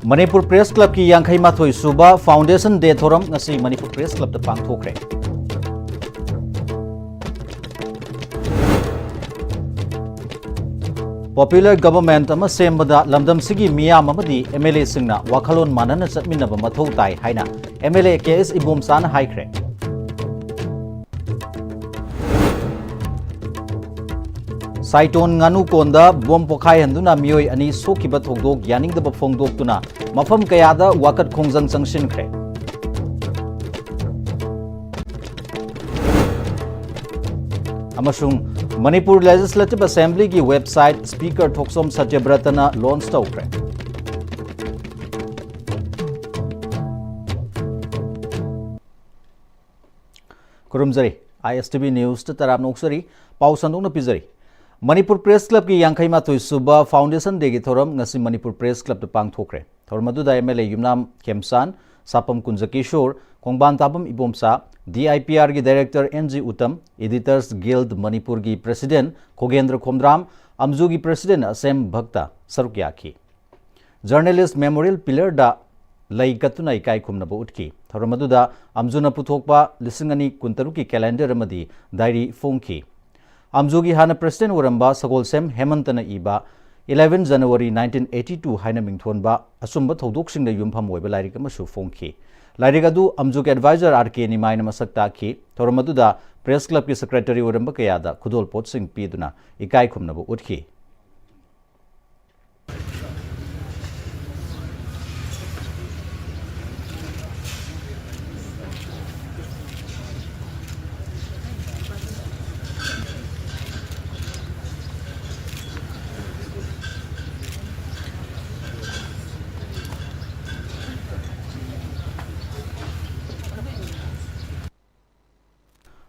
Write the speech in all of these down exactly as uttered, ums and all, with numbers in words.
Manipur press ꯀ꯭ꯂꯕꯀꯤ ꯌꯥꯡꯈꯩ ꯃꯥꯊꯣꯏ ꯁꯨꯕ ꯐꯥꯎꯟꯗꯦꯁꯟ ꯗꯦ ꯊꯧꯔꯝ ꯉꯁꯤ ꯃꯅꯤꯄꯨꯔ ꯄ꯭ꯔꯦꯁ ꯀ꯭ꯂꯕꯇ ꯄꯥꯡꯊꯣꯛꯈ꯭ꯔꯦ꯫ ꯄꯣꯄꯨꯂꯔ ꯒꯚꯔꯟꯃꯦꯟꯠ ꯑꯃ ꯁꯦꯝꯕꯗ ꯂꯝꯗꯝꯁꯤꯒꯤ ꯃꯤꯌꯥꯝ ꯑꯃꯗꯤ ꯑꯦꯝ ꯑꯦꯜ ꯑꯦꯁꯤꯡꯅ ꯋꯥꯈꯜꯂꯣꯟ ꯃꯥꯟꯅꯅ ꯆꯠꯃꯤꯟꯅꯕ ꯃꯊꯧ ꯇꯥꯏ ꯍꯥꯏꯅ ꯑꯦꯝ ꯑꯦꯜ ꯑꯦ ꯀꯦ ꯑꯦꯁ ꯏꯕꯣꯝꯆꯥꯅ ꯍꯥꯏꯈ꯭ꯔꯦ꯫ ꯁꯥꯏꯇꯣꯟ ꯉꯥꯅꯨ ꯀꯣꯟꯗ ꯕꯣꯝ ꯄꯣꯈꯥꯏꯍꯟꯗꯨꯅ ꯃꯤꯑꯣꯏ ꯑꯅꯤ ꯁꯣꯛꯈꯤꯕ ꯊꯧꯗꯣꯛ ꯌꯥꯅꯤꯡꯗꯕ ꯐꯣꯡꯗꯣꯛꯇꯨꯅ ꯃꯐꯝ ꯀꯌꯥꯗ ꯋꯥꯀꯠ ꯈꯣꯡꯖꯪ ꯆꯪꯁꯤꯟꯈ꯭ꯔꯦ꯫ ꯑꯃꯁꯨꯡ ꯃꯅꯤꯄꯨꯔ ꯂꯦꯖꯤꯁꯂꯦꯇꯤꯚ ꯑꯦꯁꯦꯝꯕ꯭ꯂꯤꯒꯤ ꯋꯦꯕꯁꯥꯏꯠ ꯁ꯭ꯄꯤꯀꯔ ꯊꯣꯛꯆꯣꯝ ꯁꯇ꯭ꯌꯕ꯭ꯔꯇꯅ ꯂꯣꯟꯆ ꯇꯧꯈ꯭ꯔꯦ꯫ ꯈꯨꯔꯨꯝꯖꯔꯤ꯫ ꯑꯥꯏ ꯑꯦꯁ ꯇꯤ ꯚꯤ ꯅ꯭ꯌꯨꯁꯇ ꯇꯔꯥꯝꯅ ꯑꯣꯛꯆꯔꯤ꯫ ꯄꯥꯎ ꯁꯟꯗꯣꯛꯅ ꯄꯤꯖꯔꯤ꯫ ꯃꯅꯤꯄꯨꯔ ꯄ꯭ꯔꯦꯁ ꯀ꯭ꯂꯕꯀꯤ ꯌꯥꯡꯈꯩ ꯃꯥꯊꯣꯏ ꯁꯨꯕ ꯐꯥꯎꯟꯗꯦꯁꯟ ꯗꯦꯒꯤ ꯊꯧꯔꯝ ꯉꯁꯤ ꯃꯅꯤꯄꯨꯔ ꯄ꯭ꯔꯦꯁ ꯀ꯭ꯂꯕꯇ ꯄꯥꯡꯊꯣꯛꯈ꯭ꯔꯦ꯫ ꯊꯧꯔꯝ ꯑꯗꯨꯗ M L A Yumnam Khemchand, Sapam Kunjakishor, Khongban Tabam Ibomcha, D I P ꯑꯥꯔꯒꯤ director N G Uttam, editors guild ꯃꯅꯤꯄꯨꯔꯒꯤ ꯄ꯭ꯔꯦꯁꯤꯗꯦꯟꯠ ꯈꯣꯒꯦꯟꯗ꯭ꯔ ꯈꯣꯝꯗ꯭ꯔꯥꯝ, ꯑꯝꯖꯨꯒꯤ ꯄ꯭ꯔꯦꯁꯤꯗꯦꯟꯠ ꯑꯁꯦꯝ ꯚꯛꯇ ꯁꯔꯨꯛ ꯌꯥꯈꯤ꯫ ꯖꯔꯅꯦꯂꯤꯁ ꯃꯦꯃꯣꯔꯤꯌꯦꯜ ꯄꯤꯂꯔꯗ ꯂꯩ ꯀꯠꯇꯨꯅ ꯏꯀꯥꯏ ꯈꯨꯝꯅꯕ ꯎꯠꯈꯤ꯫ ꯊꯧꯔꯝ ꯑꯗꯨꯗ ꯑꯝꯖꯨꯅ ꯄꯨꯊꯣꯛꯄ ꯂꯤꯁꯤꯡ ꯑꯅꯤ ꯀꯨꯟꯇꯔꯨꯛꯀꯤ ꯀꯦꯂꯦꯟꯗꯔ ꯑꯃꯗꯤ ꯗꯥꯏꯔꯤ ꯐꯣꯡꯈꯤ꯫ ꯑꯝꯖꯨꯒꯤ ꯍꯥꯟꯅ ꯄ꯭ꯔꯦꯁꯤꯗꯦꯟꯠ ꯑꯣꯏꯔꯝꯕ ꯁꯒꯣꯜꯁꯦꯝ ꯍꯦꯃꯟꯇꯅ ꯏꯕ eleven January nineteen eighty two ꯍꯥꯏꯅ ꯃꯤꯡꯊꯣꯟꯕ ꯑꯆꯨꯝꯕ ꯊꯧꯗꯣꯛꯁꯤꯡꯗ ꯌꯨꯝꯐꯝ ꯑꯣꯏꯕ ꯂꯥꯏꯔꯤꯛ ꯑꯃꯁꯨ ꯐꯣꯡꯈꯤ꯫ ꯂꯥꯏꯔꯤꯛ ꯑꯗꯨ ꯑꯝꯖꯨꯒꯤ ꯑꯦꯗꯚꯥꯏꯖꯔ ꯑꯥꯔ ꯀꯦ ꯅꯤꯃꯥꯏꯅ ꯃꯁꯛ ꯇꯥꯛꯈꯤ꯫ ꯊꯧꯔꯝ ꯑꯗꯨꯗ ꯄ꯭ꯔꯦꯁ ꯀ꯭ꯂꯕꯀꯤ ꯁꯦꯀ꯭ꯔꯦꯇꯔꯤ ꯑꯣꯏꯔꯝꯕ ꯀꯌꯥꯗ ꯈꯨꯗꯣꯜꯄꯣꯠꯁꯤꯡ ꯄꯤꯗꯨꯅ ꯏꯀꯥꯏ ꯈꯨꯝꯅꯕ ꯎꯠꯈꯤ꯫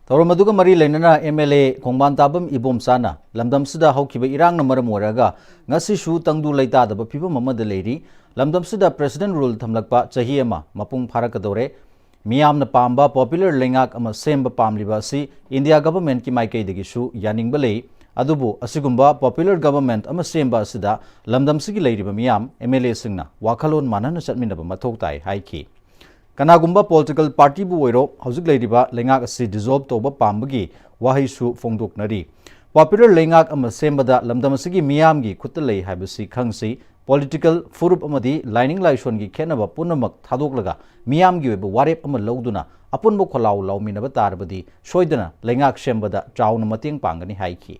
ꯊꯧꯔꯝ ꯑꯗꯨꯒ ꯃꯔꯤ ꯂꯩꯅꯅ ꯑꯦꯝ ꯑꯦꯜ ꯑꯦ ꯈꯣꯡꯕꯥꯟ ꯇꯥꯕꯝ ꯏꯕꯣꯝꯆꯥꯅ ꯂꯝꯗꯝꯁꯤꯗ ꯍꯧꯈꯤꯕ ꯏꯔꯥꯡꯅ ꯃꯔꯝ ꯑꯣꯏꯔꯒ ꯉꯁꯤꯁꯨ ꯇꯪꯗꯨ ꯂꯩꯇꯥꯗꯕ ꯐꯤꯕꯝ ꯑꯃꯗ ꯂꯩꯔꯤ꯫ ꯂꯝꯗꯝꯁꯤꯗ ꯄ꯭ꯔꯦꯁꯤꯗꯦꯟꯠ ꯔꯨꯜ ꯊꯝꯂꯛꯄ ꯆꯍꯤ ꯑꯃ ꯃꯄꯨꯡ ꯐꯥꯔꯛꯀꯗꯧꯔꯦ꯫ ꯃꯤꯌꯥꯝꯅ ꯄꯥꯝꯕ ꯄꯣꯄꯨꯂꯔ ꯂꯩꯉꯥꯛ ꯑꯃ ꯁꯦꯝꯕ ꯄꯥꯝꯂꯤꯕ ꯑꯁꯤ ꯏꯟꯗꯤꯌꯥ ꯒꯚꯔꯟꯃꯦꯟꯠꯀꯤ ꯃꯥꯏꯀꯩꯗꯒꯤꯁꯨ ꯌꯥꯅꯤꯡꯕ ꯂꯩ꯫ ꯑꯗꯨꯕꯨ ꯑꯁꯤꯒꯨꯝꯕ popular government ꯑꯃ ꯁꯦꯝꯕ ꯑꯁꯤꯗ ꯂꯝꯗꯝꯁꯤꯒꯤ ꯂꯩꯔꯤꯕ ꯃꯤꯌꯥꯝ, MLAꯁꯤꯡꯅ ꯋꯥꯈꯜꯂꯣꯟ ꯃꯥꯟꯅꯅ ꯆꯠꯃꯤꯟꯅꯕ ꯃꯊꯧ ꯇꯥꯏ ꯍꯥꯏꯈꯤ꯫ ꯀꯅꯥꯒꯨꯝꯕ political partyꯕꯨ ꯑꯣꯏꯔꯣ, ꯍꯧꯖꯤꯛ ꯂꯩꯔꯤꯕ ꯂꯩꯉꯥꯛ ꯑꯁꯤ dissolve ꯇꯧꯕ ꯄꯥꯝꯕꯒꯤ ꯋꯥꯍꯩꯁꯨ ꯐꯣꯡꯗꯣꯛꯅꯔꯤ꯫ Popular ꯂꯩꯉꯥꯛ ꯑꯃ ꯁꯦꯝꯕꯗ ꯂꯝꯗꯝ ꯑꯁꯤꯒꯤ ꯃꯤꯌꯥꯝꯒꯤ ꯈꯨꯠꯇ ꯂꯩ ꯍꯥꯏꯕꯁꯤ ꯈꯪꯁꯤ꯫ Political ꯐꯨꯔꯨꯞ ꯑꯃꯗꯤ ꯂꯥꯏꯅꯤꯡ ꯂꯥꯏꯁꯣꯟꯒꯤ ꯈꯦꯠꯅꯕ ꯄꯨꯝꯅꯃꯛ ꯊꯥꯗꯣꯛꯂꯒ ꯃꯤꯌꯥꯝꯒꯤ ꯑꯣꯏꯕ ꯋꯥꯔꯦꯞ ꯑꯃ ꯂꯧꯗꯨꯅ ꯑꯄꯨꯟꯕ ꯈꯣꯜꯂꯥꯎ ꯂꯥꯎꯃꯤꯟꯅꯕ ꯇꯥꯔꯕꯗꯤ ꯁꯣꯏꯗꯅ ꯂꯩꯉꯥꯛ ꯁꯦꯝꯕꯗ ꯆꯥꯎꯅ ꯃꯇꯦꯡ ꯄꯥꯡꯒꯅꯤ ꯍꯥꯏꯈꯤ꯫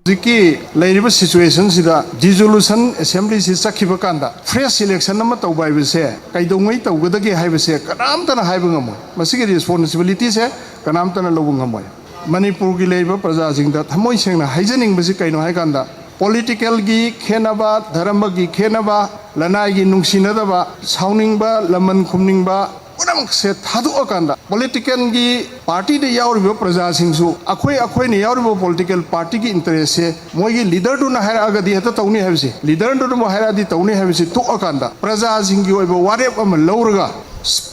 ꯍꯧꯖꯤꯛꯀꯤ ꯂꯩꯔꯤꯕ situationꯁꯤꯗ dissolution assemblyꯁꯤ ꯆꯠꯈꯤꯕ ꯀꯥꯟꯗ fresh election ꯑꯃ ꯇꯧꯕ ꯍꯥꯏꯕꯁꯦ ꯀꯩꯗꯧꯉꯩ ꯇꯧꯒꯗꯒꯦ ꯍꯥꯏꯕꯁꯦ ꯀꯅꯥꯝꯇꯅ ꯍꯥꯏꯕ ꯉꯝꯃꯣꯏ꯫ ꯃꯁꯤꯒꯤ responsibilityꯁꯦ ꯀꯅꯥꯝꯇꯅ ꯂꯧꯕ ꯉꯝꯃꯣꯏ꯫ ꯃꯅꯤꯄꯨꯔꯒꯤ ꯂꯩꯔꯤꯕ ꯄ꯭ꯔꯖꯥꯁꯤꯡꯗ ꯊꯃꯣꯏ ꯁꯦꯡꯅ ꯍꯥꯏꯖꯅꯤꯡꯕꯁꯤ ꯀꯩꯅꯣ ꯍꯥꯏ ꯀꯥꯟꯗ, politicalꯒꯤ ꯈꯦꯠꯅꯕ, ꯙꯔꯃꯒꯤ ꯈꯦꯠꯅꯕ, ꯂꯅꯥꯏꯒꯤ ꯅꯨꯡꯁꯤꯅꯗꯕ, ꯁꯥꯎꯅꯤꯡꯕ, ꯂꯃꯟ ꯈꯨꯝꯅꯤꯡꯕ ꯄꯨꯝꯅꯃꯛꯁꯦ ꯊꯥꯗꯣꯛꯑꯀꯥꯟꯗ, politicalꯒꯤ partyꯗ ꯌꯥꯎꯔꯤꯕ ꯄ꯭ꯔꯖꯥꯁꯤꯡꯁꯨ ꯑꯩꯈꯣꯏ, ꯑꯩꯈꯣꯏꯅ ꯌꯥꯎꯔꯤꯕ political partyꯒꯤ interestꯁꯦ ꯃꯣꯏꯒꯤ leaderꯗꯨꯅ ꯍꯥꯏꯔꯛꯑꯒꯗꯤ ꯍꯦꯛꯇ ꯇꯧꯅꯤ ꯍꯥꯏꯕꯁꯦ, leaderꯗꯨꯅꯕꯨ ꯍꯥꯏꯔꯛꯑꯗꯤ ꯇꯧꯅꯤ ꯍꯥꯏꯕꯁꯦ ꯊꯣꯛꯑꯀꯥꯟꯗ, ꯄ꯭ꯔꯖꯥꯁꯤꯡꯒꯤ ꯑꯣꯏꯕ ꯋꯥꯔꯦꯞ ꯑꯃ ꯂꯧꯔꯒ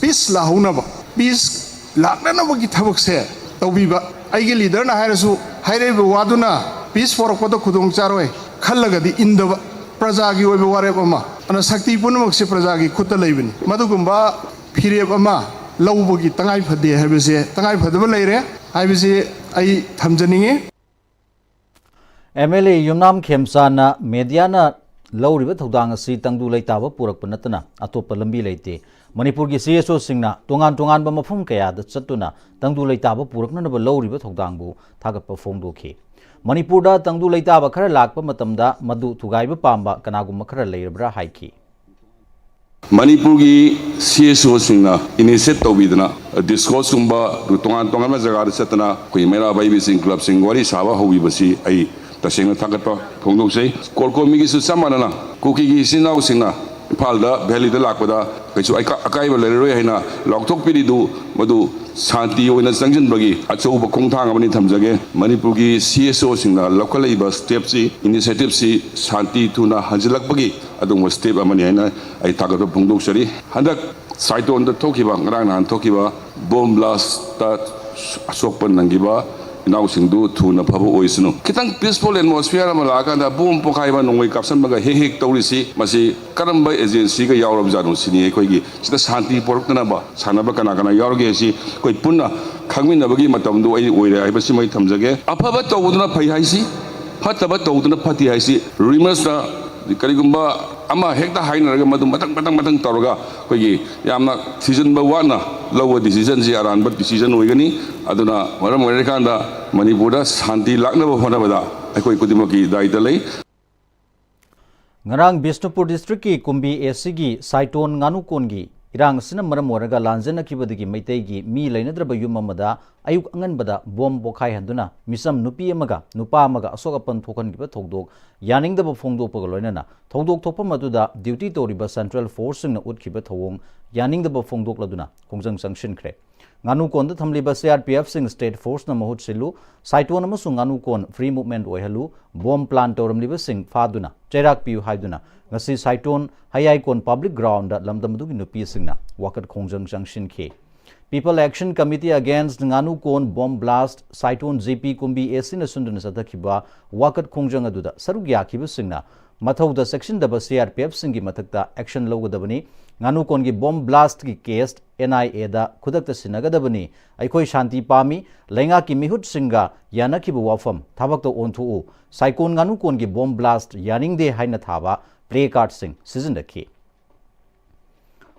peace ꯂꯥꯛꯍꯧꯅꯕ, peace ꯂꯥꯛꯅꯅꯕꯒꯤ ꯊꯕꯛꯁꯦ ꯇꯧꯕꯤꯕ꯫ ꯑꯩꯒꯤ leaderꯅ ꯍꯥꯏꯔꯁꯨ, ꯍꯥꯏꯔꯛꯏꯕ ꯋꯥꯗꯨꯅ peace ꯄꯣꯔꯛꯄꯗ ꯈꯨꯗꯣꯡ ꯆꯥꯔꯣꯏ ꯈꯜꯂꯒꯗꯤ ꯏꯟꯗꯕ, ꯄ꯭ꯔꯖꯥꯒꯤ ꯑꯣꯏꯕ ꯋꯥꯔꯦꯞ ꯑꯃ꯫ ꯑꯗꯨꯅ ꯁꯛꯇꯤ ꯄꯨꯝꯅꯃꯛꯁꯦ ꯄ꯭ꯔꯖꯥꯒꯤ ꯈꯨꯠꯇ ꯂꯩꯕꯅꯤ꯫ ꯃꯗꯨꯒꯨꯝꯕ ꯐꯤꯔꯦꯞ ꯑꯃ ꯂꯧꯕꯒꯤ ꯇꯉꯥꯏ ꯐꯗꯦ ꯍꯥꯏꯕꯁꯦ, ꯇꯉꯥꯏ ꯐꯗꯕ ꯂꯩꯔꯦ ꯍꯥꯏꯕꯁꯤ ꯑꯩ ꯊꯝꯖꯅꯤꯡꯉꯤ꯫ MLA ꯌꯨꯝꯅꯥꯝ ꯈꯦꯝꯆꯥꯟꯅ mediaꯅ ꯂꯧꯔꯤꯕ ꯊꯧꯗꯥꯡ ꯑꯁꯤ ꯇꯪꯗꯨ ꯂꯩꯇꯥꯕ ꯄꯨꯔꯛꯄ ꯅꯠꯇꯅ ꯑꯇꯣꯞꯄ ꯂꯝꯕꯤ ꯂꯩꯇꯦ꯫ ꯃꯅꯤꯄꯨꯔꯒꯤ CSOꯁꯤꯡꯅ ꯇꯣꯉꯥꯟ ꯇꯣꯉꯥꯟꯕ ꯃꯐꯝ ꯀꯌꯥꯗ ꯆꯠꯇꯨꯅ ꯇꯪꯗꯨ ꯂꯩꯇꯥꯕ ꯄꯨꯔꯛꯅꯅꯕ ꯂꯧꯔꯤꯕ ꯊꯧꯗꯥꯡꯕꯨ ꯊꯥꯒꯠꯄ ꯐꯣꯡꯗꯣꯛꯈꯤ꯫ ꯃꯅꯤꯄꯨꯔꯗ ꯇꯪꯗꯨ ꯂꯩꯇꯥꯕ ꯈꯔ ꯂꯥꯛꯄ ꯃꯇꯝꯗ ꯃꯗꯨ ꯊꯨꯒꯥꯏꯕ ꯄꯥꯝꯕ ꯀꯅꯥꯒꯨꯝꯕ ꯈꯔ ꯂꯩꯔꯕ꯭ꯔꯥ ꯍꯥꯏꯈꯤ꯫ ꯃꯅꯤꯄꯨꯔꯒꯤ CSOꯁꯤꯡꯅ initiate ꯇꯧꯕꯤꯗꯅ discourseꯀꯨꯝꯕ ꯇꯣꯉꯥꯟ ꯇꯣꯉꯥꯟꯕ ꯖꯒꯥꯗ ꯆꯠꯇꯅ ꯑꯩꯈꯣꯏ ꯃꯩꯔꯥ ꯄꯥꯏꯕꯤꯁꯤꯡ, clubꯁꯤꯡ ꯋꯥꯔꯤ ꯁꯥꯕ ꯍꯧꯕꯤꯕꯁꯤ ꯑꯩ ꯇꯁꯦꯡꯅ ꯊꯥꯒꯠꯄ ꯐꯣꯡꯗꯣꯛꯆꯩ꯫ ꯀꯣꯔꯀꯣꯃꯤꯒꯤꯁꯨ ꯆꯞ ꯃꯥꯟꯅꯅ ꯀꯨꯀꯤꯒꯤ ꯏꯆꯤꯟ ꯏꯅꯥꯎꯁꯤꯡꯅ ꯏꯝꯐꯥꯜꯗ, ꯚꯦꯂꯤꯗ ꯂꯥꯛꯄꯗ ꯀꯩꯁꯨ ꯑꯀꯥ-, ꯑꯀꯥꯏꯕ ꯂꯩꯔꯔꯣꯏ ꯍꯥꯏꯅ ꯂꯥꯎꯊꯣꯛꯄꯤꯔꯤꯗꯨ ꯃꯗꯨ ꯁꯥꯟꯇꯤ ꯑꯣꯏꯅ ꯆꯪꯁꯤꯟꯕꯒꯤ ꯑꯆꯧꯕ ꯈꯣꯡꯊꯥꯡ ꯑꯃꯅꯤ ꯊꯝꯖꯒꯦ꯫ ꯃꯅꯤꯄꯨꯔꯒꯤ CSOꯁꯤꯡꯅ ꯂꯧꯈꯠꯂꯛꯏꯕ stepꯁꯤ, initiativeꯁꯤ ꯁꯥꯟꯇꯤ ꯊꯨꯅ ꯍꯟꯖꯤꯜꯂꯛꯄꯒꯤ ꯑꯗꯨꯒꯨꯝꯕ step ꯑꯃꯅꯤ ꯍꯥꯏꯅ ꯑꯩ ꯊꯥꯒꯠꯄ ꯐꯣꯡꯗꯣꯛꯆꯔꯤ꯫ ꯍꯟꯗꯛ ꯁꯥꯏꯇꯣꯟꯗ ꯊꯣꯛꯈꯤꯕ, ꯉꯔꯥꯡ ꯅꯍꯥꯟ ꯊꯣꯛꯈꯤꯕ bomb blastꯇ ꯑꯁꯣꯛꯄ ꯅꯪꯈꯤꯕ ꯏꯅꯥꯎꯁꯤꯡꯗꯨ ꯊꯨꯅ ꯐꯕ ꯑꯣꯏꯁꯅꯨ꯫ ꯈꯤꯇꯪ peaceful atmosphere ꯑꯃ ꯂꯥꯛꯑꯀꯥꯟꯗ ꯕꯣꯝ ꯄꯣꯈꯥꯏꯕ, ꯅꯣꯡꯃꯩ ꯀꯥꯞꯁꯟꯕꯒ ꯍꯦꯛ ꯍꯦꯛ ꯇꯧꯔꯤꯁꯤ, ꯃꯁꯤ ꯀꯔꯝꯕ agencyꯒ ꯌꯥꯎꯔꯕꯖꯥꯠꯅꯣ ꯁꯤꯅꯤ꯫ ꯑꯩꯈꯣꯏꯒꯤ ꯁꯤꯗ ꯁꯥꯟꯇꯤ ꯄꯣꯔꯛꯇꯅꯕ ꯁꯥꯟꯅꯕ ꯀꯅꯥ ꯀꯅꯥ ꯌꯥꯎꯔꯒꯦ ꯍꯥꯏꯁꯤ ꯑꯩꯈꯣꯏ ꯄꯨꯟꯅ ꯈꯪꯃꯤꯟꯅꯕꯒꯤ ꯃꯇꯝꯗꯨ ꯑꯩ ꯑꯣꯏꯔꯦ ꯍꯥꯏꯕꯁꯤꯃ ꯑꯩ ꯊꯝꯖꯒꯦ꯫ ꯑꯐꯕ ꯇꯧꯕꯗꯨꯅ ꯐꯩ ꯍꯥꯏꯁꯤ, ꯐꯠꯇꯕ ꯇꯧꯕꯗꯨꯅ ꯐꯠꯇꯦ ꯍꯥꯏꯁꯤ rumours ꯀꯔꯤꯒꯨꯝꯕ ꯑꯃ ꯍꯦꯛꯇ ꯍꯥꯏꯅꯔꯒ ꯃꯗꯨ ꯃꯊꯪ ꯃꯊꯪ ꯃꯊꯪ ꯇꯧꯔꯒ ꯑꯩꯈꯣꯏꯒꯤ ꯌꯥꯝꯅ ꯊꯤꯖꯤꯟꯕ ꯋꯥꯠꯅ ꯂꯧꯕ decisionꯁꯤ ꯑꯔꯥꯟꯕ decision ꯑꯣꯏꯒꯅꯤ꯫ ꯑꯗꯨꯅ ꯃꯔꯝ ꯑꯣꯏꯔꯀꯥꯟꯗ ꯃꯅꯤꯄꯨꯔꯗ ꯁꯥꯟꯇꯤ ꯂꯥꯛꯅꯕ ꯍꯣꯠꯅꯕꯗ ꯑꯩꯈꯣꯏ ꯈꯨꯗꯤꯡꯃꯛꯀꯤ ꯗꯥꯏꯇ ꯂꯩ꯫ ꯉꯔꯥꯡ ꯕꯤꯁꯅꯨꯄꯨꯔ districtꯀꯤ ꯀꯨꯝꯕꯤ ACꯒꯤ ꯁꯥꯏꯇꯣꯟ ꯉꯥꯅꯨꯀꯣꯟꯒꯤ ꯏꯔꯥꯡ ꯑꯁꯤꯅ ꯃꯔꯝ ꯑꯣꯏꯔꯒ ꯂꯥꯟꯖꯦꯟꯅꯈꯤꯕꯗꯒꯤ ꯃꯩꯇꯩꯒꯤ ꯃꯤ ꯂꯩꯅꯗ꯭ꯔꯕ ꯌꯨꯝ ꯑꯃꯗ ꯑꯌꯨꯛ ꯑꯉꯟꯕꯗ ꯕꯣꯝ ꯄꯣꯈꯥꯏꯍꯟꯗꯨꯅ ꯃꯤꯆꯝ ꯅꯨꯄꯤ ꯑꯃꯒ ꯅꯨꯄꯥ ꯑꯃꯒ ꯑꯁꯣꯛ ꯑꯄꯟ ꯊꯣꯛꯍꯟꯈꯤꯕ ꯊꯧꯗꯣꯛ ꯌꯥꯅꯤꯡꯗꯕ ꯐꯣꯡꯗꯣꯛꯄꯒ ꯂꯣꯏꯅꯅ ꯊꯧꯗꯣꯛ ꯊꯣꯛꯐꯝ ꯑꯗꯨꯗ duty ꯇꯧꯔꯤꯕ central forceꯁꯤꯡꯅ ꯎꯠꯈꯤꯕ ꯊꯧꯑꯣꯡ ꯌꯥꯅꯤꯡꯗꯕ ꯐꯣꯡꯗꯣꯛꯂꯗꯨꯅ ꯈꯣꯡꯖꯪ ꯆꯪꯁꯤꯟꯈ꯭ꯔꯦ꯫ ꯉꯥꯅꯨꯀꯣꯟꯗ ꯊꯝꯂꯤꯕ CRPFꯁꯤꯡ state forceꯅ ꯃꯍꯨꯠ ꯁꯤꯜꯂꯨ, ꯁꯥꯏꯇꯣꯟ ꯑꯃꯁꯨꯡ ꯉꯥꯅꯨꯀꯣꯟ free movement ꯑꯣꯏꯍꯜꯂꯨ, ꯕꯣꯝ plan ꯇꯧꯔꯝꯂꯤꯕꯁꯤꯡ ꯐꯥꯗꯨꯅ ꯆꯩꯔꯥꯛ ꯄꯤꯌꯨ ꯍꯥꯏꯗꯨꯅ ꯉꯁꯤ ꯁꯥꯏꯇꯣꯟ ꯍꯌꯥꯏꯀꯣꯟ public groundꯗ ꯂꯝꯗꯝ ꯑꯗꯨꯒꯤ ꯅꯨꯄꯤꯁꯤꯡꯅ ꯋꯥꯀꯠ ꯈꯣꯡꯖꯪ ꯆꯪꯁꯤꯟꯈꯤ꯫ People Action Committee Against ꯉꯥꯅꯨꯀꯣꯟ Bomb Blast, ꯁꯥꯏꯇꯣꯟ GP ꯀꯨꯝꯕꯤ ACꯅ ꯁꯤꯟꯗꯨꯅ ꯆꯠꯊꯈꯤꯕ ꯋꯥꯀꯠ ꯈꯣꯡꯖꯪ ꯑꯗꯨꯗ ꯁꯔꯨꯛ ꯌꯥꯈꯤꯕꯁꯤꯡꯅ ꯃꯊꯧꯗ ꯆꯦꯛꯁꯤꯟꯗꯕ CRPFꯁꯤꯡꯒꯤ ꯃꯊꯛꯇ action ꯂꯧꯒꯗꯕꯅꯤ꯫ ꯉꯥꯅꯨꯀꯣꯟꯒꯤ bomb blastꯀꯤ case NIAꯗ ꯈꯨꯗꯛꯇ ꯁꯤꯟꯅꯒꯗꯕꯅꯤ꯫ ꯑꯩꯈꯣꯏ ꯁꯥꯟꯇꯤ ꯄꯥꯝꯃꯤ꯫ ꯂꯩꯉꯥꯛꯀꯤ ꯃꯤꯍꯨꯠꯁꯤꯡꯒ ꯌꯥꯅꯈꯤꯕ ꯋꯥꯐꯝ ꯊꯕꯛꯇ ꯑꯣꯟꯊꯣꯛꯎ꯫ ꯁꯥꯏꯀꯣꯟ ꯉꯥꯅꯨꯀꯣꯟꯒꯤ bomb blast ꯌꯥꯅꯤꯡꯗꯦ ꯍꯥꯏꯅ ꯊꯥꯕ placardꯁꯤꯡ ꯁꯤꯖꯤꯟꯅꯈꯤ꯫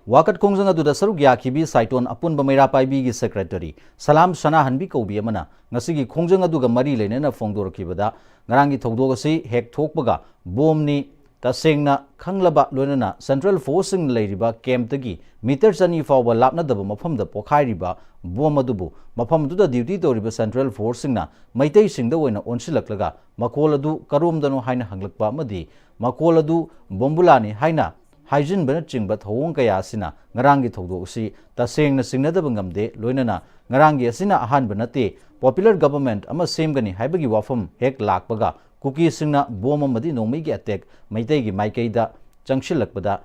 ꯋꯥꯀꯠ ꯈꯣꯡꯖꯪ ꯑꯗꯨꯗ ꯁꯔꯨꯛ ꯌꯥꯈꯤꯕꯤ ꯁꯥꯏꯇꯣꯟ ꯑꯄꯨꯟꯕ ꯃꯩꯔꯥ ꯄꯥꯏꯕꯤꯒꯤ secretary ꯁꯂꯥꯝ ꯁꯅꯥꯍꯟꯕꯤ ꯀꯧꯕꯤ ꯑꯃꯅ ꯉꯁꯤꯒꯤ ꯈꯣꯡꯖꯪ ꯑꯗꯨꯒ ꯃꯔꯤ ꯂꯩꯅꯅ ꯐꯣꯡꯗꯣꯔꯛꯈꯤꯕꯗ, ꯉꯔꯥꯡꯒꯤ ꯊꯧꯗꯣꯛ ꯑꯁꯤ ꯍꯦꯛ ꯊꯣꯛꯄꯒ ꯕꯣꯝꯅꯤ, ꯇꯁꯦꯡꯅ ꯈꯪꯂꯕ ꯂꯣꯏꯅꯅ central forceꯁꯤꯡꯅ ꯂꯩꯔꯤꯕ campꯇꯒꯤ meter ꯆꯅꯤ ꯐꯥꯎꯕ ꯂꯥꯞꯅꯗꯕ ꯃꯐꯝꯗ ꯄꯣꯈꯥꯏꯔꯤꯕ ꯕꯣꯝ ꯑꯗꯨꯕꯨ ꯃꯐꯝ ꯑꯗꯨꯗ duty ꯇꯧꯔꯤꯕ central forceꯁꯤꯡꯅ ꯃꯩꯇꯩꯁꯤꯡꯗ ꯑꯣꯏꯅ ꯑꯣꯟꯁꯤꯜꯂꯛꯂꯒ ꯃꯈꯣꯜ ꯑꯗꯨ ꯀꯔꯣꯝꯗꯅꯣ ꯍꯥꯏꯅ ꯍꯪꯂꯛꯄ ꯑꯃꯗꯤ ꯃꯈꯣꯜ ꯑꯗꯨ ꯕꯣꯝꯕꯨꯂꯥꯅꯤ ꯍꯥꯏꯅ ꯍꯥꯏꯖꯤꯟꯕꯅꯆꯤꯡꯕ ꯊꯧꯑꯣꯡ ꯀꯌꯥ ꯑꯁꯤꯅ ꯉꯔꯥꯡꯒꯤ ꯊꯧꯗꯣꯛ ꯑꯁꯤ ꯇꯁꯦꯡꯅ ꯆꯤꯡꯅꯗꯕ ꯉꯝꯗꯦ꯫ ꯂꯣꯏꯅꯅ ꯉꯔꯥꯡꯒꯤ ꯑꯁꯤꯅ ꯑꯍꯥꯟꯕ ꯅꯠꯇꯦ꯫ Popular government ꯑꯃ ꯁꯦꯝꯒꯅꯤ ꯍꯥꯏꯕꯒꯤ ꯋꯥꯐꯝ ꯍꯦꯛ ꯂꯥꯛꯄꯒ ꯀꯨꯀꯤꯁꯤꯡꯅ ꯕꯣꯝ ꯑꯃꯗꯤ ꯅꯣꯡꯃꯩꯒꯤ attack ꯃꯩꯇꯩꯒꯤ ꯃꯥꯏꯀꯩꯗ ꯆꯪꯁꯤꯜꯂꯛꯄꯗ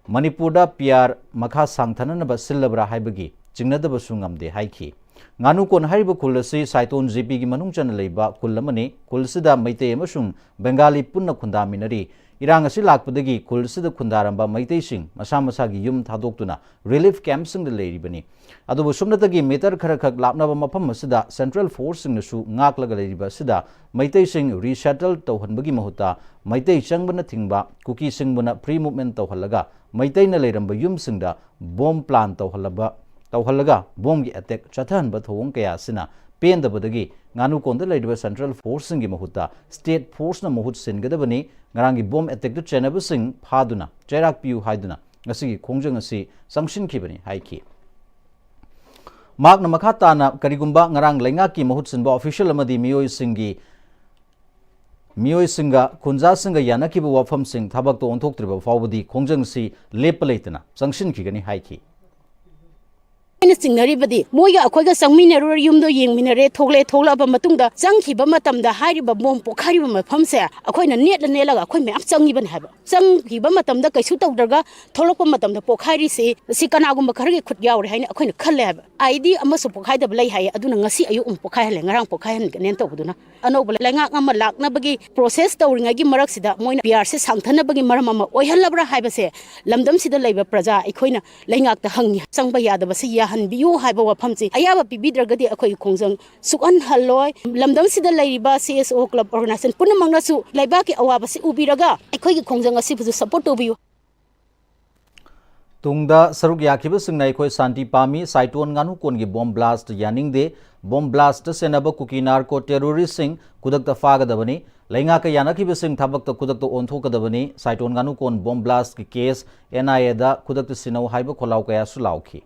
ꯃꯅꯤꯄꯨꯔꯗ PR ꯃꯈꯥ ꯁꯥꯡꯊꯅꯅꯕ ꯁꯤꯜꯂꯕ꯭ꯔꯥ ꯍꯥꯏꯕꯒꯤ ꯆꯤꯡꯅꯗꯕꯁꯨ ꯉꯝꯗꯦ ꯍꯥꯏꯈꯤ꯫ ꯉꯥꯅꯨꯀꯣꯟ ꯍꯥꯏꯔꯤꯕ ꯈꯨꯜ ꯑꯁꯤ ꯁꯥꯏꯇꯣꯟ ꯖꯦ ꯄꯤꯒꯤ ꯃꯅꯨꯡ ꯆꯟꯅ ꯂꯩꯕ ꯈꯨꯜ ꯑꯃꯅꯤ꯫ ꯈꯨꯜ ꯑꯁꯤꯗ ꯃꯩꯇꯩ ꯑꯃꯁꯨꯡ ꯕꯦꯡꯒꯥꯂꯤ ꯄꯨꯟꯅ ꯈꯨꯟꯗꯥꯃꯤꯟꯅꯔꯤ꯫ ꯏꯔꯥꯡ ꯑꯁꯤ ꯂꯥꯛꯄꯗꯒꯤ ꯈꯨꯜ ꯑꯁꯤꯗ ꯈꯨꯟꯗꯥꯔꯝꯕ ꯃꯩꯇꯩꯁꯤꯡ ꯃꯁꯥ ꯃꯁꯥꯒꯤ ꯌꯨꯝ ꯊꯥꯗꯣꯛꯇꯨꯅ ꯔꯤꯂꯤꯐ ꯀꯦꯝꯞꯁꯤꯡꯗ ꯂꯩꯔꯤꯕꯅꯤ꯫ ꯑꯗꯨꯕꯨ ꯁꯨꯞꯅꯇꯒꯤ ꯃꯤꯇꯔ ꯈꯔꯈꯛ ꯂꯥꯞꯅꯕ ꯃꯐꯝ ꯑꯁꯤꯗ ꯁꯦꯟꯇ꯭ꯔꯦꯜ ꯐꯣꯔꯁꯁꯤꯡꯅꯁꯨ ꯉꯥꯛꯂꯒ ꯂꯩꯔꯤꯕ ꯑꯁꯤꯗ ꯃꯩꯇꯩꯁꯤꯡ ꯔꯤꯁꯦꯇꯜ ꯇꯧꯍꯟꯕꯒꯤ ꯃꯍꯨꯠꯇ ꯃꯩꯇꯩ ꯆꯪꯕꯅ ꯊꯤꯡꯕ, ꯀꯨꯀꯤꯁꯤꯡꯕꯨꯅ ꯐ꯭ꯔꯤ ꯃꯨꯚꯃꯦꯟꯠ ꯇꯧꯍꯜꯂꯒ ꯃꯩꯇꯩꯅ ꯂꯩꯔꯝꯕ ꯌꯨꯝꯁꯤꯡꯗ ꯕꯣꯝ ꯄ꯭ꯂꯥꯟ ꯇꯧꯍꯜꯂꯕ, ꯇꯧꯍꯜꯂꯒ ꯕꯣꯝꯒꯤ ꯑꯦꯇꯦꯛ ꯆꯠꯊꯍꯟꯕ ꯊꯧꯑꯣꯡ ꯀꯌꯥ ꯑꯁꯤꯅ ꯄꯦꯟꯗꯕꯗꯒꯤ ꯉꯥꯅꯨꯀꯣꯟꯗ ꯂꯩꯔꯤꯕ ꯁꯦꯟꯇ꯭ꯔꯦꯜ ꯐꯣꯔꯁꯁꯤꯡꯒꯤ ꯃꯍꯨꯠꯇ ꯁ꯭ꯇꯦꯠ ꯐꯣꯔꯁꯅ ꯃꯍꯨꯠ ꯁꯤꯟꯒꯗꯕꯅꯤ, ꯉꯔꯥꯡꯒꯤ ꯕꯣꯝ ꯑꯦꯇꯦꯛꯇ ꯆꯦꯟꯅꯕꯁꯤꯡ ꯐꯥꯗꯨꯅ ꯆꯩꯔꯥꯛ ꯄꯤꯌꯨ ꯍꯥꯏꯗꯨꯅ ꯉꯁꯤꯒꯤ ꯈꯣꯡꯖꯪ ꯑꯁꯤ ꯆꯪꯁꯤꯟꯈꯤꯕꯅꯤ ꯍꯥꯏꯈꯤ꯫ ꯃꯍꯥꯛꯅ ꯃꯈꯥ ꯇꯥꯅ ꯀꯔꯤꯒꯨꯝꯕ ꯉꯔꯥꯡ ꯂꯩꯉꯥꯛꯀꯤ ꯃꯍꯨꯠ ꯁꯤꯟꯕ ꯑꯣꯐꯤꯁꯤꯌꯦꯜ ꯑꯃꯗꯤ ꯃꯤꯑꯣꯏꯁꯤꯡꯒꯤ ꯃꯤꯑꯣꯏꯁꯤꯡꯒ ꯈꯨꯟꯖꯥꯁꯤꯡꯒ ꯌꯥꯅꯈꯤꯕ ꯋꯥꯐꯝꯁꯤꯡ ꯊꯕꯛꯇ ꯑꯣꯟꯊꯣꯛꯇ꯭ꯔꯤꯕ ꯐꯥꯎꯕꯗꯤ ꯈꯣꯡꯖꯪꯁꯤ ꯂꯦꯞꯄ ꯂꯩꯇꯅ ꯆꯪꯁꯤꯟꯈꯤꯒꯅꯤ ꯍꯥꯏꯈꯤ꯫ ꯑꯩꯅ ꯆꯤꯡꯅꯔꯤꯕꯗꯤ ꯃꯣꯏꯒ ꯑꯩꯈꯣꯏꯒ ꯆꯪꯃꯤꯟꯅꯔꯨꯔꯦ, ꯌꯨꯝꯗꯣ ꯌꯦꯡꯃꯤꯟꯅꯔꯦ, ꯊꯣꯛꯂꯛꯑꯦ, ꯊꯣꯛꯂꯛꯑꯕ ꯃꯇꯨꯡꯗ ꯆꯪꯈꯤꯕ ꯃꯇꯝꯗ ꯍꯥꯏꯔꯤꯕ ꯕꯣꯝ ꯄꯣꯛꯈꯥꯏꯔꯤꯕ ꯃꯐꯝꯁꯦ ꯑꯩꯈꯣꯏꯅ ꯅꯦꯠꯂ ꯅꯦꯠꯂꯒ ꯑꯩꯈꯣꯏ ꯃꯌꯥꯝ ꯆꯪꯉꯤꯕꯅꯦ ꯍꯥꯏꯕ꯫ ꯆꯪꯈꯤꯕ ꯃꯇꯝꯗ ꯀꯩꯁꯨ ꯇꯧꯗ꯭ꯔꯒ ꯊꯣꯛꯂꯛꯄ ꯃꯇꯝꯗ ꯄꯣꯛꯈꯥꯏꯔꯤꯁꯤ ꯁꯤ ꯀꯅꯥꯒꯨꯝꯕ ꯈꯔꯒꯤ ꯈꯨꯠ ꯌꯥꯎꯔꯦ ꯍꯥꯏꯅ ꯑꯩꯈꯣꯏꯅ ꯈꯜꯂꯦ ꯍꯥꯏꯕ꯫ ꯑꯥꯏꯗꯤ ꯑꯃꯁꯨ ꯄꯣꯛꯈꯥꯏꯗꯕ ꯂꯩ ꯍꯥꯏꯌꯦ, ꯑꯗꯨꯅ ꯉꯁꯤ ꯑꯌꯨꯛ ꯑꯃꯨꯛ ꯄꯣꯛꯈꯥꯏꯍꯜꯂꯦ, ꯉꯔꯥꯡ ꯄꯣꯛꯈꯥꯏꯍꯟꯒꯅꯦꯅ ꯇꯧꯕꯗꯨꯅ꯫ ꯑꯅꯧꯕ ꯂꯩꯉꯥꯛ ꯑꯃ ꯂꯥꯛꯅꯕꯒꯤ ꯄ꯭ꯔꯣꯁꯦꯁ ꯇꯧꯔꯤꯉꯩꯒꯤ ꯃꯔꯛꯁꯤꯗ ꯃꯣꯏꯅ ꯄꯤ ꯑꯥꯔꯁꯦ ꯁꯥꯡꯊꯅꯕꯒꯤ ꯃꯔꯝ ꯑꯃ ꯑꯣꯏꯍꯜꯂꯕ꯭ꯔꯥ ꯍꯥꯏꯕꯁꯦ ꯂꯝꯗꯝꯁꯤꯗ ꯂꯩꯕ ꯄ꯭ꯔꯖꯥ ꯑꯩꯈꯣꯏꯅ ꯂꯩꯉꯥꯛꯇ ꯍꯪꯉꯤ꯫ ꯆꯪꯕ ꯌꯥꯗꯕꯁꯤ ꯌꯥꯍꯟꯕꯤꯌꯨ ꯍꯥꯏꯕ ꯋꯥꯐꯝꯁꯤ ꯑꯌꯥꯕ ꯄꯤꯕꯤꯗ꯭ꯔꯒꯗꯤ ꯑꯩꯈꯣꯏꯒꯤ ꯈꯣꯡꯖꯪ ꯁꯨꯛꯍꯟꯍꯜꯂꯣꯏ꯫ ꯂꯝꯗꯝꯁꯤꯗ ꯂꯩꯔꯤꯕ ꯁꯤ ꯑꯦꯁ ꯑꯣ ꯀ꯭ꯂꯕ ꯑꯣꯔꯒꯅꯥꯏꯖꯦꯁꯟ ꯄꯨꯝꯅꯃꯛꯅꯁꯨ ꯂꯩꯕꯥꯛꯀꯤ ꯑꯋꯥꯕꯁꯤ ꯎꯕꯤꯔꯒ ꯑꯩꯈꯣꯏꯒꯤ ꯈꯣꯡꯖꯪ ꯑꯁꯤꯕꯨꯁꯨ ꯁꯄꯣꯔꯠ ꯇꯧꯕꯤꯌꯨ꯫ ꯇꯨꯡꯗ ꯁꯔꯨꯛ ꯌꯥꯈꯤꯕꯁꯤꯡꯅ ꯑꯩꯈꯣꯏ ꯁꯥꯟꯇꯤ ꯄꯥꯝꯃꯤ, ꯁꯥꯏꯇꯣꯟ ꯉꯥꯅꯨꯀꯣꯟꯒꯤ ꯕꯣꯝ ꯕ꯭ꯂꯥꯁꯠ ꯌꯥꯅꯤꯡꯗꯦ, ꯕꯣꯝ ꯕ꯭ꯂꯥꯁꯠꯇ ꯁꯦꯟꯅꯕ ꯀꯨꯀꯤ ꯅꯥꯔꯀꯣ ꯇꯦꯔꯣꯔꯤꯁꯁꯤꯡ ꯈꯨꯗꯛꯇ ꯐꯥꯒꯗꯕꯅꯤ, ꯂꯩꯉꯥꯛꯀ ꯌꯥꯅꯈꯤꯕꯁꯤꯡ ꯊꯕꯛꯇ ꯈꯨꯗꯛꯇ ꯑꯣꯟꯊꯣꯛꯀꯗꯕꯅꯤ, ꯁꯥꯏꯇꯣꯟ ꯉꯥꯅꯨꯀꯣꯟ ꯕꯣꯝ ꯕ꯭ꯂꯥꯁꯠꯀꯤ ꯀꯦꯁ ꯑꯦꯟ ꯑꯥꯏ ꯑꯦꯗ ꯈꯨꯗꯛꯇ ꯁꯤꯟꯅꯧ ꯍꯥꯏꯕ ꯈꯣꯜꯂꯥꯎ ꯀꯌꯥꯁꯨ ꯂꯥꯎꯈꯤ꯫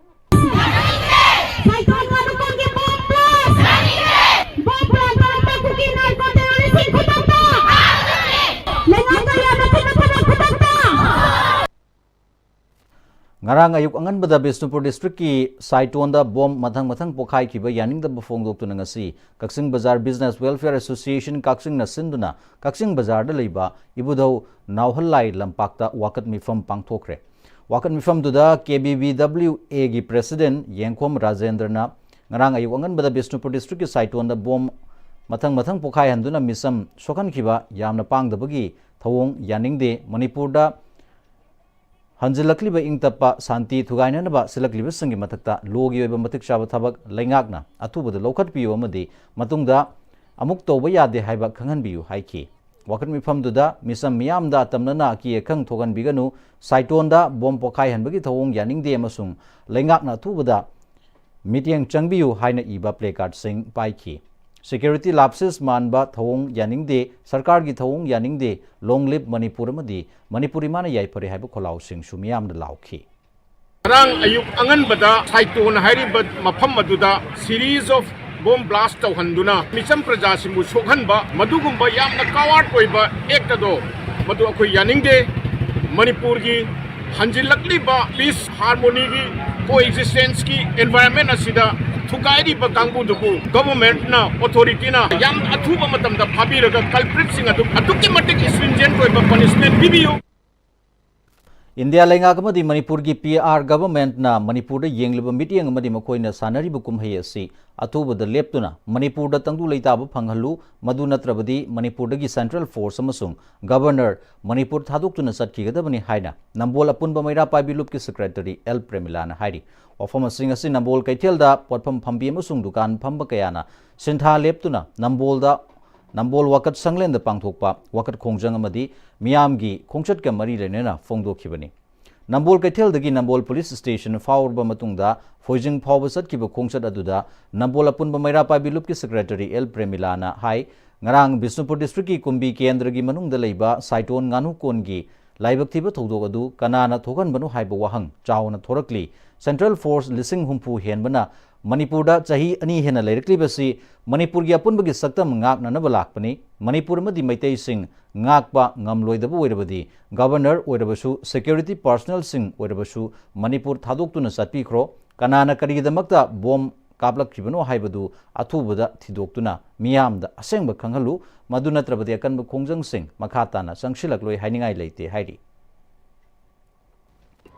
ꯉꯔꯥꯡ ꯑꯌꯨꯛ ꯑꯉꯟꯕꯗ ꯕꯤꯁꯅꯨꯄꯨꯔ ꯗꯤꯁꯇ꯭ꯔꯤꯛꯀꯤ ꯁꯥꯏꯇꯣꯟꯗ ꯕꯣꯝ ꯃꯊꯪ ꯃꯊꯪ ꯄꯣꯈꯥꯏꯈꯤꯕ ꯌꯥꯅꯤꯡꯗꯕ ꯐꯣꯡꯗꯣꯛꯇꯨꯅ ꯉꯁꯤ ꯀꯛꯆꯤꯡ ꯕꯖꯥꯔ ꯕꯤꯖꯤꯅꯦꯁ ꯋꯦꯜꯐꯤꯌꯔ ꯑꯦꯁꯣꯁꯤꯌꯦꯁꯟ ꯀꯛꯆꯤꯡꯅ ꯁꯤꯟꯗꯨꯅ ꯀꯛꯆꯤꯡ ꯕꯖꯥꯔꯗ ꯂꯩꯕ ꯏꯕꯨꯙꯧ ꯅꯥꯎꯍꯜꯂꯥꯏ ꯂꯝꯄꯥꯛꯇ ꯋꯥꯀꯠ ꯃꯤꯐꯝ ꯄꯥꯡꯊꯣꯛꯈ꯭ꯔꯦ꯫ ꯋꯥꯀꯠ ꯃꯤꯐꯝꯗꯨꯗ ꯀꯦ ꯕꯤ ꯕꯤ ꯗꯕ꯭ꯂꯤꯎ ꯑꯦꯒꯤ ꯄ꯭ꯔꯦꯁꯤꯗꯦꯟꯠ ꯌꯦꯡꯈꯣꯝ ꯔꯥꯖꯦꯟꯗ꯭ꯔꯅ ꯉꯔꯥꯡ ꯑꯌꯨꯛ ꯑꯉꯟꯕꯗ ꯕꯤꯁꯅꯨꯄꯨꯔ ꯗꯤꯁꯇ꯭ꯔꯤꯛꯀꯤ ꯁꯥꯏꯇꯣꯟꯗ ꯕꯣꯝ ꯃꯊꯪ ꯃꯊꯪ ꯄꯣꯈꯥꯏꯍꯟꯗꯨꯅ ꯃꯤꯆꯝ ꯁꯣꯛꯍꯟꯈꯤꯕ ꯌꯥꯝꯅ ꯄꯥꯡꯗꯕꯒꯤ ꯊꯧꯑꯣꯡ ꯌꯥꯅꯤꯡꯗꯦ꯫ ꯃꯅꯤꯄꯨꯔꯗ ꯍꯟꯖꯤꯜꯂꯛꯂꯤꯕ ꯏꯪ ꯇꯞꯄ ꯁꯥꯟꯇꯤ ꯊꯨꯒꯥꯏꯅꯅꯕ ꯁꯤꯜꯂꯛꯂꯤꯕꯁꯤꯡꯒꯤ ꯃꯊꯛꯇ ꯂꯣꯒꯤ ꯑꯣꯏꯕ ꯃꯇꯤꯛ ꯆꯥꯕ ꯊꯕꯛ ꯂꯩꯉꯥꯛꯅ ꯑꯊꯨꯕꯗ ꯂꯧꯈꯠꯄꯤꯌꯨ ꯑꯃꯗꯤ ꯃꯇꯨꯡꯗ ꯑꯃꯨꯛ ꯇꯧꯕ ꯌꯥꯗꯦ ꯍꯥꯏꯕ ꯈꯪꯍꯟꯕꯤꯌꯨ ꯍꯥꯏꯈꯤ꯫ ꯋꯥꯀꯠ ꯃꯤꯐꯝꯗꯨꯗ ꯃꯤꯆꯝ ꯃꯤꯌꯥꯝꯗ ꯑꯇꯝꯅꯅ ꯑꯀꯤ ꯑꯈꯪ ꯊꯣꯛꯍꯟꯕꯤꯒꯅꯨ, ꯁꯥꯏꯇꯣꯟꯗ ꯕꯣꯝ ꯄꯣꯈꯥꯏꯍꯟꯕꯒꯤ ꯊꯧꯑꯣꯡ ꯌꯥꯅꯤꯡꯗꯦ ꯑꯃꯁꯨꯡ ꯂꯩꯉꯥꯛꯅ ꯑꯊꯨꯕꯗ ꯃꯤꯠꯌꯦꯡ ꯆꯪꯕꯤꯌꯨ ꯍꯥꯏꯅ ꯏꯕ placardꯁꯤꯡ ꯄꯥꯏꯈꯤ꯫ Security lapses ꯃꯥꯟꯕ ꯊꯧꯑꯣꯡ ꯌꯥꯅꯤꯡꯗꯦ, ꯁꯔꯀꯥꯔꯒꯤ ꯊꯧꯑꯣꯡ ꯌꯥꯅꯤꯡꯗꯦ, long live ꯃꯅꯤꯄꯨꯔ ꯑꯃꯗꯤ ꯃꯅꯤꯄꯨꯔ ꯏꯃꯥꯅ ꯌꯥꯏꯐꯔꯦ ꯍꯥꯏꯕ ꯈꯣꯜꯂꯥꯎꯁꯤꯡꯁꯨ ꯃꯤꯌꯥꯝꯅ ꯂꯥꯎꯈꯤ꯫ ꯉꯔꯥꯡ ꯑꯌꯨꯛ ꯑꯉꯟꯕꯗ ꯁꯥꯏꯇꯣꯟ ꯍꯥꯏꯔꯤꯕ ꯃꯐꯝ ꯑꯗꯨꯗ series of bomb blast ꯇꯧꯍꯟꯗꯨꯅ ꯃꯤꯆꯝ ꯄ꯭ꯔꯖꯥꯁꯤꯡꯕꯨ ꯁꯣꯛꯍꯟꯕ, ꯃꯗꯨꯒꯨꯝꯕ ꯌꯥꯝꯅ coward ꯑꯣꯏꯕ act ꯑꯗꯣ, ꯃꯗꯨ ꯑꯩꯈꯣꯏ ꯌꯥꯅꯤꯡꯗꯦ꯫ ꯃꯅꯤꯄꯨꯔꯒꯤ ꯍꯟꯖꯤꯜꯂꯛꯂꯤꯕ peace, harmonyꯒꯤ, coexistenceꯀꯤ environment ꯑꯁꯤꯗ ꯊꯨꯒꯥꯏꯔꯤꯕ ꯀꯥꯡꯕꯨꯗꯨꯕꯨ governmentꯅ, authorityꯅ ꯌꯥꯝ ꯑꯊꯨꯕ ꯃꯇꯝꯗ ꯐꯥꯕꯤꯔꯒ culpritꯁꯤꯡ ꯑꯗꯨ ꯑꯗꯨꯛꯀꯤ ꯃꯇꯤꯛ stringent ꯑꯣꯏꯕ punishment ꯄꯤꯕꯤꯌꯨ꯫ ꯏꯟꯗꯤꯌꯥ ꯂꯩꯉꯥꯛ ꯑꯃꯗꯤ ꯃꯅꯤꯄꯨꯔꯒꯤ P R governmentꯅ ꯃꯅꯤꯄꯨꯔꯗ ꯌꯦꯡꯂꯤꯕ ꯃꯤꯠꯌꯦꯡ ꯑꯃꯗꯤ ꯃꯈꯣꯏꯅ ꯁꯥꯟꯅꯔꯤꯕ ꯀꯨꯝꯍꯩ ꯑꯁꯤ ꯑꯊꯨꯕꯗ ꯂꯦꯞꯇꯨꯅ ꯃꯅꯤꯄꯨꯔꯗ ꯇꯪꯗꯨ ꯂꯩꯇꯥꯕ ꯐꯪꯍꯜꯂꯨ, ꯃꯗꯨ ꯅꯠꯇ꯭ꯔꯕꯗꯤ ꯃꯅꯤꯄꯨꯔꯗꯒꯤ central force ꯑꯃꯁꯨꯡ governor ꯃꯅꯤꯄꯨꯔ ꯊꯥꯗꯣꯛꯇꯨꯅ ꯆꯠꯈꯤꯒꯗꯕꯅꯤ ꯍꯥꯏꯅ ꯅꯝꯕꯣꯜ ꯑꯄꯨꯟꯕ ꯃꯩꯔꯥ ꯄꯥꯏꯕꯤ ꯂꯨꯞꯀꯤ secretary L ꯄ꯭ꯔꯦꯃꯤꯂꯥꯅ ꯍꯥꯏꯔꯤ꯫ ꯋꯥꯐꯝ ꯑꯁꯤꯡ ꯑꯁꯤ ꯅꯝꯕꯣꯜ ꯀꯩꯊꯦꯜꯗ ꯄꯣꯠꯐꯝ ꯐꯝꯕꯤ ꯑꯃꯁꯨꯡ ꯗꯨꯀꯥꯟ ꯐꯝꯕ ꯀꯌꯥꯅ ꯁꯤꯟꯊꯥ ꯂꯦꯞꯇꯨꯅ ꯅꯝꯕꯣꯜꯗ ꯅꯝꯕꯣꯜ ꯋꯥꯀꯠ ꯁꯪꯂꯦꯟꯗ ꯄꯥꯡꯊꯣꯛꯄ ꯋꯥꯀꯠ ꯈꯣꯡꯖꯪ ꯑꯃꯗꯤ ꯃꯤꯌꯥꯝꯒꯤ ꯈꯣꯡꯆꯠꯀ ꯃꯔꯤ ꯂꯩꯅꯅ ꯐꯣꯡꯗꯣꯛꯈꯤꯕꯅꯤ꯫ ꯅꯝꯕꯣꯜ ꯀꯩꯊꯦꯜꯗꯒꯤ ꯅꯝꯕꯣꯜ police station ꯐꯥꯎꯔꯕ ꯃꯇꯨꯡꯗ ꯐꯣꯏꯖꯤꯡ ꯐꯥꯎꯕ ꯆꯠꯈꯤꯕ ꯈꯣꯡꯆꯠ ꯑꯗꯨꯗ ꯅꯝꯕꯣꯜ ꯑꯄꯨꯟꯕ ꯃꯩꯔꯥ ꯄꯥꯏꯕꯤ ꯂꯨꯞꯀꯤ secretary L ꯄ꯭ꯔꯦꯃꯤꯂꯥꯅ ꯍꯥꯏ, ꯉꯔꯥꯡ ꯕꯤꯁꯅꯨꯄꯨꯔ districtꯀꯤ ꯀꯨꯝꯕꯤ ꯀꯦꯟꯗ꯭ꯔꯒꯤ ꯃꯅꯨꯡꯗ ꯂꯩꯕ ꯁꯥꯏꯇꯣꯟ ꯉꯥꯅꯨ ꯀꯣꯟꯒꯤ ꯂꯥꯏꯕꯛ ꯊꯤꯕ ꯊꯧꯗꯣꯛ ꯑꯗꯨ ꯀꯅꯥꯅ ꯊꯣꯛꯍꯟꯕꯅꯣ ꯍꯥꯏꯕ ꯋꯥꯍꯪ ꯆꯥꯎꯅ ꯊꯣꯔꯛꯂꯤ꯫ Central force ꯂꯤꯁꯤꯡ ꯍꯨꯝꯐꯨ ꯍꯦꯟꯕꯅ ꯃꯅꯤꯄꯨꯔꯗ ꯆꯍꯤ ꯑꯅꯤ ꯍꯦꯟꯅ ꯂꯩꯔꯛꯂꯤꯕꯁꯤ ꯃꯅꯤꯄꯨꯔꯒꯤ ꯑꯄꯨꯟꯕꯒꯤ ꯁꯛꯇꯝ ꯉꯥꯛꯅꯅꯕ ꯂꯥꯛꯄꯅꯤ꯫ ꯃꯅꯤꯄꯨꯔ ꯑꯃꯗꯤ ꯃꯩꯇꯩꯁꯤꯡ ꯉꯥꯛꯄ ꯉꯝꯂꯣꯏꯗꯕ ꯑꯣꯏꯔꯕꯗꯤ governor ꯑꯣꯏꯔꯕꯁꯨ, security personnelꯁꯤꯡ ꯑꯣꯏꯔꯕꯁꯨ ꯃꯅꯤꯄꯨꯔ ꯊꯥꯗꯣꯛꯇꯨꯅ ꯆꯠꯄꯤꯈ꯭ꯔꯣ꯫ ꯀꯅꯥꯅ ꯀꯔꯤꯒꯤꯗꯃꯛꯇ ꯕꯣꯝ ꯀꯥꯞꯂꯛꯈꯤꯕꯅꯣ ꯍꯥꯏꯕꯗꯨ ꯑꯊꯨꯕꯗ ꯊꯤꯗꯣꯛꯇꯨꯅ ꯃꯤꯌꯥꯝꯗ ꯑꯁꯦꯡꯕ ꯈꯪꯍꯜꯂꯨ꯫ ꯃꯗꯨ ꯅꯠꯇ꯭ꯔꯕꯗꯤ ꯑꯀꯟꯕ ꯈꯣꯡꯖꯪꯁꯤꯡ ꯃꯈꯥ ꯇꯥꯅ ꯆꯪꯁꯤꯜꯂꯛꯂꯣꯏ ꯍꯥꯏꯅꯤꯡꯉꯥꯏ ꯂꯩꯇꯦ ꯍꯥꯏꯔꯤ꯫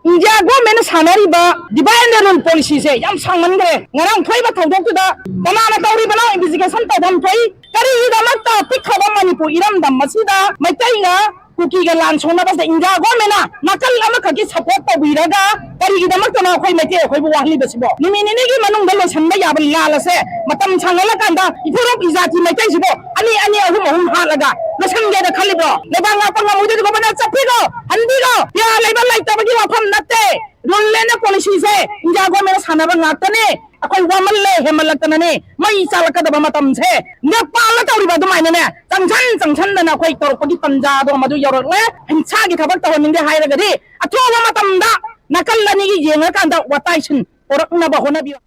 ꯏꯟꯗꯤꯌꯥ ꯒꯣꯔꯃꯦꯟꯅ ꯁꯥꯟꯅꯔꯤꯕ divide and rule policyꯁꯦ ꯌꯥꯝ ꯁꯥꯡꯃꯟꯈ꯭ꯔꯦ꯫ ꯉꯔꯥꯡ ꯊꯣꯛꯏꯕ ꯊꯧꯗꯣꯛꯇꯨꯗ ꯀꯅꯥꯅ ꯇꯧꯔꯤꯕꯅꯣ? Investigation ꯇꯧꯐꯝ ꯊꯣꯛꯏ꯫ ꯀꯔꯤꯒꯤꯗꯃꯛꯇ ꯄꯤꯛꯈ꯭ꯔꯕ ꯃꯅꯤꯄꯨꯔ ꯏꯔꯝꯗꯝ ꯑꯁꯤꯗ ꯃꯩꯇꯩꯒ ꯀꯨꯀꯤꯒ ꯂꯥꯟ ꯁꯣꯛꯅꯕꯁꯤꯗ ꯏꯟꯗꯤꯌꯥ ꯒꯣꯔꯃꯦꯟꯅ ꯅꯥꯀꯜ ꯑꯃꯈꯛꯀꯤ support ꯇꯧꯕꯤꯔꯒ ꯀꯔꯤꯒꯤꯗꯃꯛꯇꯅꯣ ꯑꯩꯈꯣꯏ ꯃꯩꯇꯩ ꯑꯩꯈꯣꯏꯕꯨ ꯋꯥꯍꯜꯂꯤꯕꯁꯤꯕꯣ? ꯅꯨꯃꯤꯠ ꯅꯤꯅꯤꯒꯤ ꯃꯅꯨꯡꯗ ꯂꯣꯏꯁꯤꯟꯕ ꯌꯥꯕ ꯂꯥꯜ ꯑꯁꯦ ꯃꯇꯝ ꯁꯥꯡꯍꯜꯂꯀꯥꯟꯗ ꯏꯐꯨꯔꯨꯞ ꯏꯖꯥꯇꯤ ꯃꯩꯇꯩꯁꯤꯕꯨ ꯑꯅꯤ ꯑꯅꯤ ꯑꯍꯨꯝ ꯑꯍꯨꯝ ꯍꯥꯠꯂꯒ ꯂꯣꯏꯁꯤꯟꯒꯦꯅ ꯈꯜꯂꯤꯕ꯭ꯔꯣ? ꯂꯩꯕꯥꯛ ꯉꯥꯛꯄ ꯉꯝꯃꯣꯏꯗꯣꯏꯗꯤ ꯒꯣꯕꯔꯅꯔ ꯆꯠꯄꯤꯔꯣ, ꯍꯟꯕꯤꯔꯣ꯫ ꯄꯤꯌꯥ ꯂꯩꯕ ꯂꯩꯇꯕꯒꯤ ꯋꯥꯐꯝ ꯅꯠꯇꯦ꯫ Rule and policyꯁꯦ ꯏꯟꯗꯤꯌꯥ ꯒꯣꯔꯃꯦꯟꯅ ꯁꯥꯟꯅꯕ ꯉꯥꯛꯇꯅꯦ꯫ ꯑꯩꯈꯣꯏ ꯋꯥꯃꯜꯂꯦ, ꯍꯦꯟꯃꯜꯂꯛꯇꯅꯅꯦ ꯃꯩ ꯆꯥꯂꯛꯀꯗꯕ ꯃꯇꯝꯁꯦ ꯅꯦꯄꯥꯜꯅ ꯇꯧꯔꯤꯕ ꯑꯗꯨꯃꯥꯏꯅꯅꯦ ꯆꯪꯁꯟ ꯆꯪꯁꯟꯗꯅ ꯑꯩꯈꯣꯏ ꯇꯧꯔꯛꯄꯒꯤ ꯇꯟꯖꯥꯗꯣ ꯃꯗꯨ ꯌꯧꯔꯛꯂꯦ꯫ ꯍꯤꯡꯁꯥꯒꯤ ꯊꯕꯛ ꯇꯧꯍꯟꯅꯤꯡꯗꯦ ꯍꯥꯏꯔꯒꯗꯤ ꯑꯊꯨꯕ ꯃꯇꯝꯗ ꯅꯥꯀꯜ ꯑꯅꯤꯒꯤ ꯌꯦꯡꯉꯀꯥꯟꯗ ꯋꯥꯇꯥꯏꯁꯤꯟ ꯄꯣꯔꯛꯅꯕ ꯍꯣꯠꯅꯕꯤꯌꯨ꯫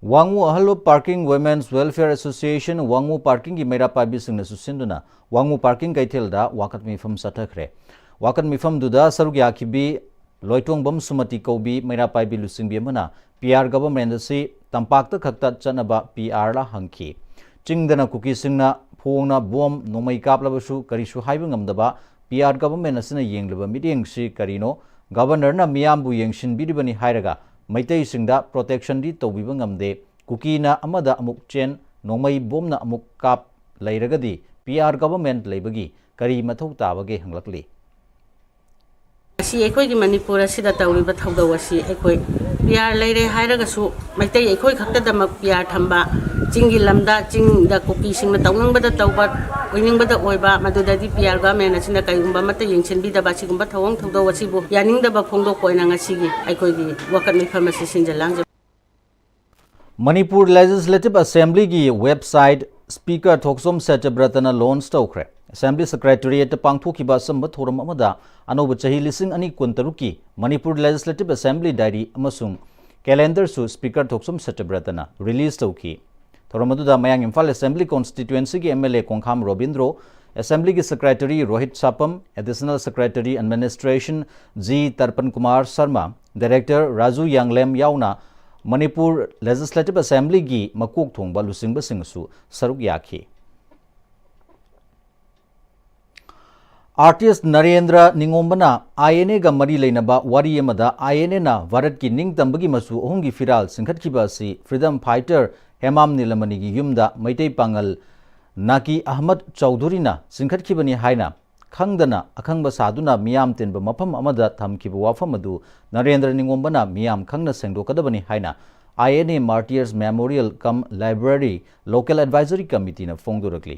ꯋꯥꯉꯨ ꯑꯍꯜ ꯄꯥꯔꯀꯤꯡ Women's Welfare Association ꯋꯥꯉꯨ ꯄꯥꯔꯀꯤꯡꯒꯤ ꯃꯩꯔꯥ ꯄꯥꯏꯕꯤꯁꯤꯡꯅꯁꯨ ꯁꯤꯟꯗꯨꯅ ꯋꯥꯉꯨ ꯄꯥꯔꯀꯤꯡ ꯀꯩꯊꯦꯜꯗ ꯋꯥꯀꯠ ꯃꯤꯐꯝ ꯆꯠꯊꯈ꯭ꯔꯦ꯫ ꯋꯥꯀꯠ ꯃꯤꯐꯝꯗꯨꯗ ꯁꯔꯨꯛ ꯌꯥꯈꯤꯕꯤ ꯂꯣꯏꯇꯣꯡꯕꯝ ꯁꯨꯃꯇꯤ ꯀꯧꯕꯤ ꯃꯩꯔꯥ ꯄꯥꯏꯕꯤ ꯂꯨꯆꯤꯡꯕꯤ ꯑꯃꯅ P R government ꯑꯁꯤ ꯇꯝꯄꯥꯛꯇ ꯈꯛꯇ ꯆꯠꯅꯕ P R ꯂ ꯍꯪꯈꯤ꯫ ꯆꯤꯡꯗꯅ ꯀꯨꯀꯤꯁꯤꯡꯅ ꯐꯣꯡꯅ ꯕꯣꯝ ꯅꯣꯡꯃꯩ ꯀꯥꯞꯂꯕꯁꯨ ꯀꯔꯤꯁꯨ ꯍꯥꯏꯕ ꯉꯝꯗꯕ P R government ꯑꯁꯤꯅ ꯌꯦꯡꯂꯤꯕ ꯃꯤꯠꯌꯦꯡꯁꯤ ꯀꯔꯤꯅꯣ? Governorꯅ ꯃꯤꯌꯥꯝꯕꯨ ꯌꯦꯡꯁꯤꯟꯕꯤꯔꯤꯕꯅꯤ ꯍꯥꯏꯔꯒ ꯃꯩꯇꯩꯁꯤꯡꯗ protectionꯗꯤ ꯇꯧꯕꯤꯕ ꯉꯝꯗꯦ꯫ ꯀꯨꯀꯤꯅ ꯑꯃꯗ ꯑꯃꯨꯛ ꯆꯦꯟ, ꯅꯣꯡꯃꯩ ꯕꯣꯝꯅ ꯑꯃꯨꯛ ꯀꯥꯞ ꯂꯩꯔꯒꯗꯤ P R government ꯂꯩꯕꯒꯤ ꯀꯔꯤ ꯃꯊꯧ ꯇꯥꯕꯒꯦ ꯍꯪꯂꯛꯂꯤ꯫ ꯑꯁꯤ ꯑꯩꯈꯣꯏꯒꯤ ꯃꯅꯤꯄꯨꯔ ꯑꯁꯤꯗ ꯇꯧꯔꯤꯕ ꯊꯧꯗꯧ ꯑꯁꯤ ꯑꯩꯈꯣꯏ P R ꯂꯩꯔꯦ ꯍꯥꯏꯔꯒꯁꯨ ꯃꯩꯇꯩ ꯑꯩꯈꯣꯏ ꯈꯛꯇꯗꯃꯛ P R ꯊꯝꯕ, ꯆꯤꯡꯒꯤ ꯂꯝꯗ, ꯆꯤꯡꯗ ꯀꯨꯀꯤꯁꯤꯡꯅ ꯇꯧꯅꯤꯡꯕꯗ ꯇꯧꯕ, ꯑꯣꯏꯅꯤꯡꯕꯗ ꯑꯣꯏꯕ, ꯃꯗꯨꯗꯗꯤ P R government ꯑꯁꯤꯅ ꯀꯔꯤꯒꯨꯝꯕ ꯑꯃꯠꯇ ꯌꯦꯡꯁꯤꯟꯕꯤꯗꯕ ꯑꯁꯤꯒꯨꯝꯕ ꯊꯧꯑꯣꯡ ꯊꯧꯗꯧ ꯑꯁꯤꯕꯨ ꯌꯥꯅꯤꯡꯗꯕ ꯐꯣꯡꯗꯣꯛꯄ ꯑꯣꯏꯅ ꯉꯁꯤꯒꯤ ꯑꯩꯈꯣꯏꯒꯤ ꯋꯥꯀꯠ ꯃꯤꯐꯝ ꯑꯁꯤ ꯁꯤꯟꯖ ꯂꯥꯡꯖꯕ꯫ ꯃꯅꯤꯄꯨꯔ Legislative Assemblyꯒꯤ website Speaker ꯊꯣꯛꯆꯣꯝ ꯁꯇ꯭ꯌꯕ꯭ꯔꯇꯅ launch ꯇꯧꯈ꯭ꯔꯦ꯫ Assembly Secretariatꯇ ꯄꯥꯡꯊꯣꯛꯈꯤꯕ ꯑꯆꯝꯕ ꯊꯧꯔꯝ ꯑꯃꯗ ꯑꯅꯧꯕ ꯆꯍꯤ ꯂꯤꯁꯤꯡ ꯑꯅꯤ ꯀꯨꯟꯇꯔꯨꯛꯀꯤ ꯃꯅꯤꯄꯨꯔ Legislative Assembly diary ꯑꯃꯁꯨꯡ calendarꯁꯨ Speaker ꯊꯣꯛꯆꯣꯝ ꯁꯇ꯭ꯌꯕ꯭ꯔꯇꯅ release ꯇꯧꯈꯤ꯫ ꯊꯧꯔꯝ ꯑꯗꯨꯗ ꯃꯌꯥꯡ Imphal Assembly constituencyꯒꯤ M L A ꯀꯣꯡꯈꯥꯝ Robindro, Assemblyꯒꯤ Secretary Rohit ꯁꯥꯄꯝ, Additional Secretary Administration G ꯇꯔꯄꯟ Kumar Sharma, Director Raju ꯌꯥꯡꯂꯦꯝ ꯌꯥꯎꯅ ꯃꯅꯤꯄꯨꯔ Legislative Assemblyꯒꯤ ꯃꯀꯣꯛ ꯊꯣꯡꯕ ꯂꯨꯆꯤꯡꯕꯁꯤꯡꯁꯨ ꯁꯔꯨꯛ ꯌꯥꯈꯤ꯫ ꯑꯥꯔꯇꯤꯁ ꯅꯔꯦꯟꯗ꯭ꯔ ꯅꯤꯉꯣꯝꯕꯅ ꯑꯥꯏ ꯑꯦꯟ ꯑꯦꯒ ꯃꯔꯤ ꯂꯩꯅꯕ ꯋꯥꯔꯤ ꯑꯃꯗ ꯑꯥꯏ ꯑꯦꯟ ꯑꯦꯅ ꯚꯥꯔꯠꯀꯤ ꯅꯤꯡꯇꯝꯕꯒꯤ ꯃꯆꯨ ꯑꯍꯨꯝꯒꯤ ꯐꯤꯔꯥꯜ ꯆꯤꯡꯈꯠꯈꯤꯕ ꯑꯁꯤ ꯐ꯭ꯔꯤꯗꯝ ꯐꯥꯏꯇꯔ ꯍꯦꯃꯥꯝ ꯅꯤꯂꯃꯅꯤꯒꯤ ꯌꯨꯝꯗ ꯃꯩꯇꯩ ꯄꯥꯉꯜ ꯅꯥꯀꯤ ꯑꯍꯃꯗ ꯆꯧꯙꯨꯔꯤꯅ ꯆꯤꯡꯈꯠꯈꯤꯕꯅꯤ ꯍꯥꯏꯅ ꯈꯪꯗꯅ ꯑꯈꯪꯕ ꯁꯥꯗꯨꯅ ꯃꯤꯌꯥꯝ ꯇꯤꯟꯕ ꯃꯐꯝ ꯑꯃꯗ ꯊꯝꯈꯤꯕ ꯋꯥꯐꯝ ꯑꯗꯨ ꯅꯔꯦꯟꯗ꯭ꯔ ꯅꯤꯉꯣꯝꯕꯅ ꯃꯤꯌꯥꯝ ꯈꯪꯅ ꯁꯦꯡꯗꯣꯛꯀꯗꯕꯅꯤ ꯍꯥꯏꯅ I N A Martyrs Memorial cum Library Local Advisory Committeeꯅ ꯐꯣꯡꯗꯣꯔꯛꯂꯤ꯫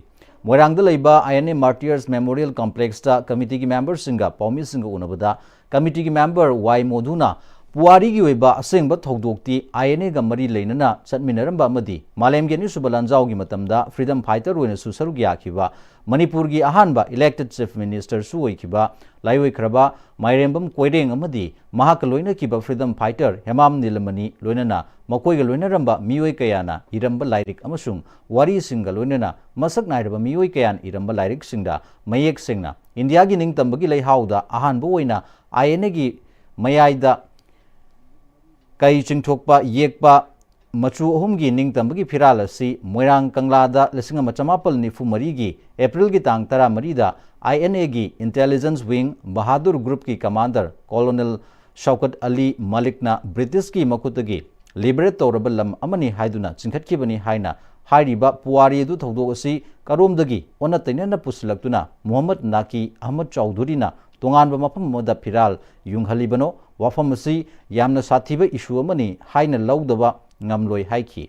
ꯃꯣꯏꯔꯥꯡꯗ ꯂꯩꯕ I N A Martyrs Memorial Complexꯇ committeeꯒꯤ memberꯁꯤꯡꯒ ꯄꯥꯎꯃꯤꯁꯤꯡꯒ ꯎꯅꯕꯗ committeeꯒꯤ member ꯋꯥꯏ ꯃꯣꯙꯨꯅ ꯄꯨꯋꯥꯔꯤꯒꯤ ꯑꯣꯏꯕ ꯑꯁꯦꯡꯕ ꯊꯧꯗꯣꯛꯇꯤ ꯑꯥꯏ ꯑꯦꯟ ꯑꯦꯒ ꯃꯔꯤ ꯂꯩꯅꯅ ꯆꯠꯃꯤꯟꯅꯔꯝꯕ ꯑꯃꯗꯤ ꯃꯥꯂꯦꯝꯒꯤ ꯑꯅꯤꯁꯨꯕ ꯂꯥꯟꯖꯥꯎꯒꯤ ꯃꯇꯝꯗ freedom fighter ꯑꯣꯏꯅꯁꯨ ꯁꯔꯨꯛ ꯌꯥꯈꯤꯕ ꯃꯅꯤꯄꯨꯔꯒꯤ ꯑꯍꯥꯟꯕ elected chief ministerꯁꯨ ꯑꯣꯏꯈꯤꯕ ꯂꯥꯏꯑꯣꯏꯈ꯭ꯔꯕ ꯃꯥꯏꯔꯦꯝꯕꯝ ꯀꯣꯏꯔꯦꯡ ꯑꯃꯗꯤ ꯃꯍꯥꯛꯀ ꯂꯣꯏꯅꯈꯤꯕ freedom fighter ꯍꯦꯃꯥꯝ ꯅꯤꯂꯃꯅꯤ ꯂꯣꯏꯅꯅ ꯃꯈꯣꯏꯒ ꯂꯣꯏꯅꯔꯝꯕ ꯃꯤꯑꯣꯏ ꯀꯌꯥꯅ ꯏꯔꯝꯕ ꯂꯥꯏꯔꯤꯛ ꯑꯃꯁꯨꯡ ꯋꯥꯔꯤꯁꯤꯡꯒ ꯂꯣꯏꯅꯅ ꯃꯁꯛ ꯅꯥꯏꯔꯕ ꯃꯤꯑꯣꯏ ꯀꯌꯥꯅ ꯏꯔꯝꯕ ꯂꯥꯏꯔꯤꯛꯁꯤꯡꯗ ꯃꯌꯦꯛ ꯁꯦꯡꯅ ꯏꯟꯗꯤꯌꯥꯒꯤ ꯅꯤꯡꯇꯝꯕꯒꯤ ꯂꯩꯍꯥꯎꯗ ꯑꯍꯥꯟꯕ ꯑꯣꯏꯅ ꯑꯥꯏ ꯑꯦꯟ ꯑꯦꯒꯤ ꯃꯌꯥꯏꯗ ꯀꯩ ꯆꯤꯡꯊꯣꯛꯄ ꯌꯦꯛꯄ ꯃꯆꯨ ꯑꯍꯨꯝꯒꯤ ꯅꯤꯡꯇꯝꯕꯒꯤ ꯐꯤꯔꯥꯜ ꯑꯁꯤ ꯃꯣꯏꯔꯥꯡ ꯀꯪꯂꯥꯗ ꯂꯤꯁꯤꯡ ꯑꯃ ꯆꯃꯥꯄꯜ ꯅꯤꯐꯨ ꯃꯔꯤꯒꯤ ꯑꯦꯄ꯭ꯔꯤꯜꯒꯤ ꯇꯥꯡ ꯇꯔꯥꯃꯔꯤꯗ ꯑꯥꯏ ꯑꯦꯟ ꯑꯦꯒꯤ intelligence wing ꯕꯍꯥꯗꯨꯔ groupꯀꯤ commander Colonel ꯁꯧꯀꯠ ꯑꯂꯤ ꯃꯥꯂꯤꯛꯅ ꯕ꯭ꯔꯤꯇꯤꯁꯀꯤ ꯃꯈꯨꯠꯇꯒꯤ liberate ꯇꯧꯔꯕ ꯂꯝ ꯑꯃꯅꯤ ꯍꯥꯏꯗꯨꯅ ꯆꯤꯡꯈꯠꯈꯤꯕꯅꯤ ꯍꯥꯏꯅ ꯍꯥꯏꯔꯤꯕ ꯄꯨꯋꯥꯔꯤ ꯑꯗꯨ ꯊꯧꯗꯣꯛ ꯑꯁꯤ ꯀꯔꯣꯝꯗꯒꯤ ꯑꯣꯟꯅ ꯇꯩꯅꯅ ꯄꯨꯁꯤꯜꯂꯛꯇꯨꯅ ꯃꯨꯍꯝꯃꯗ ꯅꯥꯀꯤ ꯑꯍꯃꯗ ꯆꯧꯙꯨꯔꯤꯅ ꯇꯣꯉꯥꯟꯕ ꯃꯐꯝ ꯑꯃꯗ ꯐꯤꯔꯥꯜ ꯌꯨꯡꯍꯜꯂꯤꯕꯅꯣ? ꯋꯥꯐꯝ ꯑꯁꯤ ꯌꯥꯝꯅ ꯁꯥꯊꯤꯕ issue ꯑꯃꯅꯤ ꯍꯥꯏꯅ ꯂꯧꯗꯕ ꯉꯝꯂꯣꯏ ꯍꯥꯏꯈꯤ꯫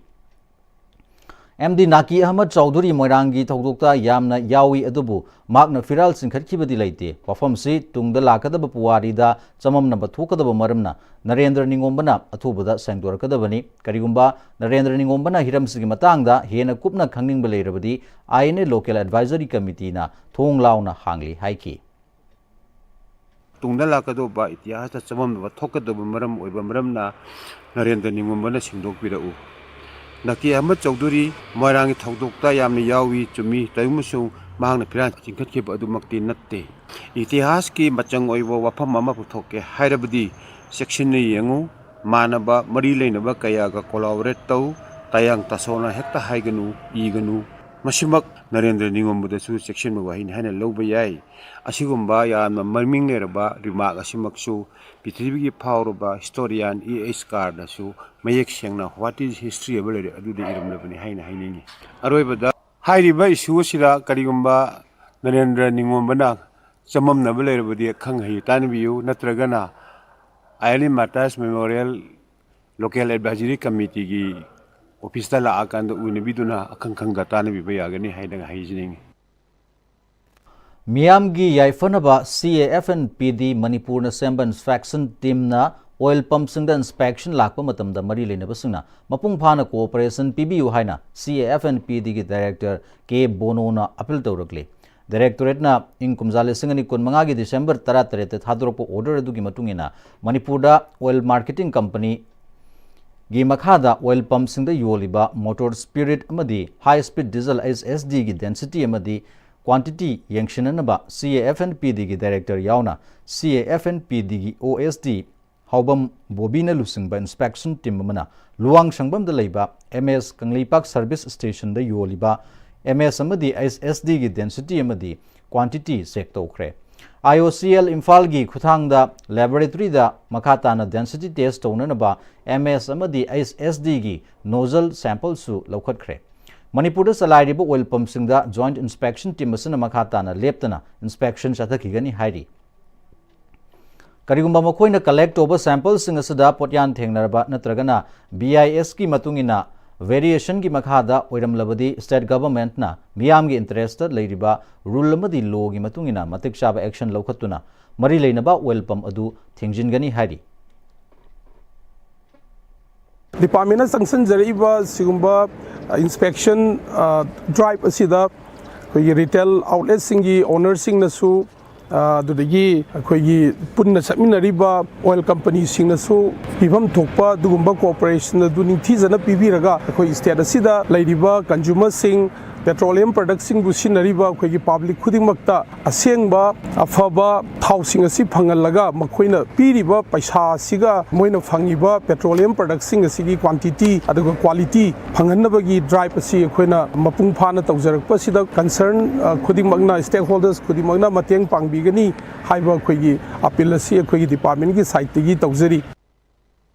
ꯑꯦꯝ ꯗꯤ ꯅꯥꯀꯤ ꯑꯍꯃꯗ ꯆꯧꯙꯨꯔꯤ ꯃꯣꯏꯔꯥꯡꯒꯤ ꯊꯧꯗꯣꯛꯇ ꯌꯥꯝꯅ ꯌꯥꯎꯏ, ꯑꯗꯨꯕꯨ ꯃꯍꯥꯛꯅ ꯐꯤꯔꯥꯜ ꯆꯤꯡꯈꯠꯈꯤꯕꯗꯤ ꯂꯩꯇꯦ꯫ ꯋꯥꯐꯝꯁꯤ ꯇꯨꯡꯗ ꯂꯥꯛꯀꯗꯕ ꯄꯨꯋꯥꯔꯤꯗ ꯆꯃꯝꯅꯕ ꯊꯣꯛꯀꯗꯕ ꯃꯔꯝꯅ ꯅꯔꯦꯟꯗ꯭ꯔ ꯅꯤꯉꯣꯝꯕꯅ ꯑꯊꯨꯕꯗ ꯁꯦꯡꯗꯣꯔꯛꯀꯗꯕꯅꯤ꯫ ꯀꯔꯤꯒꯨꯝꯕ ꯅꯔꯦꯟꯗ꯭ꯔ ꯅꯤꯉꯣꯝꯕꯅ ꯍꯤꯔꯝꯁꯤꯒꯤ ꯃꯇꯥꯡꯗ ꯍꯦꯟꯅ ꯀꯨꯞꯅ ꯈꯪꯅꯤꯡꯕ ꯂꯩꯔꯕꯗꯤ, ꯑꯥꯏ ꯑꯦꯟ ꯑꯦ Local Advisory Committeeꯅ ꯊꯣꯡ ꯂꯥꯎꯅ ꯍꯥꯡꯂꯤ ꯍꯥꯏꯈꯤ꯫ ꯇꯨꯡꯗ ꯂꯥꯛꯀꯗꯧꯕ ꯏꯇꯤꯍꯥꯁꯇ ꯆꯃꯝꯅꯕ ꯊꯣꯛꯀꯗꯧꯕ ꯃꯔꯝ ꯑꯣꯏꯕ ꯃꯔꯝꯅ ꯅꯔꯦꯟꯗ꯭ꯔ ꯅꯤꯉꯣꯝꯕꯅ ꯁꯦꯡꯗꯣꯛꯄꯤꯔꯛꯎ꯫ ꯅꯥꯀꯤ ꯑꯍꯃꯗ ꯆꯧꯙꯨꯔꯤ ꯃꯣꯏꯔꯥꯡꯒꯤ ꯊꯧꯗꯣꯛꯇ ꯌꯥꯝꯅ ꯌꯥꯎꯏ, ꯆꯨꯝꯃꯤ, ꯇꯧꯏꯒꯨꯝꯕꯁꯨꯡ ꯃꯍꯥꯛꯅ ꯐꯤꯔꯥꯜ ꯆꯤꯡꯈꯠꯈꯤꯕ ꯑꯗꯨꯃꯛꯇꯤ ꯅꯠꯇꯦ꯫ ꯏꯇꯤꯍꯥꯁꯀꯤ ꯃꯆꯪ ꯑꯣꯏꯕ ꯋꯥꯐꯝ ꯑꯃ ꯄꯨꯊꯣꯛꯀꯦ ꯍꯥꯏꯔꯕꯗꯤ ꯆꯦꯛꯁꯤꯟꯅ ꯌꯦꯡꯉꯨ꯫ ꯃꯥꯟꯅꯕ ꯃꯔꯤ ꯂꯩꯅꯕ ꯀꯌꯥꯒ collaborate ꯇꯧ꯫ ꯇꯥꯌꯥꯡ ꯇꯥꯁꯣꯅ ꯍꯦꯛꯇ ꯍꯥꯏꯒꯅꯨ, ꯏꯒꯅꯨ꯫ ꯃꯁꯤꯃꯛ ꯅꯔꯦꯟꯗ꯭ꯔ ꯅꯤꯉꯣꯝꯕꯗꯁꯨ ꯆꯦꯛꯁꯤꯟꯕ ꯋꯥꯍꯩꯅꯤ ꯍꯥꯏꯅ ꯂꯧꯕ ꯌꯥꯏ꯫ ꯑꯁꯤꯒꯨꯝꯕ ꯌꯥꯝꯅ ꯃꯃꯤꯡ ꯂꯩꯔꯕ ꯔꯤꯃꯥꯔꯛ ꯑꯁꯤꯃꯛꯁꯨ ꯄ꯭ꯔꯤꯊꯤꯕꯤꯒꯤ ꯐꯥꯎꯔꯕ ꯍꯤꯁꯇꯣꯔꯤꯌꯥꯟ ꯏ ꯑꯩꯆ ꯀꯥꯔꯅꯁꯨ ꯃꯌꯦꯛ ꯁꯦꯡꯅ "What is history" ꯍꯥꯏꯕ ꯂꯩꯔꯦ ꯑꯗꯨꯗ ꯏꯔꯝꯂꯕꯅꯤ ꯍꯥꯏꯅ ꯍꯥꯏꯅꯤꯡꯏ꯫ ꯑꯔꯣꯏꯕꯗ ꯍꯥꯏꯔꯤꯕ ꯏꯁꯨ ꯑꯁꯤꯗ ꯀꯔꯤꯒꯨꯝꯕ ꯅꯔꯦꯟꯗ꯭ꯔ ꯅꯤꯉꯣꯝꯕꯅ ꯆꯃꯝꯅꯕ ꯂꯩꯔꯕꯗꯤ ꯑꯈꯪ ꯑꯍꯩ ꯇꯥꯟꯅꯕꯤꯌꯨ, ꯅꯠꯇ꯭ꯔꯒꯅ I L E martyrs memorial local advisory ꯀꯃꯤꯇꯤꯒꯤ ꯑꯣꯐꯤꯁꯇ ꯂꯥꯛꯑꯀꯥꯟꯗ ꯎꯅꯕꯤꯗꯨꯅ ꯑꯈꯪ ꯈꯪꯗ ꯇꯥꯟꯅꯕꯤꯕ ꯌꯥꯒꯅꯤ ꯍꯥꯏꯅ ꯍꯥꯏꯖꯅꯤꯡꯏ꯫ ꯃꯤꯌꯥꯝꯒꯤ ꯌꯥꯏꯐꯅꯕ ꯁꯤ ꯑꯦ ꯑꯦꯐ ꯑꯦꯟ ꯄꯤ ꯗꯤ ꯃꯅꯤꯄꯨꯔꯅ ꯁꯦꯝꯕ ꯏꯟꯁꯄꯦꯛꯁꯟ ꯇꯤꯝꯅ ꯑꯣꯏꯜ ꯄꯝꯁꯤꯡꯗ ꯏꯟꯁꯄꯦꯛꯁꯟ ꯂꯥꯛꯄ ꯃꯇꯝꯗ ꯃꯔꯤ ꯂꯩꯅꯕꯁꯤꯡꯅ ꯃꯄꯨꯡ ꯐꯥꯅ ꯀꯣꯑꯣꯄꯔꯦꯁꯟ ꯄꯤꯕꯤꯌꯨ ꯍꯥꯏꯅ ꯁꯤ A F N P ꯗꯤꯒꯤ director K ꯕꯣꯅꯣꯅ appeal ꯇꯧꯔꯛꯂꯤ꯫ ꯗꯥꯏꯔꯦꯛꯇꯣꯔꯦꯠꯅ ꯏꯪ ꯀꯨꯝꯖꯥ ꯂꯤꯁꯤꯡ ꯑꯅꯤ ꯀꯨꯟꯃꯉꯥꯒꯤ ꯗꯤꯁꯦꯝꯕꯔ ꯇꯔꯥꯇꯔꯦꯠꯇ ꯊꯥꯗꯣꯔꯛꯄ ꯑꯣꯔꯗꯔ ꯑꯗꯨꯒꯤ ꯃꯇꯨꯡ ꯏꯟꯅ ꯃꯅꯤꯄꯨꯔꯗ ꯑꯣꯏꯜ ꯃꯥꯔꯀꯦꯇꯤꯡ ꯀꯝꯄꯅꯤ ꯒꯤ ꯃꯈꯥꯗ ꯑꯣꯏꯜ ꯄꯝꯁꯤꯡꯗ ꯌꯣꯜꯂꯤꯕ ꯃꯣꯇꯣꯔ ꯁ꯭ꯄꯤꯔꯤꯠ ꯑꯃꯗꯤ ꯍꯥꯏ ꯁ꯭ꯄꯤꯗ ꯗꯤꯖꯜ ꯑꯩꯆ ꯑꯦꯁ ꯗꯤꯒꯤ ꯗꯦꯟꯁꯤꯇꯤ ꯑꯃꯗꯤ ꯀ꯭ꯋꯥꯟꯇꯤꯇꯤ ꯌꯦꯡꯁꯤꯟꯅꯅꯕ ꯁꯤ A F N P ꯗꯤꯒꯤ director ꯌꯥꯎꯅ ꯁꯤ ꯑꯦ ꯑꯦꯐ ꯑꯦꯟ ꯄꯤ ꯗꯤꯒꯤ ꯑꯣ ꯑꯦꯁ ꯗꯤ ꯍꯥꯎꯕꯝ ꯕꯣꯕꯤꯅ ꯂꯨꯆꯤꯡꯕ ꯏꯟꯁꯄꯦꯛꯁꯟ ꯇꯤꯝ ꯑꯃꯅ ꯂꯨꯋꯥꯡꯁꯪꯕꯝꯗ ꯂꯩꯕ ꯑꯦꯝ ꯑꯦꯁ ꯀꯪꯂꯩꯄꯥꯛ ꯁꯔꯚꯤꯁ ꯁ꯭ꯇꯦꯁꯟꯗ ꯌꯣꯜꯂꯤꯕ ꯑꯦꯝ ꯑꯦꯁ ꯑꯃꯗꯤ ꯑꯩꯆ ꯑꯦꯁ ꯗꯤꯒꯤ ꯗꯦꯟꯁꯤꯇꯤ ꯑꯃꯗꯤ ꯀ꯭ꯋꯥꯟꯇꯤꯇꯤ ꯆꯦꯛ ꯇꯧꯈ꯭ꯔꯦ꯫ ꯑꯥꯏ ꯑꯣ ꯁꯤ ꯑꯦꯜ ꯏꯝꯐꯥꯜꯒꯤ ꯈꯨꯠꯊꯥꯡꯗ ꯂꯦꯕꯣꯔꯦꯇꯣꯔꯤꯗ ꯃꯈꯥ ꯇꯥꯅ ꯗꯦꯟꯁꯤꯇꯤ ꯇꯦꯁ ꯇꯧꯅꯅꯕ ꯑꯦꯝ ꯑꯦꯁ ꯑꯃꯗꯤ ꯑꯩꯆ ꯑꯦꯁ ꯗꯤꯒꯤ ꯅꯣꯖꯜ ꯁꯦꯝꯄꯜꯁꯨ ꯂꯧꯈꯠꯈ꯭ꯔꯦ꯫ ꯃꯅꯤꯄꯨꯔꯗ ꯆꯂꯥꯏꯔꯤꯕ ꯑꯣꯏꯜ ꯄꯝꯁꯤꯡꯗ ꯖꯣꯏꯟꯠ ꯏꯟꯁꯄꯦꯛꯁꯟ ꯇꯤꯝ ꯑꯁꯤꯅ ꯃꯈꯥ ꯇꯥꯅ ꯂꯦꯞꯇꯅ ꯏꯟꯁꯄꯦꯛꯁꯟ ꯆꯠꯊꯈꯤꯒꯅꯤ ꯍꯥꯏꯔꯤ꯫ ꯀꯔꯤꯒꯨꯝꯕ ꯃꯈꯣꯏꯅ ꯀꯂꯦꯛ ꯇꯧꯕ ꯁꯦꯝꯄꯜꯁꯤꯡ ꯑꯁꯤꯗ ꯄꯣꯠꯌꯥꯟ ꯊꯦꯡꯅꯔꯕ ꯅꯠꯇ꯭ꯔꯒꯅ ꯕꯤ ꯑꯥꯏ ꯑꯦꯁꯀꯤ ꯃꯇꯨꯡ ꯏꯟꯅ ꯚꯦꯔꯤꯌꯦꯁꯟꯒꯤ ꯃꯈꯥꯗ ꯑꯣꯏꯔꯝꯂꯕꯗꯤ ꯁ꯭ꯇꯦꯠ ꯒꯚꯔꯟꯃꯦꯟꯠꯅ ꯃꯤꯌꯥꯝꯒꯤ ꯏꯟꯇꯔꯦꯁꯇ ꯂꯩꯔꯤꯕ ꯔꯨꯜ ꯑꯃꯗꯤ ꯂꯣꯒꯤ ꯃꯇꯨꯡ ꯏꯟꯅ ꯃꯇꯤꯛ ꯆꯥꯕ ꯑꯦꯛꯁꯟ ꯂꯧꯈꯠꯇꯨꯅ ꯃꯔꯤ ꯂꯩꯅꯕ ꯑꯣꯏꯜ ꯄꯝ ꯑꯗꯨ ꯊꯤꯡꯖꯤꯟꯒꯅꯤ ꯍꯥꯏꯔꯤ꯫ ꯗꯤꯄꯥꯔꯠꯃꯦꯟꯅ ꯆꯪꯁꯤꯟꯖꯔꯛꯏꯕ ꯁꯤꯒꯨꯝꯕ ꯏꯟꯁꯄꯦꯛꯁꯟ ꯗ꯭ꯔꯥꯏꯚ ꯑꯁꯤꯗ ꯑꯩꯈꯣꯏꯒꯤ ꯔꯤꯇꯦꯜ ꯑꯥꯎꯠꯂꯦꯠꯁꯤꯡꯒꯤ ꯑꯣꯅꯔꯁꯤꯡꯅꯁꯨ ꯑꯗꯨꯗꯒꯤ ꯑꯩꯈꯣꯏꯒꯤ ꯄꯨꯟꯅ ꯆꯠꯃꯤꯟꯅꯔꯤꯕ ꯑꯣꯏꯜ ꯀꯝꯄꯅꯤꯁꯤꯡꯅꯁꯨ ꯄꯤꯐꯝ ꯊꯣꯛꯄ ꯑꯗꯨꯒꯨꯝꯕ ꯀꯣꯑꯣꯄꯔꯦꯁꯟ ꯑꯗꯨ ꯅꯤꯡꯊꯤꯖꯅ ꯄꯤꯕꯤꯔꯒ ꯑꯩꯈꯣꯏ ꯁ꯭ꯇꯦꯠ ꯑꯁꯤꯗ ꯂꯩꯔꯤꯕ ꯀꯟꯖꯨꯃꯔꯁꯤꯡ ꯄꯦꯇ꯭ꯔꯣꯂꯤꯌꯝ ꯄ꯭ꯔꯗꯛꯁꯤꯡꯕꯨ ꯁꯤꯖꯤꯟꯅꯔꯤꯕ ꯑꯩꯈꯣꯏꯒꯤ ꯄꯥꯕ꯭ꯂꯤꯛ ꯈꯨꯗꯤꯡꯃꯛꯇ ꯑꯁꯦꯡꯕ ꯑꯐꯕ ꯊꯥꯎꯁꯤꯡ ꯑꯁꯤ ꯐꯪꯍꯜꯂꯒ, ꯃꯈꯣꯏꯅ ꯄꯤꯔꯤꯕ ꯄꯩꯁꯥ ꯑꯁꯤꯒ ꯃꯣꯏꯅ ꯐꯪꯉꯤꯕ ꯄꯦꯇ꯭ꯔꯣꯂꯤꯌꯝ ꯄ꯭ꯔꯗꯛꯁꯤꯡ ꯑꯁꯤꯒꯤ ꯀ꯭ꯋꯥꯟꯇꯤꯇꯤ ꯑꯗꯨꯒ ꯀ꯭ꯋꯥꯂꯤꯇꯤ ꯐꯪꯍꯟꯅꯕꯒꯤ ꯗ꯭ꯔꯥꯏꯕ ꯑꯁꯤ ꯑꯩꯈꯣꯏꯅ ꯃꯄꯨꯡ ꯐꯥꯅ ꯇꯧꯖꯔꯛꯄꯁꯤꯗ, ꯀꯟꯁꯔꯟ, ꯑ, ꯈꯨꯗꯤꯡꯃꯛꯅ, ꯁ꯭ꯇꯦꯛꯍꯣꯜꯗꯔꯁ ꯈꯨꯗꯤꯡꯃꯛꯅ ꯃꯇꯦꯡ ꯄꯥꯡꯕꯤꯒꯅꯤ ꯍꯥꯏꯕ ꯑꯩꯈꯣꯏꯒꯤ ꯑꯄꯤꯜ ꯑꯁꯤ ꯑꯩꯈꯣꯏꯒꯤ ꯗꯤꯄꯥꯔꯠꯃꯦꯟꯒꯤ ꯁꯥꯏꯠꯇꯒꯤ ꯇꯧꯖꯔꯤ꯫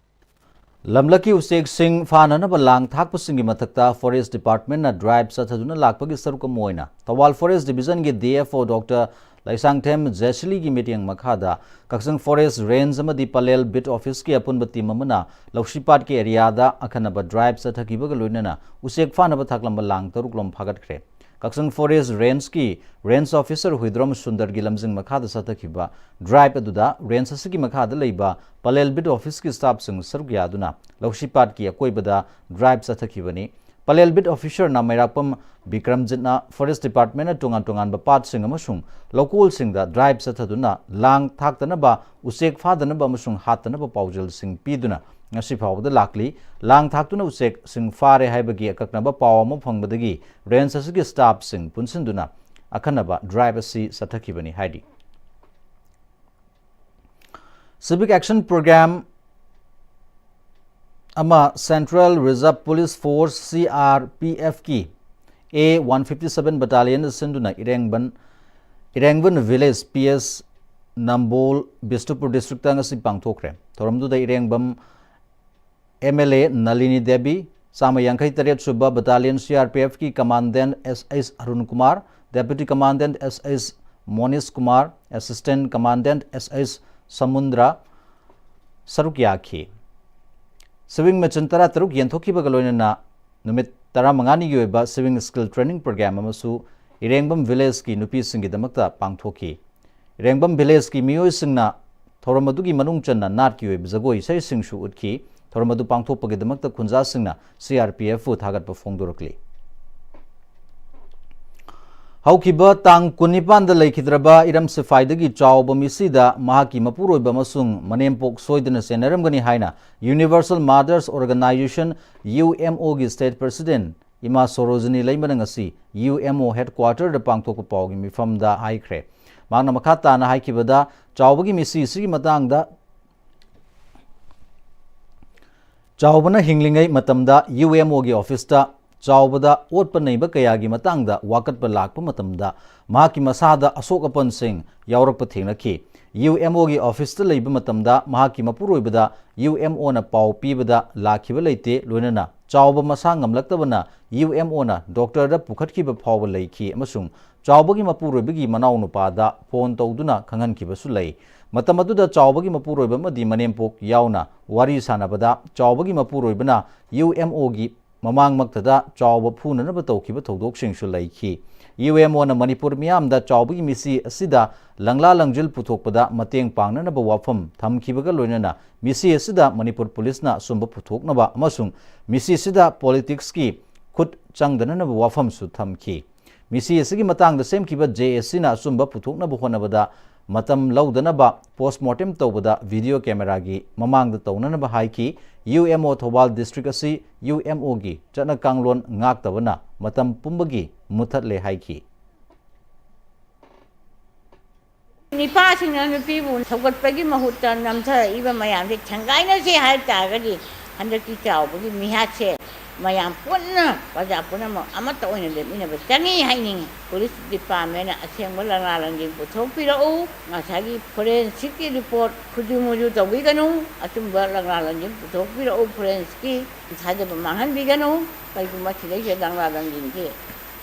ꯂꯝꯂꯛꯀꯤ ꯎꯆꯦꯛꯁꯤꯡ ꯐꯥꯅꯅꯕ ꯂꯥꯡ ꯊꯥꯛꯄꯁꯤꯡꯒꯤ ꯃꯊꯛꯇ ꯐꯣꯔꯦꯁ ꯗꯤꯄꯥꯔꯠꯃꯦꯟꯅ ꯗ꯭ꯔꯥꯏꯕ ꯆꯠꯊꯗꯨꯅ ꯂꯥꯛꯄꯒꯤ ꯁꯔꯨꯛ ꯑꯃ ꯑꯣꯏꯅ ꯊꯧꯕꯥꯜ ꯐꯣꯔꯦꯁ ꯗꯤꯕꯤꯖꯟꯒꯤ D F O doctor Leishangthem ꯖꯦꯁꯂꯤꯒꯤ ꯃꯤꯠꯌꯦꯡ ꯃꯈꯥꯗ ꯀꯛꯆꯤꯡ ꯐꯣꯔꯦꯁ ꯔꯦꯟꯖ ꯑꯃꯗꯤ ꯄꯂꯦꯜ ꯕꯤꯠ ꯑꯣꯐꯤꯁꯀꯤ ꯑꯄꯨꯟꯕ ꯇꯤꯝ ꯑꯃꯅ ꯂꯧꯁꯤꯄꯥꯠꯀꯤ ꯑꯦꯔꯤꯌꯥꯗ ꯑꯈꯟꯅꯕ ꯗ꯭ꯔꯥꯏꯕ ꯆꯠꯊꯈꯤꯕꯒ ꯂꯣꯏꯅꯅ ꯎꯆꯦꯛ ꯐꯥꯅꯕ ꯊꯥꯛꯂꯝꯕ ꯂꯥꯡ ꯇꯔꯨꯛꯂꯣꯝ ꯐꯥꯒꯠꯈ꯭ꯔꯦ꯫ ꯀꯛꯆꯤꯡ ꯐꯣꯔꯦꯁ ꯔꯦꯟꯖꯀꯤ ꯔꯦꯟꯖ ꯑꯣꯐꯤꯁꯔ ꯍꯨꯏꯗ꯭ꯔꯣꯝ ꯁꯨꯟꯗꯔꯒꯤ ꯂꯝꯖꯤꯡ ꯃꯈꯥꯗ ꯆꯠꯊꯈꯤꯕ ꯗ꯭ꯔꯥꯏꯕ ꯑꯗꯨꯗ ꯔꯦꯟꯖ ꯑꯁꯤꯒꯤ ꯃꯈꯥꯗ ꯂꯩꯕ ꯄꯂꯦꯜ ꯕꯤꯠ ꯑꯣꯐꯤꯁꯀꯤ ꯁ꯭ꯇꯥꯐꯁꯤꯡ ꯁꯔꯨꯛ ꯌꯥꯗꯨꯅ ꯂꯧꯁꯤꯄꯥꯠꯀꯤ ꯑꯀꯣꯏꯕꯗ ꯗ꯭ꯔꯥꯏꯕ ꯆꯠꯊꯈꯤꯕꯅꯤ꯫ ꯄꯂꯦꯜ ꯕꯤꯠ ꯑꯣꯐꯤꯁꯔꯅ ꯃꯩꯔꯥꯛꯄꯝ ꯕꯤꯀ꯭ꯔꯝꯖꯤꯠꯅ ꯐꯣꯔꯦꯁ ꯗꯤꯄꯥꯔꯠꯃꯦꯟꯅ ꯇꯣꯉꯥꯟ ꯇꯣꯉꯥꯟꯕ ꯄꯥꯠꯁꯤꯡ ꯑꯃꯁꯨꯡ ꯂꯧꯀꯣꯜꯁꯤꯡꯗ ꯗ꯭ꯔꯥꯏꯕ ꯆꯠꯊꯗꯨꯅ ꯂꯥꯡ ꯊꯥꯛꯇꯅꯕ, ꯎꯆꯦꯛ ꯐꯥꯗꯅꯕ ꯑꯃꯁꯨꯡ ꯍꯥꯠꯇꯅꯕ ꯄꯥꯎꯖꯦꯜꯁꯤꯡ ꯄꯤꯗꯨꯅ ꯉꯁꯤ ꯐꯥꯎꯕꯗ ꯂꯥꯛꯂꯤ꯫ ꯂꯥꯡ ꯊꯥꯛꯇꯨꯅ ꯎꯆꯦꯛꯁꯤꯡ ꯐꯥꯔꯦ ꯍꯥꯏꯕꯒꯤ ꯑꯀꯛꯅꯕ ꯄꯥꯎ ꯑꯃ ꯐꯪꯕꯗꯒꯤ ꯔꯦꯟꯖ ꯑꯁꯤꯒꯤ ꯁ꯭ꯇꯥꯐꯁꯤꯡ ꯄꯨꯟꯁꯤꯟꯗꯨꯅ ꯑꯈꯟꯅꯕ ꯗ꯭ꯔꯥꯏꯕ ꯑꯁꯤ ꯆꯠꯊꯈꯤꯕꯅꯤ ꯍꯥꯏꯔꯤ꯫ ꯁꯤꯚꯤꯛ ꯑꯦꯛꯁꯟ ꯄ꯭ꯔꯣꯒ꯭ꯔꯥꯝ ꯑꯃ central reserve police force, C R P ꯑꯦꯐꯀꯤ ꯑꯦ ꯋꯥꯟ ꯐꯤꯐꯇꯤ ꯁꯚꯦꯟ ꯕꯇꯥꯂꯤꯌꯟꯗ ꯁꯤꯟꯗꯨꯅ ꯏꯔꯦꯡꯕꯟ, ꯏꯔꯦꯡꯕꯟ ꯚꯤꯂꯦꯖ, ꯄꯤ ꯑꯦꯁ ꯅꯝꯕꯣꯜ, ꯕꯤꯁꯅꯨꯄꯨꯔ ꯗꯤꯁꯇ꯭ꯔꯤꯛꯇ ꯉꯁꯤ ꯄꯥꯡꯊꯣꯛꯈ꯭ꯔꯦ꯫ ꯊꯧꯔꯝꯗꯨꯗ ꯏꯔꯦꯡꯕꯝ ꯑꯦꯝ ꯑꯦꯜ ꯑꯦ ꯅꯂꯤꯅꯤ ꯗꯦꯕꯤ, ꯆꯥꯝꯃ ꯌꯥꯡꯈꯩ ꯇꯔꯦꯠ ꯁꯨꯕ ꯕꯇꯥꯂꯤꯌꯟ ꯁꯤ ꯑꯥꯔ ꯄꯤ ꯑꯦꯐꯀꯤ ꯀꯃꯥꯟꯗꯦꯟꯠ ꯑꯦꯁ ꯑꯩꯆ ꯑꯔꯨꯟ ꯀꯨꯃꯥꯔ, ꯗꯦꯄ꯭ꯌꯨꯇꯤ ꯀꯃꯥꯟꯗꯦꯟꯠ ꯑꯦꯁ ꯑꯩꯆ ꯃꯣꯅꯤꯁ ꯀꯨꯃꯥꯔ, ꯑꯦꯁꯤꯁꯇꯦꯟꯠ ꯀꯃꯥꯟꯗꯦꯟꯠ ꯑꯦꯁ ꯑꯩꯆ ꯁꯃꯨꯟꯗ꯭ꯔ ꯁꯔꯨꯛ ꯌꯥꯈꯤ꯫ ꯁ꯭ꯋꯤꯡ ꯃꯦꯆꯤꯟ ꯇꯔꯥꯇꯔꯨꯛ ꯌꯦꯟꯊꯣꯛꯈꯤꯕꯒ ꯂꯣꯏꯅꯅ ꯅꯨꯃꯤꯠ ꯇꯔꯥꯃꯉꯥꯅꯤꯒꯤ ꯑꯣꯏꯕ ꯁ꯭ꯋꯤꯡ ꯁ꯭ꯀꯤꯜ ꯇ꯭ꯔꯦꯅꯤꯡ ꯄ꯭ꯔꯣꯒ꯭ꯔꯥꯝ ꯑꯃꯁꯨ ꯏꯔꯦꯡꯕꯝ ꯚꯤꯂꯦꯖꯀꯤ ꯅꯨꯄꯤꯁꯤꯡꯒꯤꯗꯃꯛꯇ ꯄꯥꯡꯊꯣꯛꯈꯤ꯫ ꯏꯔꯦꯡꯕꯝ ꯚꯤꯂꯦꯖꯀꯤ ꯃꯤꯑꯣꯏꯁꯤꯡꯅ ꯊꯧꯔꯝ ꯑꯗꯨꯒꯤ ꯃꯅꯨꯡ ꯆꯟꯅ ꯅꯥꯠꯀꯤ ꯑꯣꯏꯕ ꯖꯒꯣꯏ ꯏꯁꯩꯁꯤꯡꯁꯨ ꯎꯠꯈꯤ꯫ ꯊꯧꯔꯝ ꯑꯗꯨ ꯄꯥꯡꯊꯣꯛꯄꯒꯤꯗꯃꯛꯇ ꯈꯨꯟꯖꯥꯁꯤꯡꯅ ꯁꯤ ꯑꯥꯔ ꯄꯤ ꯑꯦꯐꯄꯨ ꯊꯥꯒꯠꯄ ꯐꯣꯡꯗꯣꯔꯛꯂꯤ꯫ ꯍꯧꯈꯤꯕ ꯇꯥꯡ ꯀꯨꯟꯅꯤꯄꯥꯟꯗ ꯂꯩꯈꯤꯗ꯭ꯔꯕ ꯏꯔꯝ ꯁꯤꯐꯥꯏꯗꯒꯤ ꯆꯥꯎꯕ ꯃꯤꯁꯤꯗ ꯃꯍꯥꯛꯀꯤ ꯃꯄꯨꯔꯣꯏꯕ ꯑꯃꯁꯨꯡ ꯃꯅꯦꯝꯄꯣꯛ ꯁꯣꯏꯗꯅ ꯆꯦꯟꯅꯔꯝꯒꯅꯤ ꯍꯥꯏꯅ Universal Mothers Organization, U M ꯑꯣꯒꯤ state president ꯏꯃꯥ ꯁꯣꯔꯣꯖꯤꯅꯤ ꯂꯩꯃꯅ ꯉꯁꯤ UMO headquarter ꯗ ꯄꯥꯡꯊꯣꯛꯄ ꯄꯥꯎꯒꯤ ꯃꯤꯐꯝꯗ ꯍꯥꯏꯈ꯭ꯔꯦ꯫ ꯃꯍꯥꯛꯅ ꯃꯈꯥ ꯇꯥꯅ ꯍꯥꯏꯈꯤꯕꯗ, ꯆꯥꯎꯕꯒꯤ ꯃꯤꯁꯤ ꯑꯁꯤꯒꯤ ꯃꯇꯥꯡꯗ ꯆꯥꯎꯕꯅ ꯍꯤꯡꯂꯤꯉꯩ ꯃꯇꯝꯗ UMO ꯒꯤ office ꯇ ꯆꯥꯎꯕꯗ ꯑꯣꯠꯄ ꯅꯩꯕ ꯀꯌꯥꯒꯤ ꯃꯇꯥꯡꯗ ꯋꯥꯀꯠꯄ ꯂꯥꯛꯄ ꯃꯇꯝꯗ ꯃꯍꯥꯛꯀꯤ ꯃꯁꯥꯗ ꯑꯁꯣꯛ ꯑꯄꯟꯁꯤꯡ ꯌꯥꯎꯔꯛꯄ ꯊꯦꯡꯅꯈꯤ꯫ UMO ꯒꯤ office ꯇ ꯂꯩꯕ ꯃꯇꯝꯗ ꯃꯍꯥꯛꯀꯤ ꯃꯄꯨꯔꯣꯏꯕꯗ UMO ꯅ ꯄꯥꯎ ꯄꯤꯕꯗ ꯂꯥꯛꯈꯤꯕ ꯂꯩꯇꯦ, ꯂꯣꯏꯅꯅ ꯆꯥꯎꯕ ꯃꯁꯥ ꯉꯝꯂꯛꯇꯕꯅ UMO ꯅ doctor ꯗ ꯄꯨꯈꯠꯈꯤꯕ ꯐꯥꯎꯕ ꯂꯩꯈꯤ ꯑꯃꯁꯨꯡ ꯆꯥꯎꯕꯒꯤ ꯃꯄꯨꯔꯣꯏꯕꯒꯤ ꯃꯅꯥꯎꯅꯨꯄꯥꯗ phone ꯇꯧꯗꯨꯅ ꯈꯪꯍꯟꯈꯤꯕꯁꯨ ꯂꯩ꯫ ꯃꯇꯝ ꯑꯗꯨꯗ ꯆꯥꯎꯕꯒꯤ ꯃꯄꯨꯔꯣꯏꯕ ꯑꯃꯗꯤ ꯃꯅꯦꯝꯄꯣꯛ ꯌꯥꯎꯅ ꯋꯥꯔꯤ ꯁꯥꯟꯅꯕꯗ ꯆꯥꯎꯕꯒꯤ ꯃꯄꯨꯔꯣꯏꯕꯅ UMO ꯒꯤ ꯃꯃꯥꯡꯃꯛꯇꯗ ꯆꯥꯎꯕ ꯐꯨꯅꯅꯕ ꯇꯧꯈꯤꯕ ꯊꯧꯗꯣꯛꯁꯤꯡꯁꯨ ꯂꯩꯈꯤ꯫ UMO ꯅ ꯃꯅꯤꯄꯨꯔ ꯃꯤꯌꯥꯝꯗ ꯆꯥꯎꯕꯒꯤ ꯃꯤꯁꯤ ꯑꯁꯤꯗ ꯂꯪꯂꯥ ꯂꯪꯖꯤꯜ ꯄꯨꯊꯣꯛꯄꯗ ꯃꯇꯦꯡ ꯄꯥꯡꯅꯅꯕ ꯋꯥꯐꯝ ꯊꯝꯈꯤꯕꯒ ꯂꯣꯏꯅꯅ ꯃꯤꯁꯤ ꯑꯁꯤꯗ ꯃꯅꯤꯄꯨꯔ ꯄꯨꯂꯤꯁꯅ ꯑꯆꯨꯝꯕ ꯄꯨꯊꯣꯛꯅꯕ ꯑꯃꯁꯨꯡ ꯃꯤꯁꯤ ꯑꯁꯤꯗ politics ꯀꯤ ꯈꯨꯠ ꯆꯪꯗꯅꯅꯕ ꯋꯥꯐꯝꯁꯨ ꯊꯝꯈꯤ꯫ ꯃꯤꯁꯤ ꯑꯁꯤꯒꯤ ꯃꯇꯥꯡꯗ ꯁꯦꯝꯈꯤꯕ JAC ꯅ ꯑꯆꯨꯝꯕ ꯄꯨꯊꯣꯛꯅꯕ ꯍꯣꯠꯅꯕꯗ ꯃꯇꯝ ꯂꯧꯗꯅꯕ post mortem ꯇꯧꯕꯗ video camera ꯒꯤ ꯃꯃꯥꯡꯗ ꯇꯧꯅꯅꯕ ꯍꯥꯏꯈꯤ꯫ UMO ꯊꯧꯕꯥꯜ district ꯑꯁꯤ UMO ꯒꯤ ꯆꯠꯅ ꯀꯥꯡꯂꯣꯟ ꯉꯥꯛꯇꯕꯅ ꯃꯇꯝ ꯄꯨꯝꯕꯒꯤ ꯃꯨꯠꯊꯠꯂꯦ ꯍꯥꯏꯈꯤ꯫ ꯅꯤꯄꯥꯁꯤꯡꯅ ꯅꯨꯄꯤꯕꯨ ꯁꯧꯒꯠꯄꯒꯤ ꯃꯍꯨꯠꯇ ꯅꯝꯊꯔꯛꯏꯕ ꯃꯌꯥꯝꯁꯦ ꯊꯦꯡꯒꯥꯏꯅꯁꯦ ꯍꯥꯏ ꯇꯥꯔꯒꯗꯤ, ꯍꯟꯗꯛꯀꯤ ꯆꯥꯎꯕꯒꯤ ꯃꯤꯍꯥꯠꯁꯦ ꯃꯌꯥꯝ ꯄꯨꯟꯅ, ꯄ꯭ꯔꯖꯥ ꯄꯨꯝꯅꯃꯛ ꯑꯃꯠꯇ ꯑꯣꯏꯅ ꯂꯦꯞꯃꯤꯟꯅꯕ ꯆꯪꯉꯤ ꯍꯥꯏꯅꯤꯡꯉꯤ꯫ Police department ꯅ ꯑꯁꯦꯡꯕ ꯂꯪꯂꯥ ꯂꯪꯖꯤꯟ ꯄꯨꯊꯣꯛꯄꯤꯔꯛꯎ꯫ ꯉꯁꯥꯏꯒꯤ forensic ꯀꯤ report ꯈꯨꯖꯨ ꯃꯨꯖꯨ ꯇꯧꯕꯤꯒꯅꯨ꯫ ꯑꯆꯨꯝꯕ ꯂꯪꯂꯥ ꯂꯪꯖꯤꯟ ꯄꯨꯊꯣꯛꯄꯤꯔꯛꯎ꯫ Forensic ꯀꯤ ꯊꯥꯖꯕ ꯃꯥꯡꯍꯟꯕꯤꯒꯅꯨ꯫ ꯀꯩꯒꯨꯝꯕ ꯁꯤꯗꯩꯁꯤꯗ ꯂꯪꯂꯥ ꯂꯪꯖꯤꯟꯁꯦ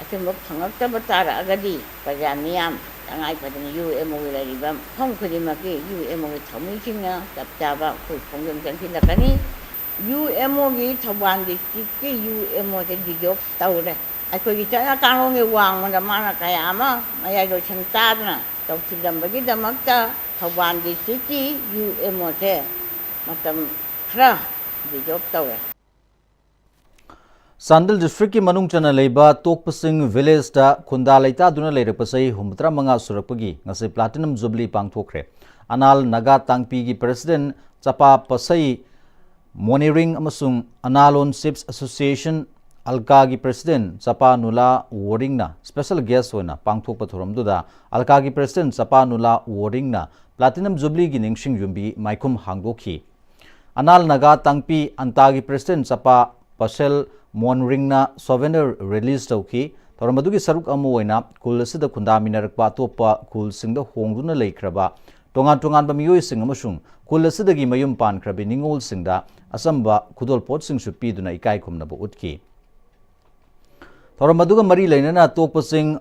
ꯑꯆꯨꯝꯕ ꯐꯪꯉꯛꯇꯕ ꯇꯥꯔꯛꯑꯒꯗꯤ, ꯄ꯭ꯔꯖꯥ ꯃꯤꯌꯥꯝ ꯇꯉꯥꯏ ꯐꯗꯅ UMO ꯒꯤ ꯂꯩꯔꯤꯕ ꯃꯐꯝ ꯈꯨꯗꯤꯡꯃꯛꯀꯤ UMO ꯒꯤ ꯊꯧꯃꯤꯁꯤꯡꯅ ꯆꯞ ꯆꯥꯕ ꯑꯩꯈꯣꯏ ꯈꯣꯡꯖꯪ ꯆꯪꯁꯤꯜꯂꯛꯀꯅꯤ꯫ UMO ꯒꯤ ꯊꯧꯕꯥꯜ district ꯀꯤ UMO ꯁꯦ dissolve ꯇꯧꯔꯦ꯫ ꯑꯩꯈꯣꯏꯒꯤ ꯆꯠꯅ ꯀꯥꯡꯂꯣꯟꯒꯤ ꯋꯥꯡꯃꯗ ꯃꯥꯅ ꯀꯌꯥ ꯑꯃ ꯃꯌꯥꯏ ꯂꯣꯏꯁꯪ ꯆꯥꯗꯅ ꯇꯧꯁꯤꯜꯂꯝꯕꯒꯤꯗꯃꯛꯇ ꯊꯧꯕꯥꯜ district ꯀꯤ UMO ꯁꯦ ꯃꯇꯝ ꯈꯔ dissolve ꯇꯧꯔꯦ꯫ ꯆꯥꯟꯗꯦꯜ district ꯀꯤ ꯃꯅꯨꯡ ꯆꯟꯅ ꯂꯩꯕ ꯇꯣꯛꯄꯁꯤꯡ village ꯇ ꯈꯨꯟꯗꯥ ꯂꯩꯇꯥꯗꯨꯅ ꯂꯩꯔꯛꯄ ꯆꯍꯤ ꯍꯨꯝꯐꯨꯇꯔꯥ ꯃꯉꯥ ꯁꯨꯔꯛꯄꯒꯤ ꯉꯁꯤ Platinum Jubilee ꯄꯥꯡꯊꯣꯛꯈ꯭ꯔꯦ꯫ Anal Naga ꯇꯥꯡꯄꯤꯒꯤ president ꯆꯄꯥ Pasei Monering ꯑꯃꯁꯨꯡ ꯑꯅꯥꯂꯣꯟ Chiefs Association ꯑꯜꯀꯥꯒꯤ ꯄ꯭ꯔꯦꯁꯤꯗꯦꯟ ꯆꯄꯥ ꯅꯨꯂꯥ ꯋꯣꯔꯤꯡꯅ ꯁ꯭ꯄꯦꯁꯦꯜ ꯒꯦꯁ ꯑꯣꯏꯅ ꯄꯥꯡꯊꯣꯛꯄ ꯊꯧꯔꯝꯗꯨꯗ ꯑꯜꯀꯥꯒꯤ ꯄ꯭ꯔꯦꯁꯤꯗꯦꯟ ꯆꯄꯥ ꯅꯨꯂꯥ ꯋꯣꯔꯤꯡꯅ ꯄ꯭ꯂꯥꯇꯤꯅꯝ ꯖꯨꯕꯤꯂꯤꯒꯤ ꯅꯤꯡꯁꯤꯡ ꯌꯨꯝꯕꯤ ꯃꯥꯏꯈꯨꯝ ꯍꯥꯡꯗꯣꯛꯈꯤ꯫ ꯑꯅꯥꯜ ꯅꯥꯒꯥ ꯇꯥꯡꯄꯤ ꯑꯟꯇꯥꯒꯤ ꯄ꯭ꯔꯦꯁꯤꯗꯦꯟ ꯆꯄꯥ ꯄꯁꯦꯜ ꯃꯣꯟꯔꯤꯡꯅ ꯁꯣꯚꯦꯅꯔ ꯔꯤꯂꯤꯖ ꯇꯧꯈꯤ꯫ ꯊꯧꯔꯝ ꯑꯗꯨꯒꯤ ꯁꯔꯨꯛ ꯑꯃ ꯑꯣꯏꯅ ꯈꯨꯜ ꯑꯁꯤꯗ ꯈꯨꯟꯗꯥꯃꯤꯟꯅꯔꯛꯄ ꯑꯇꯣꯞꯄ ꯈꯨꯜꯁꯤꯡꯗ ꯍꯣꯡꯗꯨꯅ ꯂꯩꯈ꯭ꯔꯕ ꯇꯣꯉꯥꯟ ꯇꯣꯉꯥꯟꯕ ꯃꯤꯑꯣꯏꯁꯤꯡ ꯑꯃꯁꯨꯡ ꯈꯨꯜ ꯑꯁꯤꯗꯒꯤ ꯃꯌꯨꯝ ꯄꯥꯟꯈ꯭ꯔꯕꯤ ꯅꯤꯉꯣꯜꯁꯤꯡꯗ ꯑꯆꯝꯕ ꯈꯨꯗꯣꯜꯄꯣꯠꯁꯤꯡꯁꯨ ꯄꯤꯗꯨꯅ ꯏꯀꯥꯏ ꯈꯨꯝꯅꯕ ꯎꯠꯈꯤ꯫ ꯊꯧꯔꯝ ꯑꯗꯨꯒ ꯃꯔꯤ ꯂꯩꯅꯅ ꯇꯣꯛꯄ ꯆꯤꯡ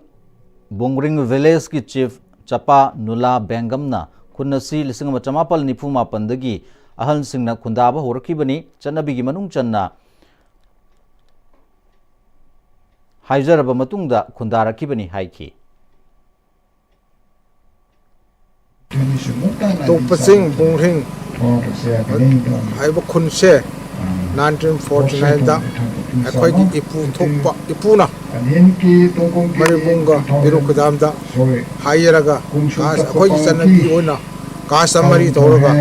ꯕꯣꯡꯒ꯭ꯔꯤꯡ ꯚꯤꯂꯦꯖꯀꯤ ꯆꯤꯐ ꯆꯄꯥ ꯅꯨꯂꯥ ꯕꯦꯡꯒꯝꯅ ꯈꯨꯟ ꯑꯁꯤ ꯂꯤꯁꯤꯡ ꯑꯃ ꯆꯃꯥꯄꯜ ꯅꯤꯐꯨ ꯃꯥꯄꯟꯗꯒꯤ ꯑꯍꯜꯁꯤꯡꯅ ꯈꯨꯟꯗꯥꯕ ꯍꯧꯔꯛꯈꯤꯕꯅꯤ, ꯆꯠꯅꯕꯤꯒꯤ ꯃꯅꯨꯡ ꯆꯟꯅ ꯍꯥꯏꯖꯔꯕ ꯃꯇꯨꯡꯗ ꯈꯨꯟꯗꯥꯔꯛꯈꯤꯕꯅꯤ ꯍꯥꯏꯈꯤ꯫ ꯇꯣꯛꯄ ꯆꯤꯡ ꯕꯣꯡꯒ꯭ꯔꯤꯡ ꯍꯥꯏꯕ ꯈꯨꯟꯁꯦ ꯅꯥꯏꯟꯇꯤꯟ ꯐꯣꯔꯇꯤ ꯅꯥꯏꯟꯗ ꯑꯩꯈꯣꯏꯒꯤ ꯏꯄꯨ ꯊꯣꯛꯄ ꯏꯄꯨꯅ ꯃꯔꯤꯕꯨꯡꯒ ꯄꯤꯔꯨꯛ ꯈꯨꯗꯥꯝꯗ ꯍꯥꯏꯖꯔꯒ, ꯀꯥꯁ ꯑꯩꯈꯣꯏꯒꯤ ꯆꯠꯅꯕꯤ ꯑꯣꯏꯅ ꯀꯥꯁ ꯑꯃꯔꯤ ꯇꯧꯔꯒ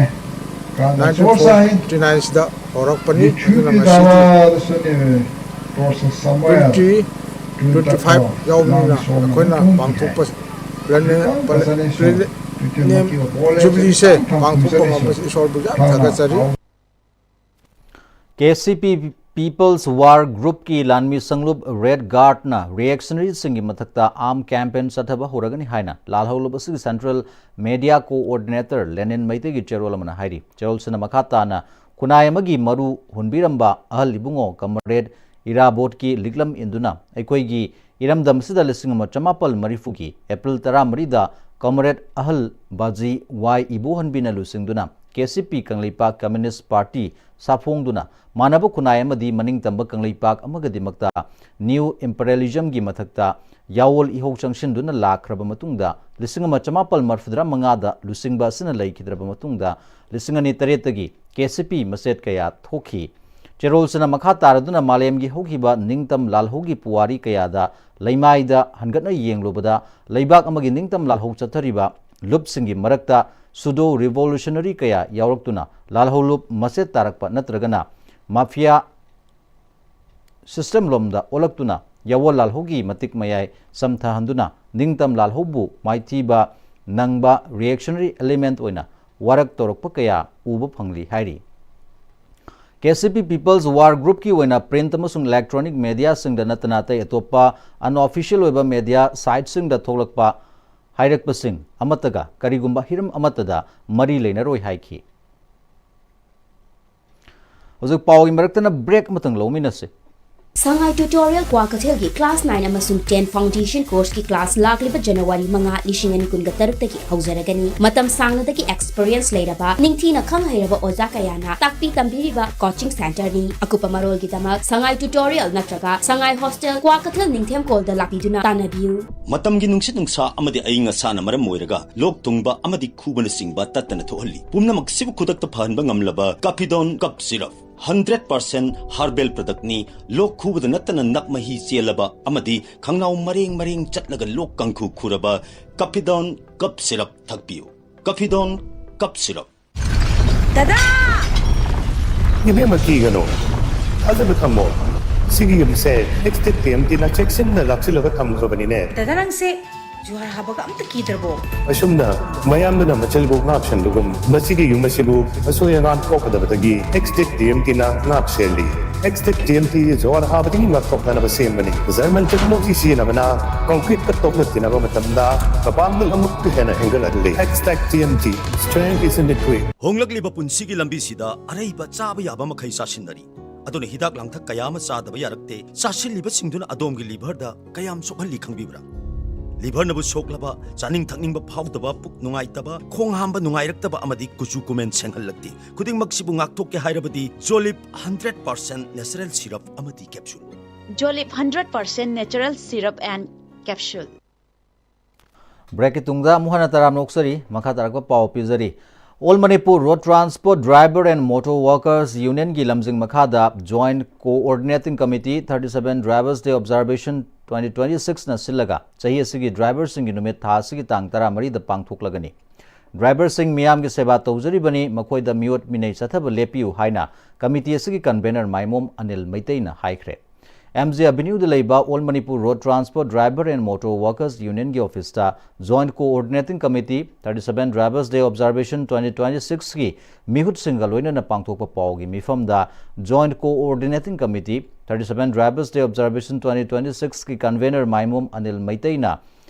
ꯅꯥꯏꯟꯇꯤꯟ ꯐꯣꯔꯇꯤ ꯅꯥꯏꯟꯁꯤꯗ ꯍꯧꯔꯛꯄꯅꯤ꯫ ꯑꯗꯨꯅ ꯉꯁꯤꯗꯤ ꯇ꯭ꯋꯦꯟꯇꯤ ꯇ꯭ꯋꯦꯟꯇꯤ ꯐꯥꯏꯚ ꯌꯥꯎꯕꯅꯤꯅ ꯑꯩꯈꯣꯏꯅ ꯄꯥꯡꯊꯣꯛꯄ ꯄ꯭ꯂꯦꯅꯦ-, ꯄ꯭ꯂꯦ-, ꯄ꯭ꯂꯦꯅꯦꯝ ꯖꯨꯕꯤꯂꯤꯁꯦ ꯄꯥꯡꯊꯣꯛꯄ ꯉꯝꯕꯁꯦ ꯏꯁꯣꯔꯕꯨ ꯌꯥꯝ ꯊꯥꯒꯠꯆꯔꯤ꯫ ꯀꯦ ꯁꯤ ꯄꯤ ꯄꯤꯄꯜꯁ ꯋꯥꯔ ꯒ꯭ꯔꯨꯞꯀꯤ ꯂꯥꯟꯃꯤ ꯁꯪꯂꯨꯞ ꯔꯦꯗ ꯒꯥꯔꯗꯅ ꯔꯤꯌꯦꯛꯁꯅꯔꯤꯁꯤꯡꯒꯤ ꯃꯊꯛꯇ ꯑꯥꯔꯝ ꯀꯦꯝꯄꯦꯟ ꯆꯠꯊꯕ ꯍꯧꯔꯒꯅꯤ ꯍꯥꯏꯅ ꯂꯥꯜꯍꯧꯂꯨꯞ ꯑꯁꯤꯒꯤ ꯁꯦꯟꯇ꯭ꯔꯦꯜ ꯃꯦꯗꯤꯌꯥ ꯀꯣꯑꯣꯔꯗꯤꯅꯦꯇꯔ ꯂꯦꯅꯤꯟ ꯃꯩꯇꯩꯒꯤ ꯆꯦꯔꯣꯜ ꯑꯃꯅ ꯍꯥꯏꯔꯤ꯫ ꯆꯦꯔꯣꯜꯁꯤꯅ ꯃꯈꯥ ꯇꯥꯅ ꯈꯨꯟꯅꯥꯏ ꯑꯃꯒꯤ ꯃꯔꯨ ꯍꯨꯟꯕꯤꯔꯝꯕ ꯑꯍꯜ ꯏꯕꯨꯡꯉꯣ ꯀꯃꯔꯦꯗ ꯏꯔꯥꯕꯣꯠꯀꯤ ꯂꯤꯛꯂꯝ ꯏꯟꯗꯨꯅ ꯑꯩꯈꯣꯏꯒꯤ ꯏꯔꯝꯗꯝ ꯑꯁꯤꯗ ꯂꯤꯁꯤꯡ ꯑꯃ ꯆꯃꯥꯄꯜ ꯃꯔꯤꯐꯨꯒꯤ ꯑꯦꯄ꯭ꯔꯤꯜ ꯇꯔꯥꯃꯔꯤꯗ ꯀꯃꯔꯦꯗ ꯑꯍꯜ ꯕꯥꯖꯤ ꯋꯥꯏ ꯏꯕꯣꯍꯟꯕꯤꯅ ꯂꯨꯆꯤꯡꯗꯨꯅ ꯀꯦ ꯁꯤ ꯄꯤ ꯀꯪꯂꯩꯄꯥꯛ ꯀꯝꯌꯨꯅꯤꯁ꯭ꯠ ꯄꯥꯔꯇꯤ ꯁꯥꯐꯣꯡꯗꯨꯅ ꯃꯥꯟꯅꯕ ꯈꯨꯟꯅꯥꯏ ꯑꯃꯗꯤ ꯃꯅꯤꯡꯇꯝꯕ ꯀꯪꯂꯩꯄꯥꯛ ꯑꯃꯒꯤꯗꯃꯛꯇ ꯅ꯭ꯌꯨ ꯏꯝꯄꯔꯤꯌꯦꯂꯤꯖꯝꯒꯤ ꯃꯊꯛꯇ ꯌꯥꯑꯣꯜ ꯏꯍꯧ ꯆꯪꯁꯤꯟꯗꯨꯅ ꯂꯥꯛꯈ꯭ꯔꯕ ꯃꯇꯨꯡꯗ, ꯂꯤꯁꯤꯡ ꯑꯃ ꯆꯃꯥꯄꯜ ꯃꯔꯤꯐꯨꯇꯔꯥ ꯃꯉꯥꯗ ꯂꯨꯆꯤꯡꯕ ꯑꯁꯤꯅ ꯂꯩꯈꯤꯗ꯭ꯔꯕ ꯃꯇꯨꯡꯗ, ꯂꯤꯁꯤꯡ ꯑꯅꯤ ꯇꯔꯦꯠꯇꯒꯤ ꯀꯦ ꯁꯤ ꯄꯤ ꯃꯆꯦꯠ ꯀꯌꯥ ꯊꯣꯛꯈꯤ꯫ ꯆꯦꯔꯣꯜꯁꯤꯅ ꯃꯈꯥ ꯇꯥꯔꯗꯨꯅ ꯃꯥꯂꯦꯝꯒꯤ ꯍꯧꯈꯤꯕ ꯅꯤꯡꯇꯝ ꯂꯥꯜꯍꯧꯒꯤ ꯄꯨꯋꯥꯔꯤ ꯀꯌꯥꯗ ꯂꯩꯃꯥꯏꯗ ꯍꯟꯒꯠꯅ ꯌꯦꯡꯂꯨꯕꯗ, ꯂꯩꯕꯥꯛ ꯑꯃꯒꯤ ꯅꯤꯡꯇꯝ ꯂꯥꯜꯍꯧ ꯆꯠꯊꯔꯤꯕ ꯂꯨꯞꯁꯤꯡꯒꯤ ꯃꯔꯛꯇ ꯁꯨꯗꯣ ꯔꯤꯚꯣꯂꯨꯁꯅꯔꯤ ꯀꯌꯥ ꯌꯥꯎꯔꯛꯇꯨꯅ ꯂꯥꯜꯍꯧ ꯂꯨꯞ ꯃꯆꯦꯠ ꯇꯥꯔꯛꯄ ꯅꯠꯇ꯭ꯔꯒꯅ ꯃꯥꯐꯤꯌꯥ system ꯂꯣꯝꯗ ꯑꯣꯜꯂꯛꯇꯨꯅ ꯌꯥꯋꯣꯜ ꯂꯥꯜꯍꯧꯒꯤ ꯃꯇꯤꯛ ꯃꯌꯥꯏ ꯆꯝꯊꯍꯟꯗꯨꯅ ꯅꯤꯡꯇꯝ ꯂꯥꯜꯍꯧꯕꯨ ꯃꯥꯏꯊꯤꯕ ꯅꯪꯕ reactionary element ꯑꯣꯏꯅ ꯋꯥꯔꯛ ꯇꯧꯔꯛꯄ ꯀꯌꯥ ꯎꯕ ꯐꯪꯂꯤ ꯍꯥꯏꯔꯤ꯫ ꯀꯦ ꯁꯤ ꯄꯤ People's War Groupꯀꯤ ꯑꯣꯏꯅ print ꯑꯃꯁꯨꯡ electronic mediaꯁꯤꯡꯗ ꯅꯠꯇꯅ ꯑꯇꯩ ꯑꯇꯣꯞꯄ unofficial ꯑꯣꯏꯕ media siteꯁꯤꯡꯗ ꯊꯣꯛꯂꯛꯄ ꯍꯥꯏꯔꯛꯄꯁꯤꯡ ꯑꯃꯠꯇꯒ ꯀꯔꯤꯒꯨꯝꯕ ꯍꯤꯔꯝ ꯑꯃꯠꯇꯗ ꯃꯔꯤ ꯂꯩꯅꯔꯣꯏ ꯍꯥꯏꯈꯤ꯫ ꯍꯧꯖꯤꯛ ꯄꯥꯎꯒꯤ ꯃꯔꯛꯇꯅ break ꯑꯃꯇꯪ ꯂꯧꯃꯤꯟꯅꯁꯤ꯫ ꯁꯉꯥꯏ Tutorial ꯀ꯭ꯋꯥꯀꯩꯊꯦꯜꯒꯤ class nine ꯑꯃꯁꯨꯡ ten foundation courseꯀꯤ class ꯂꯥꯛꯂꯤꯕ January ꯃꯉꯥ, ꯂꯤꯁꯤꯡ ꯑꯅꯤ ꯀꯨꯟꯒ ꯇꯔꯨꯛꯇꯒꯤ ꯍꯧꯖꯔꯒꯅꯤ꯫ ꯃꯇꯝ ꯁꯥꯡꯅꯗꯒꯤ experience ꯂꯩꯔꯕ, ꯅꯤꯡꯊꯤꯅ ꯈꯪ ꯍꯩꯔꯕ ꯑꯣꯖꯥ ꯀꯌꯥꯅ ꯇꯥꯛꯄꯤ ꯇꯝꯕꯤꯔꯤꯕ coaching centreꯅꯤ꯫ ꯑꯀꯨꯞꯄ ꯃꯔꯣꯜꯒꯤꯗꯃꯛ ꯁꯉꯥꯏ Tutorial ꯅꯠꯇ꯭ꯔꯒ ꯁꯉꯥꯏ Hostel ꯀ꯭ꯋꯥꯀꯩꯊꯦꯜ ꯅꯤꯡꯊꯦꯝꯀꯣꯜꯗ ꯂꯥꯛꯄꯤꯗꯨꯅ ꯇꯥꯟꯅꯕꯤꯌꯨ꯫ ꯃꯇꯝꯒꯤ ꯅꯨꯡꯁꯤꯠ ꯅꯨꯡꯁꯥ ꯑꯃꯗꯤ ꯑꯏꯪ ꯑꯁꯥꯅ ꯃꯔꯝ ꯑꯣꯏꯔꯒ ꯂꯣꯛ ꯊꯨꯡꯕ ꯑꯃꯗꯤ ꯈꯨꯕꯅꯆꯤꯡꯕ ꯇꯠꯇꯅ ꯊꯣꯛꯍꯜꯂꯤ꯫ ꯄꯨꯝꯅꯃꯛꯁꯤꯕꯨ ꯈꯨꯗꯛꯇ ꯐꯍꯟꯕ ꯉꯝꯂꯕ Capidone Cough Syrup, hundred percent herbal productꯅꯤ꯫ ꯂꯣꯛ ꯈꯨꯕꯗ ꯅꯠꯇꯅ ꯅꯞ ꯃꯍꯤ ꯆꯦꯜꯂꯕ ꯑꯃꯗꯤ ꯈꯪꯅꯥꯎ ꯃꯔꯦꯡ ꯃꯔꯦꯡ ꯆꯠꯂꯒ ꯂꯣꯛ ꯀꯥꯡꯈꯨ ꯈꯨꯔꯕ Capidone Cough Syrup ꯊꯛꯄꯤꯌꯨ꯫ Capidone Cough Syrup꯫ ꯗꯗꯥ! ꯏꯕꯦꯝꯃ, ꯀꯤꯒꯅꯨ꯫ ꯊꯥꯖꯕ ꯊꯝꯃꯣ꯫ ꯁꯤꯒꯤ ꯌꯨꯝꯁꯦ Extech TMTꯅ ꯆꯦꯛꯁꯤꯟꯅ ꯂꯥꯛꯁꯤꯜꯂꯒ ꯊꯝꯈ꯭ꯔꯕꯅꯤꯅꯦ꯫ ꯗꯗꯥ, ꯅꯪꯁꯦ ꯖꯨꯍꯥꯔ ꯍꯥꯕꯒ ꯑꯝꯇ ꯀꯤꯗ꯭ꯔꯕꯣ? ꯑꯁꯨꯝꯅ ꯃꯌꯥꯝꯗꯨꯅ ꯃꯆꯤꯜꯕꯨ ꯉꯥꯛꯁꯦꯟꯕꯒꯨꯝ, ꯃꯁꯤꯒꯤ ꯌꯨꯝ ꯑꯁꯤꯕꯨ ꯑꯁꯣꯏ ꯑꯉꯥꯝ ꯊꯣꯛꯀꯗꯕꯗꯒꯤ Extech TMTꯅ ꯉꯥꯛ ꯁꯦꯜꯂꯤ꯫ Extech TMT ꯖꯨꯍꯥꯔ ꯍꯥꯕꯗꯒꯤ ꯉꯥꯛꯊꯣꯛꯅꯅꯕ ꯁꯦꯝꯕꯅꯤ꯫ German technology ꯁꯤꯖꯤꯟꯅꯕꯅ concreteꯀ ꯇꯣꯛꯅ ꯇꯤꯟꯅꯕ ꯃꯇꯝꯗ ꯃꯄꯥꯡꯒꯜ ꯑꯃꯨꯛꯀ ꯍꯦꯟꯅ ꯍꯦꯟꯒꯠꯍꯜꯂꯤ꯫ Extech TMT, strength is in the grit꯫ ꯍꯣꯡꯂꯛꯂꯤꯕ ꯄꯨꯟꯁꯤꯒꯤ ꯂꯝꯕꯤꯁꯤꯗ ꯑꯔꯩꯕ ꯆꯥꯕ ꯌꯥꯕ ꯃꯈꯩ ꯆꯥꯁꯤꯟꯅꯔꯤ꯫ ꯑꯗꯨꯅ ꯍꯤꯗꯥꯛ ꯂꯥꯡꯊꯛ ꯀꯌꯥ ꯑꯃ ꯆꯥꯗꯕ ꯌꯥꯔꯛꯇꯦ꯫ ꯆꯥꯁꯤꯜꯂꯤꯕꯁꯤꯡꯗꯨꯅ ꯑꯗꯣꯝꯒꯤ liverꯗ ꯀꯌꯥꯝ ꯁꯣꯛꯍꯜꯂꯤ ꯈꯪꯕꯤꯕ꯭ꯔꯥ? Liverꯅꯕꯨ ꯁꯣꯛꯂꯕ, ꯆꯥꯅꯤꯡ ꯊꯛꯅꯤꯡꯕ ꯐꯥꯎꯗꯕ, ꯄꯨꯛ ꯅꯨꯡꯉꯥꯏꯇꯕ, ꯈꯣꯡ ꯍꯥꯝꯕ ꯅꯨꯡꯉꯥꯏꯔꯛꯇꯕ ꯑꯃꯗꯤ ꯀꯨꯆꯨ ꯀꯨꯃꯦꯟ ꯁꯦꯡꯍꯜꯂꯛꯇꯦ꯫ ꯈꯨꯗꯤꯡꯃꯛꯁꯤꯕꯨ ꯉꯥꯛꯊꯣꯛꯀꯦ ꯍꯥꯏꯔꯕꯗꯤ Jolib hundred percent natural syrup ꯑꯃꯗꯤ capsule꯫ Jolib hundred percent natural syrup and capsule꯫ Breakꯀꯤ ꯇꯨꯡꯗ ꯑꯃꯨꯛ ꯍꯟꯅ ꯇꯔꯥꯝꯅ ꯑꯣꯛꯆꯔꯤ꯫ ꯃꯈꯥ ꯇꯥꯔꯛꯄ ꯄꯥꯎ ꯄꯤꯖꯔꯤ꯫ All Manipur Road Transport Driver and Motor Workers Unionꯒꯤ ꯂꯝꯖꯤꯡ ꯃꯈꯥꯗ Joint Coordinating Committee thirty seven Drivers Day Observation twenty twenty sixꯅ ꯁꯤꯜꯂꯒ ꯆꯍꯤ ꯑꯁꯤꯒꯤ driverꯁꯤꯡꯒꯤ ꯅꯨꯃꯤꯠ ꯊꯥ ꯑꯁꯤꯒꯤ ꯇꯥꯡ ꯇꯔꯥꯃꯔꯤꯗ ꯄꯥꯡꯊꯣꯛꯂꯒꯅꯤ꯫ Driverꯁꯤꯡ ꯃꯤꯌꯥꯝꯒꯤ ꯁꯦꯕꯥ ꯇꯧꯖꯔꯤꯕꯅꯤ, ꯃꯈꯣꯏꯗ ꯃꯤꯑꯣꯠ ꯃꯤꯅꯩ ꯆꯠꯊꯕ ꯂꯦꯞꯄꯤꯌꯨ ꯍꯥꯏꯅ committee ꯑꯁꯤꯒꯤ convener ꯃꯥꯏꯃꯣꯝ ꯑꯅꯤꯜ ꯃꯩꯇꯩꯅ ꯍꯥꯏꯈ꯭ꯔꯦ꯫ ꯑꯦꯝ ꯖꯤ ꯑꯦꯚꯦꯅ꯭ꯌꯨꯗ ꯂꯩꯕ All Manipur Road Transport Driver and Motor Workers Unionꯒꯤ ꯑꯣꯐꯤꯁꯇ Joint Coordinating Committee thirty seven Drivers Day Observation twenty twenty sixꯀꯤ ꯃꯤꯍꯨꯠꯁꯤꯡꯒ ꯂꯣꯏꯅꯅ ꯄꯥꯡꯊꯣꯛꯄ ꯄꯥꯎꯒꯤ ꯃꯤꯐꯝꯗ Joint Coordinating Committee thirty seven Drivers Day Observation twenty twenty sixꯀꯤ convener ꯃꯥꯏꯃꯣꯝ Anil ꯃꯩꯇꯩꯅ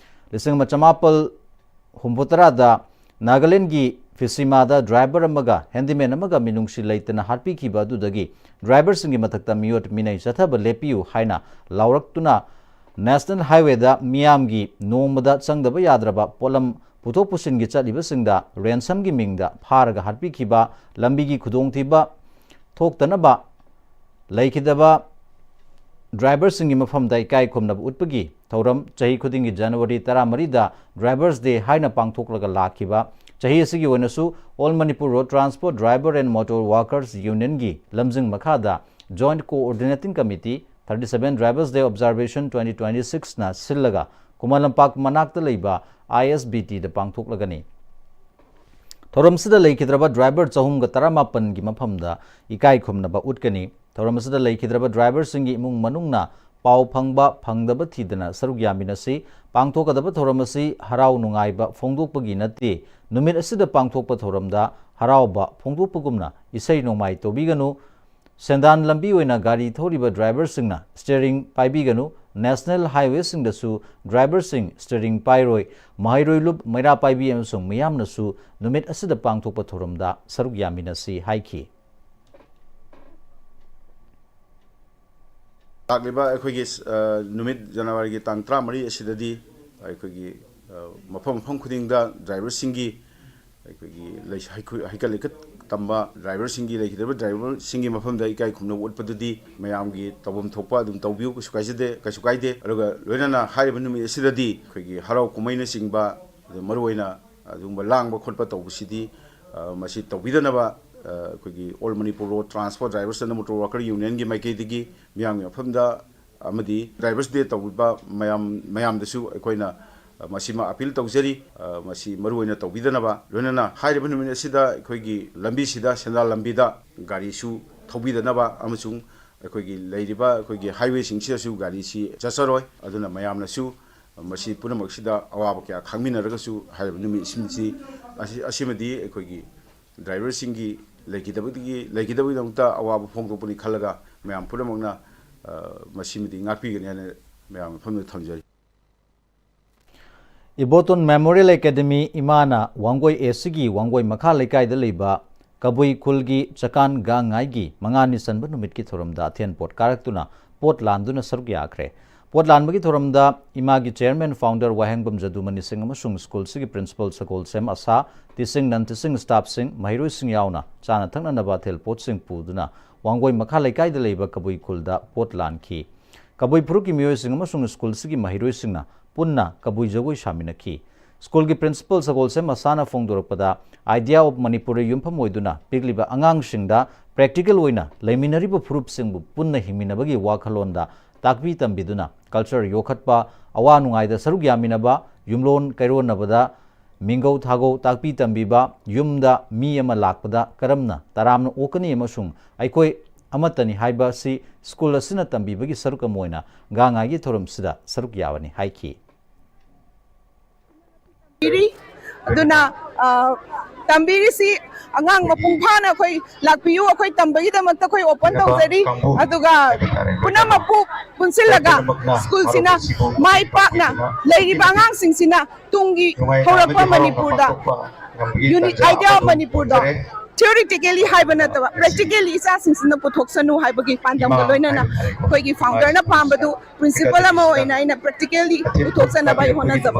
ꯂꯤꯁꯤꯡ ꯑꯃ ꯆꯃꯥꯄꯜ ꯍꯨꯝꯐꯨꯇꯔꯥꯗ ꯅꯥꯒꯥꯂꯦꯟꯗꯒꯤ ꯐꯤꯁꯤꯃꯥꯗ driver ꯑꯃꯒ ꯍꯦꯟꯗꯤꯃꯦꯟ ꯑꯃꯒ ꯃꯤꯅꯨꯡꯁꯤ ꯂꯩꯇꯅ ꯍꯥꯠꯄꯤꯈꯤꯕ ꯑꯗꯨꯗꯒꯤ ꯗ꯭ꯔꯥꯏꯚꯔꯁꯤꯡꯒꯤ ꯃꯊꯛꯇ ꯃꯤꯑꯣꯠ ꯃꯤꯅꯩ ꯆꯠꯊꯕ ꯂꯦꯞꯄꯤꯌꯨ ꯍꯥꯏꯅ ꯂꯥꯎꯔꯛꯇꯨꯅ ꯅꯦꯁꯅꯦꯜ ꯍꯥꯏꯋꯦꯗ ꯃꯤꯌꯥꯝꯒꯤ ꯅꯣꯡꯃꯗ ꯆꯪꯗꯕ ꯌꯥꯗ꯭ꯔꯕ ꯄꯣꯠꯂꯝ ꯄꯨꯊꯣꯛ ꯄꯨꯁꯤꯟꯒꯤ ꯆꯠꯂꯤꯕꯁꯤꯡꯗ ꯔꯦꯟꯁꯝꯒꯤ ꯃꯤꯡꯗ ꯐꯥꯔꯒ ꯍꯥꯠꯄꯤꯈꯤꯕ, ꯂꯝꯕꯤꯒꯤ ꯈꯨꯗꯣꯡꯊꯤꯕ ꯊꯣꯛꯇꯅꯕ ꯂꯩꯈꯤꯗꯕ ꯗ꯭ꯔꯥꯏꯚꯔꯁꯤꯡꯒꯤ ꯃꯐꯝꯗ ꯏꯀꯥꯏ ꯈꯨꯝꯅꯕ ꯎꯠꯄꯒꯤ ꯊꯧꯔꯝ ꯆꯍꯤ ꯈꯨꯗꯤꯡꯒꯤ ꯖꯅꯋꯥꯔꯤ ꯇꯔꯥꯃꯔꯤꯗ Drivers Day ꯍꯥꯏꯅ ꯄꯥꯡꯊꯣꯛꯂꯒ ꯂꯥꯛꯈꯤꯕ ꯆꯍꯤ ꯑꯁꯤꯒꯤ ꯑꯣꯏꯅꯁꯨ All Manipur Road Transport Driver and Motor Workers Unionꯒꯤ ꯂꯝꯖꯤꯡ ꯃꯈꯥꯗ Joint Coordinating Committee thirty seven Drivers Day Observation twenty twenty sixꯅ ꯁꯤꯜꯂꯒ ꯈꯨꯃꯟ ꯂꯝꯄꯥꯛ ꯃꯅꯥꯛꯇ ꯂꯩꯕ I S B Tꯗ ꯄꯥꯡꯊꯣꯛꯂꯒꯅꯤ꯫ ꯊꯧꯔꯝꯁꯤꯗ ꯂꯩꯈꯤꯗ꯭ꯔꯕ ꯗ꯭ꯔꯥꯏꯚꯔ ꯆꯍꯨꯝꯒ ꯇꯔꯥꯃꯥꯄꯟꯒꯤ ꯃꯐꯝꯗ ꯏꯀꯥꯏ ꯈꯨꯝꯅꯕ ꯎꯠꯀꯅꯤ꯫ ꯊꯧꯔꯝ ꯑꯁꯤꯗ ꯂꯩꯈꯤꯗ꯭ꯔꯕ ꯗ꯭ꯔꯥꯏꯚꯔꯁꯤꯡꯒꯤ ꯏꯃꯨꯡ ꯃꯅꯨꯡꯅ ꯄꯥꯎ ꯐꯪꯕ ꯐꯪꯗꯕ ꯊꯤꯗꯅ ꯁꯔꯨꯛ ꯌꯥꯃꯤꯟꯅꯁꯤ꯫ ꯄꯥꯡꯊꯣꯛꯀꯗꯕ ꯊꯧꯔꯝ ꯑꯁꯤ ꯍꯔꯥꯎ ꯅꯨꯡꯉꯥꯏꯕ ꯐꯣꯡꯗꯣꯛꯄꯒꯤ ꯅꯠꯇꯦ꯫ ꯅꯨꯃꯤꯠ ꯑꯁꯤꯗ ꯄꯥꯡꯊꯣꯛꯄ ꯊꯧꯔꯝꯗ ꯍꯔꯥꯎꯕ ꯐꯣꯡꯗꯣꯛꯄꯒꯨꯝꯅ ꯏꯁꯩ ꯅꯣꯡꯃꯥꯏ ꯇꯧꯕꯤꯒꯅꯨ꯫ ꯁꯦꯟꯗꯥꯟ ꯂꯝꯕꯤ ꯑꯣꯏꯅ ꯒꯥꯔꯤ ꯊꯧꯔꯤꯕ ꯗ꯭ꯔꯥꯏꯚꯔꯁꯤꯡꯅ ꯁ꯭ꯇꯤꯌꯔꯤꯡ ꯄꯥꯏꯕꯤꯒꯅꯨ꯫ ꯅꯦꯁꯅꯦꯜ ꯍꯥꯏꯋꯦꯁꯤꯡꯗꯁꯨ ꯗ꯭ꯔꯥꯏꯚꯔꯁꯤꯡ ꯁ꯭ꯇꯤꯌꯔꯤꯡ ꯄꯥꯏꯔꯣꯏ꯫ ꯃꯍꯩꯔꯣꯏ ꯂꯨꯞ, ꯃꯩꯔꯥ ꯄꯥꯏꯕꯤ ꯑꯃꯁꯨꯡ ꯃꯤꯌꯥꯝꯅꯁꯨ ꯅꯨꯃꯤꯠ ꯑꯁꯤꯗ ꯄꯥꯡꯊꯣꯛꯄ ꯊꯧꯔꯝꯗ ꯁꯔꯨꯛ ꯌꯥꯃꯤꯟꯅꯁꯤ ꯍꯥꯏꯈꯤ꯫ ꯂꯥꯛꯂꯤꯕ ꯑꯩꯈꯣꯏꯒꯤ, ꯑ, ꯅꯨꯃꯤꯠ ꯖꯅꯋꯥꯔꯤꯒꯤ ꯇꯥꯡ ꯇꯔꯥꯃꯔꯤ ꯑꯁꯤꯗꯗꯤ ꯑꯩꯈꯣꯏꯒꯤ, ꯑ, ꯃꯐꯝ ꯃꯐꯝ ꯈꯨꯗꯤꯡꯗ ꯗ꯭ꯔꯥꯏꯚꯔꯁꯤꯡꯒꯤ, ꯑꯩꯈꯣꯏꯒꯤ ꯂꯩ-, ꯍꯩꯀꯨ-, ꯍꯩꯀꯠ ꯂꯩꯀꯠ ꯇꯝꯕ ꯗ꯭ꯔꯥꯏꯚꯔꯁꯤꯡꯒꯤ, ꯂꯩꯈꯤꯗ꯭ꯔꯕ ꯗ꯭ꯔꯥꯏꯚꯔꯁꯤꯡꯒꯤ ꯃꯐꯝꯗ ꯏꯀꯥꯏ ꯈꯨꯝꯅꯕ ꯎꯠꯄꯗꯨꯗꯤ ꯃꯌꯥꯝꯒꯤ ꯇꯧꯐꯝ ꯊꯣꯛꯄ ꯑꯗꯨꯝ ꯇꯧꯕꯤꯌꯨ, ꯀꯩꯁꯨ ꯀꯥꯏꯖꯗꯦ, ꯀꯩꯁꯨ ꯀꯥꯏꯗꯦ꯫ ꯑꯗꯨꯒ ꯂꯣꯏꯅꯅ ꯍꯥꯏꯔꯤꯕ ꯅꯨꯃꯤꯠ ꯑꯁꯤꯗꯗꯤ ꯑꯩꯈꯣꯏꯒꯤ ꯍꯔꯥꯎ ꯀꯨꯝꯍꯩꯅꯆꯤꯡꯕ, ꯑꯗꯨ ꯃꯔꯨꯑꯣꯏꯅ ꯑꯗꯨꯒꯨꯝꯕ ꯂꯥꯡꯕ ꯈꯣꯠꯄ ꯇꯧꯕꯁꯤꯗꯤ, ꯑ, ꯃꯁꯤ ꯇꯧꯕꯤꯗꯅꯕ, ꯑ, ꯑꯩꯈꯣꯏꯒꯤ All Manipur Road Transport Drivers and Motor Worker Unionꯒꯤ ꯃꯥꯏꯀꯩꯗꯒꯤ ꯃꯤꯌꯥꯝꯒꯤ ꯃꯐꯝꯗ ꯑꯃꯗꯤ Drivers Day ꯇꯧꯕꯤꯕ ꯃꯌꯥꯝ, ꯃꯌꯥꯝꯗꯁꯨ ꯑꯩꯈꯣꯏꯅ, ꯑ, ꯃꯁꯤꯃ appeal ꯇꯧꯖꯔꯤ꯫ ꯑ, ꯃꯁꯤ ꯃꯔꯨꯑꯣꯏꯅ ꯇꯧꯕꯤꯗꯅꯕ, ꯂꯣꯏꯅꯅ ꯍꯥꯏꯔꯤꯕ ꯅꯨꯃꯤꯠ ꯑꯁꯤꯗ ꯑꯩꯈꯣꯏꯒꯤ ꯂꯝꯕꯤꯁꯤꯗ, ꯁꯦꯟꯗꯥꯟ ꯂꯝꯕꯤꯗ ꯒꯥꯔꯤꯁꯨ ꯊꯧꯕꯤꯗꯅꯕ ꯑꯃꯁꯨꯡ ꯑꯩꯈꯣꯏꯒꯤ ꯂꯩꯔꯤꯕ ꯑꯩꯈꯣꯏꯒꯤ highwayꯁꯤꯡꯁꯤꯗꯁꯨ ꯒꯥꯔꯤꯁꯤ ꯆꯠꯆꯔꯣꯏ꯫ ꯑꯗꯨꯅ ꯃꯌꯥꯝꯅꯁꯨ ꯃꯁꯤ ꯄꯨꯝꯅꯃꯛꯁꯤꯗ ꯑꯋꯥꯕ ꯀꯌꯥ ꯈꯪꯃꯤꯟꯅꯔꯒꯁꯨ ꯍꯥꯏꯔꯤꯕ ꯅꯨꯃꯤꯠꯁꯤꯡꯁꯤ ꯑꯁꯤ, ꯑꯁꯤꯃꯗꯤ ꯑꯩꯈꯣꯏꯒꯤ driverꯁꯤꯡꯒꯤ ꯂꯩꯈꯤꯗꯕꯗꯒꯤ, ꯂꯩꯈꯤꯗꯕꯒꯤꯗꯃꯛꯇ ꯑꯋꯥꯕ ꯐꯣꯡꯗꯣꯛꯄꯅꯤ ꯈꯜꯂꯒ ꯃꯌꯥꯝ ꯄꯨꯝꯅꯃꯛꯅ, ꯑ, ꯃꯁꯤꯃꯗꯤ ꯉꯥꯛꯄꯤꯒꯅꯤ ꯍꯥꯏꯅ ꯃꯌꯥꯝ ꯃꯐꯝꯗ ꯊꯝꯖꯔꯤ꯫ ꯏꯕꯣꯇꯣꯟ Memorial Academy ꯏꯃꯥꯅ ꯋꯥꯡꯒꯣꯏ ꯑꯦꯁꯤꯒꯤ ꯋꯥꯡꯒꯣꯏ ꯃꯈꯥ ꯂꯩꯀꯥꯏꯗ ꯂꯩꯕ ꯀꯕꯨꯏ ꯈꯨꯜꯒꯤ ꯆꯀꯥꯟ ꯒꯥꯡꯉꯥꯏꯒꯤ ꯃꯉꯥꯅꯤ ꯆꯟꯕ ꯅꯨꯃꯤꯠꯀꯤ ꯊꯧꯔꯝꯗ ꯑꯊꯦꯟ ꯄꯣꯠ ꯀꯥꯔꯛꯇꯨꯅ ꯄꯣꯠ ꯂꯥꯟꯗꯨꯅ ꯁꯔꯨꯛ ꯌꯥꯈ꯭ꯔꯦ꯫ ꯄꯣꯠ ꯂꯥꯟꯕꯒꯤ ꯊꯧꯔꯝꯗ ꯏꯃꯥꯒꯤ chairman founder ꯋꯥꯍꯦꯡꯕꯝ ꯖꯗꯨꯃꯅꯤ ꯁꯤꯡ ꯑꯃꯁꯨꯡ ꯁ꯭ꯀꯨꯜꯁꯤꯒꯤ principal ꯁꯒꯣꯜꯁꯦꯝ ꯑꯁꯥ, teaching, non teaching staffꯁꯤꯡ, ꯃꯍꯩꯔꯣꯏꯁꯤꯡ ꯌꯥꯎꯅ ꯆꯥꯅ ꯊꯛꯅꯅꯕ ꯑꯊꯦꯜ ꯄꯣꯠꯁꯤꯡ ꯄꯨꯗꯨꯅ ꯋꯥꯡꯒꯣꯏ ꯃꯈꯥ ꯂꯩꯀꯥꯏꯗ ꯂꯩꯕ ꯀꯕꯨꯏ ꯈꯨꯜꯗ ꯄꯣꯠ ꯂꯥꯟꯈꯤ꯫ ꯀꯕꯨꯏ ꯐꯨꯔꯨꯞꯀꯤ ꯃꯤꯑꯣꯏꯁꯤꯡ ꯑꯃꯁꯨꯡ ꯁ꯭ꯀꯨꯜꯁꯤꯒꯤ ꯃꯍꯩꯔꯣꯏꯁꯤꯡꯅ ꯄꯨꯟꯅ ꯀꯕꯨꯏ ꯖꯒꯣꯏ ꯁꯥꯃꯤꯟꯅꯈꯤ꯫ ꯁ꯭ꯀꯨꯜꯒꯤ principal ꯁꯒꯣꯜꯁꯦꯝ ꯑꯁꯥꯅ ꯐꯣꯡꯗꯣꯔꯛꯄꯗ, Idea of Manipurꯗ ꯌꯨꯝꯐꯝ ꯑꯣꯏꯗꯨꯅ ꯄꯤꯛꯂꯤꯕ ꯑꯉꯥꯡꯁꯤꯡꯗ practical ꯑꯣꯏꯅ ꯂꯩꯃꯤꯟꯅꯔꯤꯕ ꯐꯨꯔꯨꯞꯁꯤꯡꯕꯨ ꯄꯨꯟꯅ ꯍꯤꯡꯃꯤꯟꯅꯕꯒꯤ ꯋꯥꯈꯜꯂꯣꯟꯗ ꯇꯥꯛꯄꯤ ꯇꯝꯕꯤꯗꯨꯅ culture ꯌꯣꯛꯈꯠꯄ, ꯑꯋꯥ ꯅꯨꯡꯉꯥꯏꯗ ꯁꯔꯨꯛ ꯌꯥꯃꯤꯟꯅꯕ, ꯌꯨꯝꯂꯣꯟ ꯀꯩꯔꯣꯟꯅꯕꯗ ꯃꯤꯡꯒꯧ ꯊꯥꯒꯧ ꯇꯥꯛꯄꯤ ꯇꯝꯕꯤꯕ, ꯌꯨꯝꯗ ꯃꯤ ꯑꯃ ꯂꯥꯛꯄꯗ ꯀꯔꯝꯅ ꯇꯔꯥꯝꯅ ꯑꯣꯛꯀꯅꯤ ꯑꯃꯁꯨꯡ ꯑꯩꯈꯣꯏ ꯑꯃꯠꯇꯅꯤ ꯍꯥꯏꯕ ꯑꯁꯤ ꯁ꯭ꯀꯨꯜ ꯑꯁꯤꯅ ꯇꯝꯕꯤꯕꯒꯤ ꯁꯔꯨꯛ ꯑꯃ ꯑꯣꯏꯅ ꯒꯥꯡꯉꯥꯏꯒꯤ ꯊꯧꯔꯝꯁꯤꯗ ꯁꯔꯨꯛ ꯌꯥꯕꯅꯤ ꯍꯥꯏꯈꯤ꯫ ꯄꯤꯔꯤ꯫ ꯑꯗꯨꯅ, ꯑ, ꯇꯝꯕꯤꯔꯤꯁꯤ ꯑꯉꯥꯡ ꯃꯄꯨꯡ ꯐꯥꯅ ꯑꯩꯈꯣꯏ ꯂꯥꯛꯄꯤꯌꯨ, ꯑꯩꯈꯣꯏ ꯇꯝꯕꯒꯤꯗꯃꯛꯇ ꯑꯩꯈꯣꯏ open ꯇꯧꯖꯔꯤ꯫ ꯑꯗꯨꯒ ꯄꯨꯝꯅꯃꯛꯄꯨ ꯄꯨꯟꯁꯤꯜꯂꯒ ꯁ꯭ꯀꯨꯜꯁꯤꯅ ꯃꯥꯏ ꯄꯥꯛꯅ ꯂꯩꯔꯤꯕ ꯑꯉꯥꯡꯁꯤꯡꯁꯤꯅ ꯇꯨꯡꯒꯤ ꯍꯧꯔꯛꯄ ꯃꯅꯤꯄꯨꯔꯗ unit idea of ꯃꯅꯤꯄꯨꯔꯗ theoretically ꯍꯥꯏꯕ ꯅꯠꯇꯕ practically ꯏꯆꯥꯁꯤꯡꯁꯤꯅ ꯄꯨꯊꯣꯛꯁꯅꯨ ꯍꯥꯏꯕꯒꯤ ꯄꯥꯟꯗꯝꯒ ꯂꯣꯏꯅꯅ ꯑꯩꯈꯣꯏꯒꯤ founderꯅ ꯄꯥꯝꯕꯗꯨ principal ꯑꯃ ꯑꯣꯏꯅ ꯑꯩꯅ practically ꯄꯨꯊꯣꯛꯆꯅꯕ ꯑꯩ ꯍꯣꯠꯅꯖꯕ꯫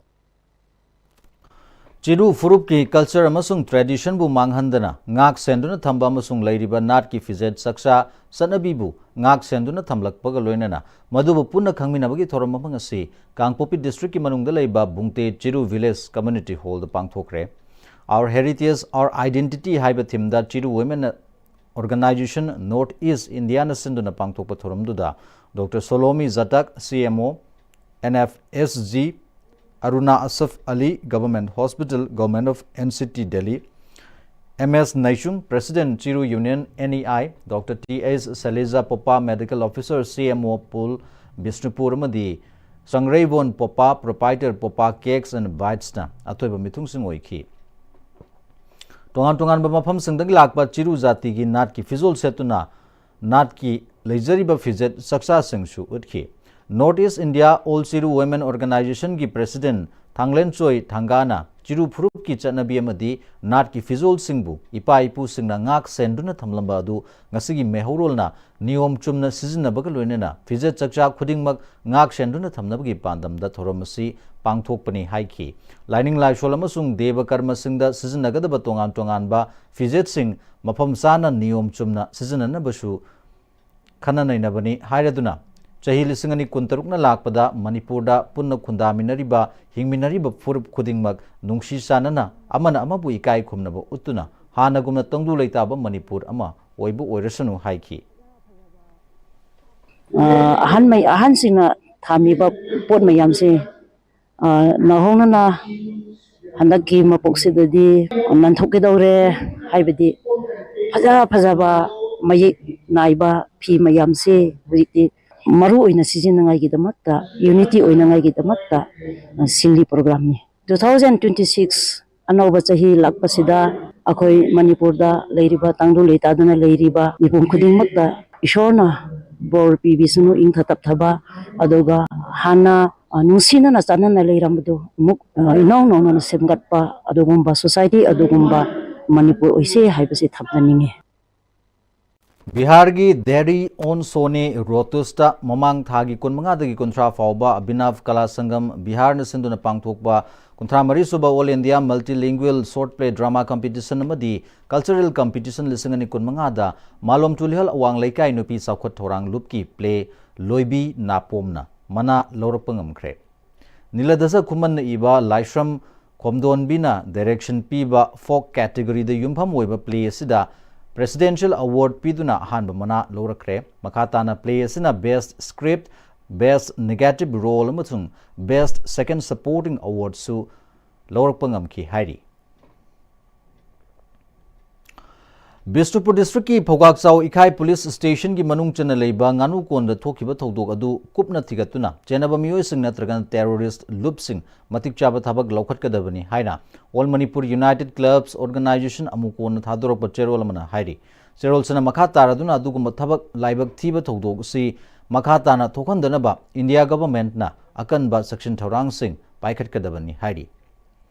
ꯆꯤꯔꯨ ꯐꯨꯔꯨꯞꯀꯤ culture ꯑꯃꯁꯨꯡ traditionꯕꯨ ꯃꯥꯡꯍꯟꯗꯅ ꯉꯥꯛ ꯁꯦꯟꯗꯨꯅ ꯊꯝꯕ ꯑꯃꯁꯨꯡ ꯂꯩꯔꯤꯕ ꯅꯥꯠꯀꯤ ꯐꯤꯖꯦꯠ ꯆꯛꯆꯥ ꯆꯠꯅꯕꯤꯕꯨ ꯉꯥꯛ ꯁꯦꯟꯗꯨꯅ ꯊꯝꯂꯛꯄꯒ ꯂꯣꯏꯅꯅ ꯃꯗꯨꯕꯨ ꯄꯨꯟꯅ ꯈꯪꯃꯤꯟꯅꯕꯒꯤ ꯊꯧꯔꯝ ꯑꯃ ꯉꯁꯤ ꯀꯥꯡꯄꯣꯛꯄꯤ districtꯀꯤ ꯃꯅꯨꯡꯗ ꯂꯩꯕ ꯕꯨꯡꯇꯦ ꯆꯤꯔꯨ village community hallꯗ ꯄꯥꯡꯊꯣꯛꯈ꯭ꯔꯦ꯫ Our heritage, our identity ꯍꯥꯏꯕ themeꯗ ꯆꯤꯔꯨ women organization North East Indiaꯅ ꯁꯤꯟꯗꯨꯅ ꯄꯥꯡꯊꯣꯛꯄ ꯊꯧꯔꯝꯗꯨꯗ Doctor Solomi Jatak, C M O, N F S G, Aruna Asaf Ali, Government Hospital, Government of N C T Delhi, M S Neichung, President, Chiru Union, N E I, Doctor T H Saleja Popa, Medical Officer, C M O Pool, Bishnupur, ꯑꯃꯗꯤ ꯆꯪꯔꯩꯕꯣꯟ ꯄꯣꯄꯥ, Proprietor, Popa Cakes and Bites-ꯅ ꯑꯊꯣꯏꯕ ꯃꯤꯊꯨꯡꯁꯤꯡ ꯑꯣꯏꯈꯤ꯫ ꯇꯣꯉꯥꯟ ꯇꯣꯉꯥꯟꯕ ꯃꯐꯝꯁꯤꯡꯗꯒꯤ ꯂꯥꯛꯄ ꯆꯤꯔꯨ ꯖꯥꯇꯤꯒꯤ ꯅꯥꯠꯀꯤ ꯐꯤꯖꯣꯜ ꯁꯦꯠꯇꯨꯅ ꯅꯥꯠꯀꯤ ꯂꯩꯖꯔꯤꯕ ꯐꯤꯖꯦꯠ ꯆꯛꯆꯥꯁꯤꯡꯁꯨ ꯎꯠꯈꯤ꯫ North East India All Chiru Women Organization-ꯒꯤ President ꯊꯥꯡꯂꯦꯟꯆꯣꯏ ꯊꯥꯡꯒꯥꯅ ꯆꯤꯔꯨ ꯐꯨꯔꯨꯞꯀꯤ ꯆꯠꯅꯕꯤ ꯑꯃꯗꯤ ꯅꯥꯠꯀꯤ ꯐꯤꯖꯣꯜꯁꯤꯡꯕꯨ ꯏꯄꯥ ꯏꯄꯨꯁꯤꯡꯅ ꯉꯥꯛ ꯁꯦꯟꯗꯨꯅ ꯊꯝꯂꯝꯕ ꯑꯗꯨ ꯉꯁꯤꯒꯤ ꯃꯩꯍꯧꯔꯣꯜꯅ ꯅꯤꯌꯣꯝ ꯆꯨꯝꯅ ꯁꯤꯖꯤꯟꯅꯕꯒ ꯂꯣꯏꯅꯅ ꯐꯤꯖꯦꯠ ꯆꯛꯆꯥ ꯈꯨꯗꯤꯡꯃꯛ ꯉꯥꯛ ꯁꯦꯟꯗꯨꯅ ꯊꯝꯅꯕꯒꯤ ꯄꯥꯟꯗꯝꯗ ꯊꯧꯔꯝ ꯑꯁꯤ ꯄꯥꯡꯊꯣꯛꯄꯅꯤ ꯍꯥꯏꯈꯤ꯫ ꯂꯥꯏꯅꯤꯡ ꯂꯥꯏꯁꯣꯜ ꯑꯃꯁꯨꯡ ꯗꯦꯕ ꯀꯔꯃꯁꯤꯡꯗ ꯁꯤꯖꯤꯟꯅꯒꯗꯕ ꯇꯣꯉꯥꯟ ꯇꯣꯉꯥꯟꯕ ꯐꯤꯖꯦꯠꯁꯤꯡ ꯃꯐꯝ ꯆꯥꯅ ꯅꯤꯌꯣꯝ ꯆꯨꯝꯅ ꯁꯤꯖꯤꯟꯅꯅꯕꯁꯨ ꯈꯟꯅ ꯅꯩꯅꯕꯅꯤ ꯍꯥꯏꯔꯗꯨꯅ, ꯆꯍꯤ ꯂꯤꯁꯤꯡ ꯑꯅꯤ ꯀꯨꯟꯇꯔꯨꯛꯅ ꯂꯥꯛꯄꯗ ꯃꯅꯤꯄꯨꯔꯗ ꯄꯨꯟꯅ ꯈꯨꯟꯗꯥꯃꯤꯟꯅꯔꯤꯕ, ꯍꯤꯡꯃꯤꯟꯅꯔꯤꯕ ꯐꯨꯔꯨꯞ ꯈꯨꯗꯤꯡꯃꯛ ꯅꯨꯡꯁꯤ ꯆꯥꯟꯅꯅ ꯑꯃꯅ ꯑꯃꯕꯨ ꯏꯀꯥꯏ ꯈꯨꯝꯅꯕ ꯎꯠꯇꯨꯅ ꯍꯥꯟꯅꯒꯨꯝꯅ ꯇꯪꯗꯨ ꯂꯩꯇꯥꯕ ꯃꯅꯤꯄꯨꯔ ꯑꯃ ꯑꯣꯏꯕ ꯑꯣꯏꯔꯁꯅꯨ ꯍꯥꯏꯈꯤ꯫ ꯑ, ꯑꯍꯟ ꯃꯩ-, ꯑꯍꯟꯁꯤꯡꯅ ꯊꯝꯃꯤꯕ ꯄꯣꯠ ꯃꯌꯥꯝꯁꯦ, ꯑ, ꯅꯧꯍꯧꯅꯅ ꯍꯟꯗꯛꯀꯤ ꯃꯄꯣꯛꯁꯤꯗꯗꯤ ꯅꯥꯟꯊꯣꯛꯀꯗꯧꯔꯦ꯫ ꯍꯥꯏꯕꯗꯤ ꯐꯖ ꯐꯖꯕ ꯃꯌꯦꯛ ꯅꯥꯏꯕ ꯐꯤ ꯃꯌꯥꯝꯁꯦ ꯍꯧꯖꯤꯛꯇꯤ ꯃꯔꯨ ꯑꯣꯏꯅ ꯁꯤꯖꯤꯟꯅꯉꯥꯏꯒꯤꯗꯃꯛꯇ, unity ꯑꯣꯏꯅꯉꯥꯏꯒꯤꯗꯃꯛꯇ, ꯑ, ꯁꯤꯜꯂꯤ program-ꯅꯤ꯫ Two thousand twenty six ꯑꯅꯧꯕ ꯆꯍꯤ ꯂꯥꯛꯄꯁꯤꯗ ꯑꯩꯈꯣꯏ ꯃꯅꯤꯄꯨꯔꯗ ꯂꯩꯔꯤꯕ, ꯇꯪꯗꯨ ꯂꯩꯇꯥꯗꯅ ꯂꯩꯔꯤꯕ ꯃꯤꯄꯨꯝ ꯈꯨꯗꯤꯡꯃꯛꯇ ꯏꯁꯣꯔꯅ ꯕꯣꯔ ꯄꯤꯕꯤꯁꯅꯨ, ꯏꯪꯊ ꯇꯞꯊꯕ, ꯑꯗꯨꯒ ꯍꯥꯟꯅ, ꯑ, ꯅꯨꯡꯁꯤꯅꯅ ꯆꯥꯟꯅꯅ ꯂꯩꯔꯝꯕꯗꯨ ꯑꯃꯨꯛ, ꯑ, ꯏꯅꯧ ꯅꯧꯅ ꯁꯦꯝꯒꯠꯄ ꯑꯗꯨꯒꯨꯝꯕ society ꯑꯗꯨꯒꯨꯝꯕ ꯃꯅꯤꯄꯨꯔ ꯑꯣꯏꯁꯦ ꯍꯥꯏꯕꯁꯤ ꯊꯝꯖꯅꯤꯡꯉꯤ꯫ ꯕꯤꯍꯥꯔꯒꯤ ꯗꯦꯔꯤ ꯑꯣꯟ ꯁꯣꯅꯦ ꯔꯣꯇꯨꯁꯇ ꯃꯃꯥꯡ ꯊꯥꯒꯤ ꯀꯨꯟꯃꯉꯥꯗꯒꯤ ꯀꯨꯟꯊ꯭ꯔꯥ ꯐꯥꯎꯕ ꯑꯕꯤꯅꯥꯚ ꯀꯂꯥ ꯁꯪꯒꯝ ꯕꯤꯍꯥꯔꯅ ꯁꯤꯟꯗꯨꯅ ꯄꯥꯡꯊꯣꯛꯄ ꯀꯨꯟꯊ꯭ꯔꯥ ꯃꯔꯤ ꯁꯨꯕ All India Multilingual Short Play Drama Competition ꯑꯃꯗꯤ Cultural Competition ꯂꯤꯁꯤꯡ ꯑꯅꯤ ꯀꯨꯟꯃꯉꯥꯗ ꯃꯥꯂꯣꯝ ꯆꯨꯂꯤꯍꯜ ꯑꯋꯥꯡ ꯂꯩꯀꯥꯏ ꯅꯨꯄꯤ ꯆꯥꯎꯈꯠ ꯊꯧꯔꯥꯡ ꯂꯨꯞꯀꯤ play ꯂꯣꯏꯕꯤ ꯅꯥꯄꯣꯝꯅ ꯃꯅꯥ ꯂꯧꯔꯛꯄ ꯉꯝꯈ꯭ꯔꯦ꯫ ꯅꯤꯂꯗꯁ ꯈꯨꯃꯟꯅ ꯏꯕ ꯂꯥꯏꯁ꯭ꯔꯝ ꯈꯣꯝꯗꯣꯟꯕꯤꯅ direction ꯄꯤꯕ folk category-ꯗ ꯌꯨꯝꯐꯝ ꯑꯣꯏꯕ play ꯑꯁꯤꯗ Presidential Award ꯄꯤꯗꯨꯅ ꯑꯍꯥꯟꯕ ꯃꯅꯥ ꯂꯧꯔꯛꯈ꯭ꯔꯦ꯫ ꯃꯈꯥ ꯇꯥꯅ play ꯑꯁꯤꯅ Best Script, Best Negative Role ꯑꯃꯁꯨꯡ Best Second Supporting Award-ꯁꯨ ꯂꯧꯔꯛꯄ ꯉꯝꯈꯤ ꯍꯥꯏꯔꯤ꯫ ꯕꯤꯁꯅꯨꯄꯨꯔ ꯗꯤꯁꯇ꯭ꯔꯤꯛꯀꯤ ꯐꯧꯒꯥꯛꯆꯥꯎ ꯏꯈꯥꯏ ꯄꯨꯂꯤꯁ ꯁ꯭ꯇꯦꯁꯟꯒꯤ ꯃꯅꯨꯡ ꯆꯟꯅ ꯂꯩꯕ ꯉꯥꯅꯨ ꯀꯣꯟꯗ ꯊꯣꯛꯈꯤꯕ ꯊꯧꯗꯣꯛ ꯑꯗꯨ ꯀꯨꯞꯅ ꯊꯤꯒꯠꯇꯨꯅ ꯆꯦꯟꯅꯕ ꯃꯤꯑꯣꯏꯁꯤꯡ ꯅꯠꯇ꯭ꯔꯒꯅ ꯇꯦꯔꯣꯔꯤꯁ꯭ꯠ ꯂꯨꯞꯁꯤꯡ ꯃꯇꯤꯛ ꯆꯥꯕ ꯊꯕꯛ ꯂꯧꯈꯠꯀꯗꯕꯅꯤ ꯍꯥꯏꯅ All Manipur United Clubs Organisation ꯑꯃꯨꯀꯣꯟꯅ ꯊꯥꯗꯣꯔꯛꯄ ꯆꯦꯔꯣꯜ ꯑꯃꯅ ꯍꯥꯏꯔꯤ꯫ ꯆꯦꯔꯣꯜꯁꯤꯅ ꯃꯈꯥ ꯇꯥꯔꯗꯨꯅ ꯑꯗꯨꯒꯨꯝꯕ ꯊꯕꯛ ꯂꯥꯏꯕꯛ ꯊꯤꯕ ꯊꯧꯗꯣꯛ ꯑꯁꯤ ꯃꯈꯥ ꯇꯥꯅ ꯊꯣꯛꯍꯟꯗꯅꯕ ꯏꯟꯗꯤꯌꯥ ꯒꯚꯔꯟꯃꯦꯟꯠꯅ ꯑꯀꯟꯕ ꯆꯦꯛꯁꯤꯟ ꯊꯧꯔꯥꯡꯁꯤꯡ ꯄꯥꯏꯈꯠꯀꯗꯕꯅꯤ ꯍꯥꯏꯔꯤ꯫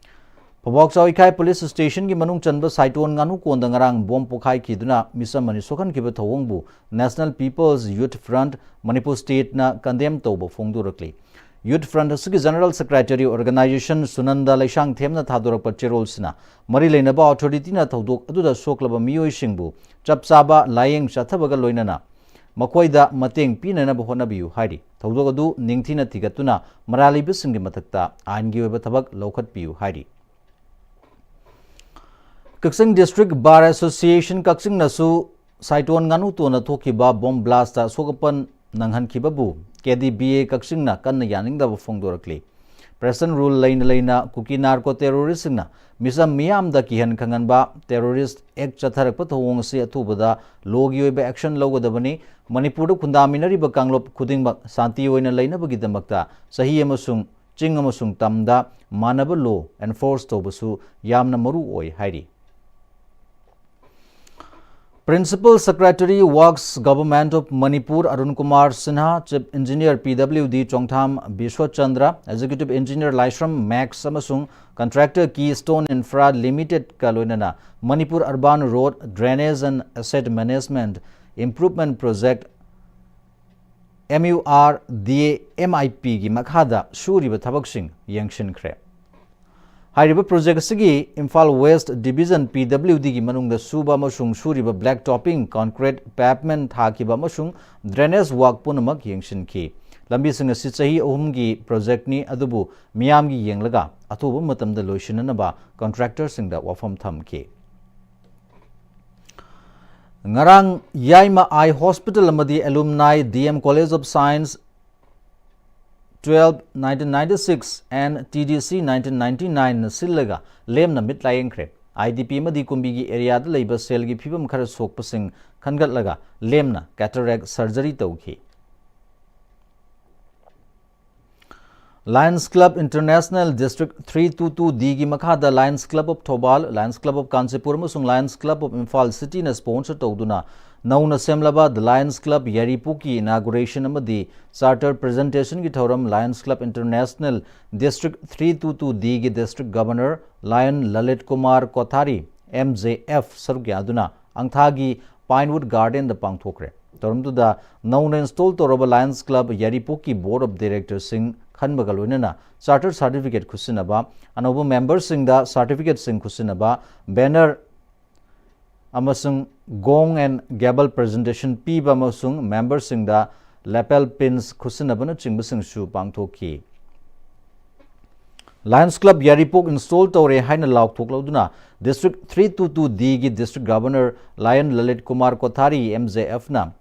ꯐꯧꯕꯥꯛꯆꯥꯎ ꯏꯈꯥꯏ ꯄꯨꯂꯤꯁ ꯁ꯭ꯇꯦꯁꯟꯒꯤ ꯃꯅꯨꯡ ꯆꯟꯕ ꯁꯥꯏꯇꯣꯟ ꯉꯥꯅꯨ ꯀꯣꯟꯗ ꯉꯔꯥꯡ ꯕꯣꯝ ꯄꯣꯈꯥꯏꯈꯤꯗꯨꯅ ꯃꯤꯆꯝ ꯑꯅꯤ ꯁꯣꯛꯍꯟꯈꯤꯕ ꯊꯧꯑꯣꯡꯕꯨ National People's Youth Front, Manipur ꯁ꯭ꯇꯦꯠꯅ ꯀꯟꯗꯦꯝ ꯇꯧꯕ ꯐꯣꯡꯗꯣꯔꯛꯂꯤ꯫ ꯌꯨꯊ ꯐ꯭ꯔꯟꯠ ꯑꯁꯤꯒꯤ ꯖꯦꯅꯔꯦꯜ ꯁꯦꯀ꯭ꯔꯦꯇꯔꯤ ꯑꯣꯔꯒꯅꯥꯏꯖꯦꯁꯟ ꯁꯨꯅꯟꯗ ꯂꯩꯁꯥꯡꯊꯦꯝꯅ ꯊꯥꯗꯣꯔꯛꯄ ꯆꯦꯔꯣꯜꯁꯤꯅ ꯃꯔꯤ ꯂꯩꯅꯕ ꯑꯣꯊꯣꯔꯤꯇꯤꯅ ꯊꯧꯗꯣꯛ ꯑꯗꯨꯗ ꯁꯣꯛꯂꯕ ꯃꯤꯑꯣꯏꯁꯤꯡꯕꯨ ꯆꯞ ꯆꯥꯕ ꯂꯥꯌꯦꯡ ꯆꯠꯊꯕꯒ ꯂꯣꯏꯅꯅ ꯃꯈꯣꯏꯗ ꯃꯇꯦꯡ ꯄꯤꯅꯅꯕ ꯍꯣꯠꯅꯕꯤꯌꯨ ꯍꯥꯏꯔꯤ꯫ ꯊꯧꯗꯣꯛ ꯑꯗꯨ ꯅꯤꯡꯊꯤꯅ ꯊꯤꯒꯠꯇꯨꯅ ꯃꯔꯥꯜ ꯂꯩꯕꯁꯤꯡꯒꯤ ꯃꯊꯛꯇ ꯑꯥꯏꯟꯒꯤ ꯑꯣꯏꯕ ꯊꯕꯛ ꯂꯧꯈꯠꯄꯤꯌꯨ ꯍꯥꯏꯔꯤ꯫ ꯀꯛꯆꯤꯡ ꯗꯤꯁꯇ꯭ꯔꯤꯛ ꯕꯥꯔ ꯑꯦꯁꯣꯁꯤꯌꯦꯁꯟ ꯀꯛꯆꯤꯡꯅꯁꯨ ꯁꯥꯏꯇꯣꯟ ꯉꯥꯅꯨ ꯇꯣꯟꯅ ꯊꯣꯛꯈꯤꯕ ꯕꯣꯝ ꯕ꯭ꯂꯥꯁꯇ ꯑꯁꯣꯛ ꯑꯄꯟ ꯅꯪꯍꯟꯈꯤꯕꯕꯨ ꯀꯦ ꯗꯤ ꯕꯤ ꯑꯦ ꯀꯛꯆꯤꯡꯅ ꯀꯟꯅ ꯌꯥꯅꯤꯡꯗꯕ ꯐꯣꯡꯗꯣꯔꯛꯂꯤ꯫ ꯄ꯭ꯔꯦꯁꯟ ꯔꯨꯜ ꯂꯩꯅ ꯂꯩꯅ ꯀꯨꯀꯤ ꯅꯥꯔꯀꯣ ꯇꯦꯔꯣꯔꯤꯁꯁꯤꯡꯅ ꯃꯤꯆꯝ ꯃꯤꯌꯥꯝꯗ ꯀꯤꯍꯟ ꯈꯪꯍꯟꯕ ꯇꯦꯔꯣꯔꯤꯁ ꯑꯦꯛ ꯆꯠꯊꯔꯛꯄ ꯊꯧꯑꯣꯡ ꯑꯁꯤ ꯑꯊꯨꯕꯗ ꯂꯣꯒꯤ ꯑꯣꯏꯕ ꯑꯦꯛꯁꯟ ꯂꯧꯒꯗꯕꯅꯤ꯫ ꯃꯅꯤꯄꯨꯔꯗ ꯈꯨꯟꯗꯥꯃꯤꯟꯅꯔꯤꯕ ꯀꯥꯡꯂꯨꯞ ꯈꯨꯗꯤꯡꯃꯛ ꯁꯥꯟꯇꯤ ꯑꯣꯏꯅ ꯂꯩꯅꯕꯒꯤꯗꯃꯛꯇ ꯆꯍꯤ ꯑꯃꯁꯨꯡ ꯆꯤꯡ ꯑꯃꯁꯨꯡ ꯇꯝꯗ ꯃꯥꯟꯅꯕ ꯂꯣ ꯑꯦꯟꯐꯣꯔꯁ ꯇꯧꯕꯁꯨ ꯌꯥꯝꯅ ꯃꯔꯨ ꯑꯣꯏ ꯍꯥꯏꯔꯤ꯫ Principal Secretary Works, Government of Manipur Arun Kumar Sinha, Chief Engineer P W D Chongtham Biswachandra, Executive Engineer Laishram Max ꯑꯃꯁꯨꯡ contractor Keystone Infra Limited ꯀ ꯂꯣꯏꯅꯅ Manipur Urban Road Drainage and Asset Management Improvement Project, M U R D A M I P ꯒꯤ ꯃꯈꯥꯗ ꯁꯨꯔꯤꯕ ꯊꯕꯛꯁꯤꯡ ꯌꯦꯡꯁꯤꯟꯈ꯭ꯔꯦ꯫ ꯍꯥꯏꯔꯤꯕ project ꯑꯁꯤꯒꯤ Imphal West division P W D ꯒꯤ ꯃꯅꯨꯡꯗ ꯁꯨꯕ ꯑꯃꯁꯨꯡ ꯁꯨꯔꯤꯕ black topping, concrete pavement ꯊꯥꯈꯤꯕ ꯑꯃꯁꯨꯡ drainage work ꯄꯨꯝꯅꯃꯛ ꯌꯦꯡꯁꯤꯟꯈꯤ꯫ ꯂꯝꯕꯤꯁꯤꯡ ꯑꯁꯤ ꯆꯍꯤ ꯑꯍꯨꯝꯒꯤ ꯄ꯭ꯔꯣꯖꯦꯛꯅꯤ, ꯑꯗꯨꯕꯨ ꯃꯤꯌꯥꯝꯒꯤ ꯌꯦꯡꯂꯒ ꯑꯊꯨꯕ ꯃꯇꯝꯗ ꯂꯣꯏꯁꯤꯟꯅꯅꯕ contractorꯁꯤꯡꯗ ꯋꯥꯐꯝ ꯊꯝꯈꯤ꯫ ꯉꯔꯥꯡ ꯌꯥꯏꯃ ꯑꯥꯏ ꯍꯣꯁꯄꯤꯇꯥꯜ ꯑꯃꯗꯤ alumni D M College of Science twelve nineteen ninety-six and T D C nineteen ninety-nine ꯅ ꯁꯤꯜꯂꯒ ꯂꯦꯝꯅ ꯃꯤꯠ ꯂꯥꯌꯦꯡꯈ꯭ꯔꯦ꯫ ꯑꯥꯏ ꯗꯤ ꯄꯤ ꯑꯃꯗꯤ ꯀꯨꯝꯕꯤꯒꯤ ꯑꯦꯔꯤꯌꯥꯗ ꯂꯩꯕ ꯁꯦꯜꯒꯤ ꯐꯤꯕꯝ ꯈꯔ ꯁꯣꯛꯄꯁꯤꯡ ꯈꯟꯒꯠꯂꯒ ꯂꯦꯝꯅ cataract surgery ꯇꯧꯈꯤ꯫ Lions Club International District three two two D ꯒꯤ ꯃꯈꯥꯗ Lions Club of Thoubal, Lions Club of Kanchipur ꯑꯃꯁꯨꯡ Lions Club of Imphal City ꯅ sponsor ꯇꯧꯗꯨꯅ ꯅꯧꯅ ꯁꯦꯝꯂꯕ The Lions Club ꯌꯥꯏꯔꯤꯄꯣꯛꯀꯤ inauguration ꯑꯃꯗꯤ charter presentation ꯒꯤ ꯊꯧꯔꯝ Lions Club International District three two two D ꯒꯤ District Governor Lion Lalit Kumar Kothari, M J F, ꯁꯔꯨꯛ ꯌꯥꯗꯨꯅ ꯑꯪꯊꯥꯒꯤ Pinewood Garden ꯗ ꯄꯥꯡꯊꯣꯛꯈ꯭ꯔꯦ꯫ ꯊꯧꯔꯝꯗꯨꯗ ꯅꯧꯅ install ꯇꯧꯔꯕ Lions Club ꯌꯥꯏꯔꯤꯄꯣꯛꯀꯤ Board of Directors ꯁꯤꯡ ꯈꯟꯕꯒ ꯂꯣꯏꯅꯅ charter certificate ꯈꯨꯠꯁꯤꯟꯅꯕ, ꯑꯅꯧꯕ member ꯁꯤꯡꯗ certificate ꯁꯤꯡ ꯈꯨꯠꯁꯤꯟꯅꯕ, banner ꯑꯃꯁꯨꯡ gong and gable presentation ꯄꯤꯕ ꯑꯃꯁꯨꯡ member ꯁꯤꯡꯗ lapel pins ꯈꯨꯠꯁꯤꯟꯅꯕꯅꯆꯤꯡꯕꯁꯤꯡꯁꯨ ꯄꯥꯡꯊꯣꯛꯈꯤ꯫ Lions Club ꯌꯥꯏꯔꯤꯄꯣꯛ install ꯇꯧꯔꯦ ꯍꯥꯏꯅ ꯂꯥꯎꯊꯣꯛꯂꯗꯨꯅ District three two two D ꯒꯤ District Governor Lion Lalit Kumar Kothari, M J F, ꯅ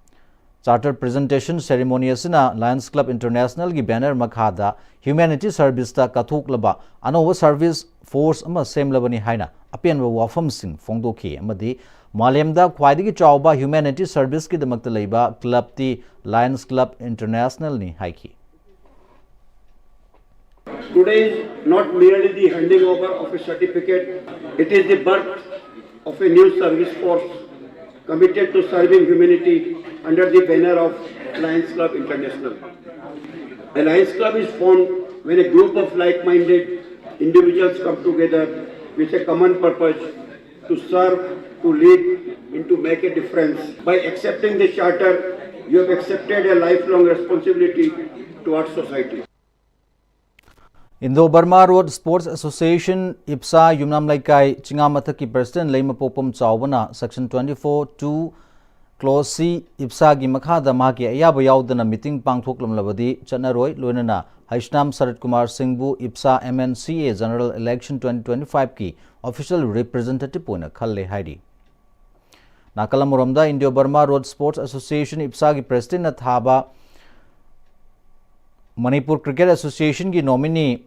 charter presentation ceremony ꯑꯁꯤꯅ Lions Club International ꯒꯤ banner ꯃꯈꯥꯗ humanity service ꯇ ꯀꯠꯊꯣꯛꯂꯕ ꯑꯅꯧꯕ service force ꯑꯃ ꯁꯦꯝꯂꯕꯅꯤ ꯍꯥꯏꯅ ꯑꯄꯦꯟꯕ ꯋꯥꯐꯝꯁꯤꯡ ꯐꯣꯡꯗꯣꯛꯈꯤ ꯑꯃꯗꯤ ꯃꯥꯂꯦꯝꯗ ꯈ꯭ꯋꯥꯏꯗꯒꯤ ꯆꯥꯎꯕ humanity service ꯀꯤꯗꯃꯛꯇ ꯂꯩꯕ club T Lions Club International ꯅꯤ ꯍꯥꯏꯈꯤ꯫ Today is not merely the handing over of a certificate, it is the birth of a new service force committed to serving humanity under the banner of Lions Club International. A Lions Club is formed when a group of like-minded individuals come together with a common purpose to serve, to lead, and to make a difference. By accepting the charter, you have accepted a lifelong responsibility towards society. Indo Burma Road Sports Association, ꯏꯞꯁꯥ, ꯌꯨꯝꯅꯥꯝ ꯂꯩꯀꯥꯏ ꯆꯤꯉꯥ ꯃꯊꯛꯀꯤ president ꯂꯩꯃꯄꯣꯛꯄꯝ ꯆꯥꯎꯕꯅ section twenty four two clause C ꯏꯞꯁꯥꯒꯤ ꯃꯈꯥꯗ ꯃꯍꯥꯛꯀꯤ ꯑꯌꯥꯕ ꯌꯥꯎꯗꯅ meeting ꯄꯥꯡꯊꯣꯛꯂꯝꯂꯕꯗꯤ ꯆꯠꯅꯔꯣꯏ, ꯂꯣꯏꯅꯅ ꯍꯩꯁꯅꯥꯝ ꯁꯔꯠ Kumar ꯁꯤꯡꯕꯨ ꯏꯞꯁꯥ M N C A general election twenty twenty five ꯀꯤ official representative ꯑꯣꯏꯅ ꯈꯜꯂꯦ ꯍꯥꯏꯔꯤ꯫ ꯅꯥꯀꯜ ꯑꯃꯔꯣꯝꯗ Indo Burma Road Sports Association, ꯏꯞꯁꯥꯒꯤ president ꯅ ꯊꯥꯕ Manipur Cricket Association ꯒꯤ nominee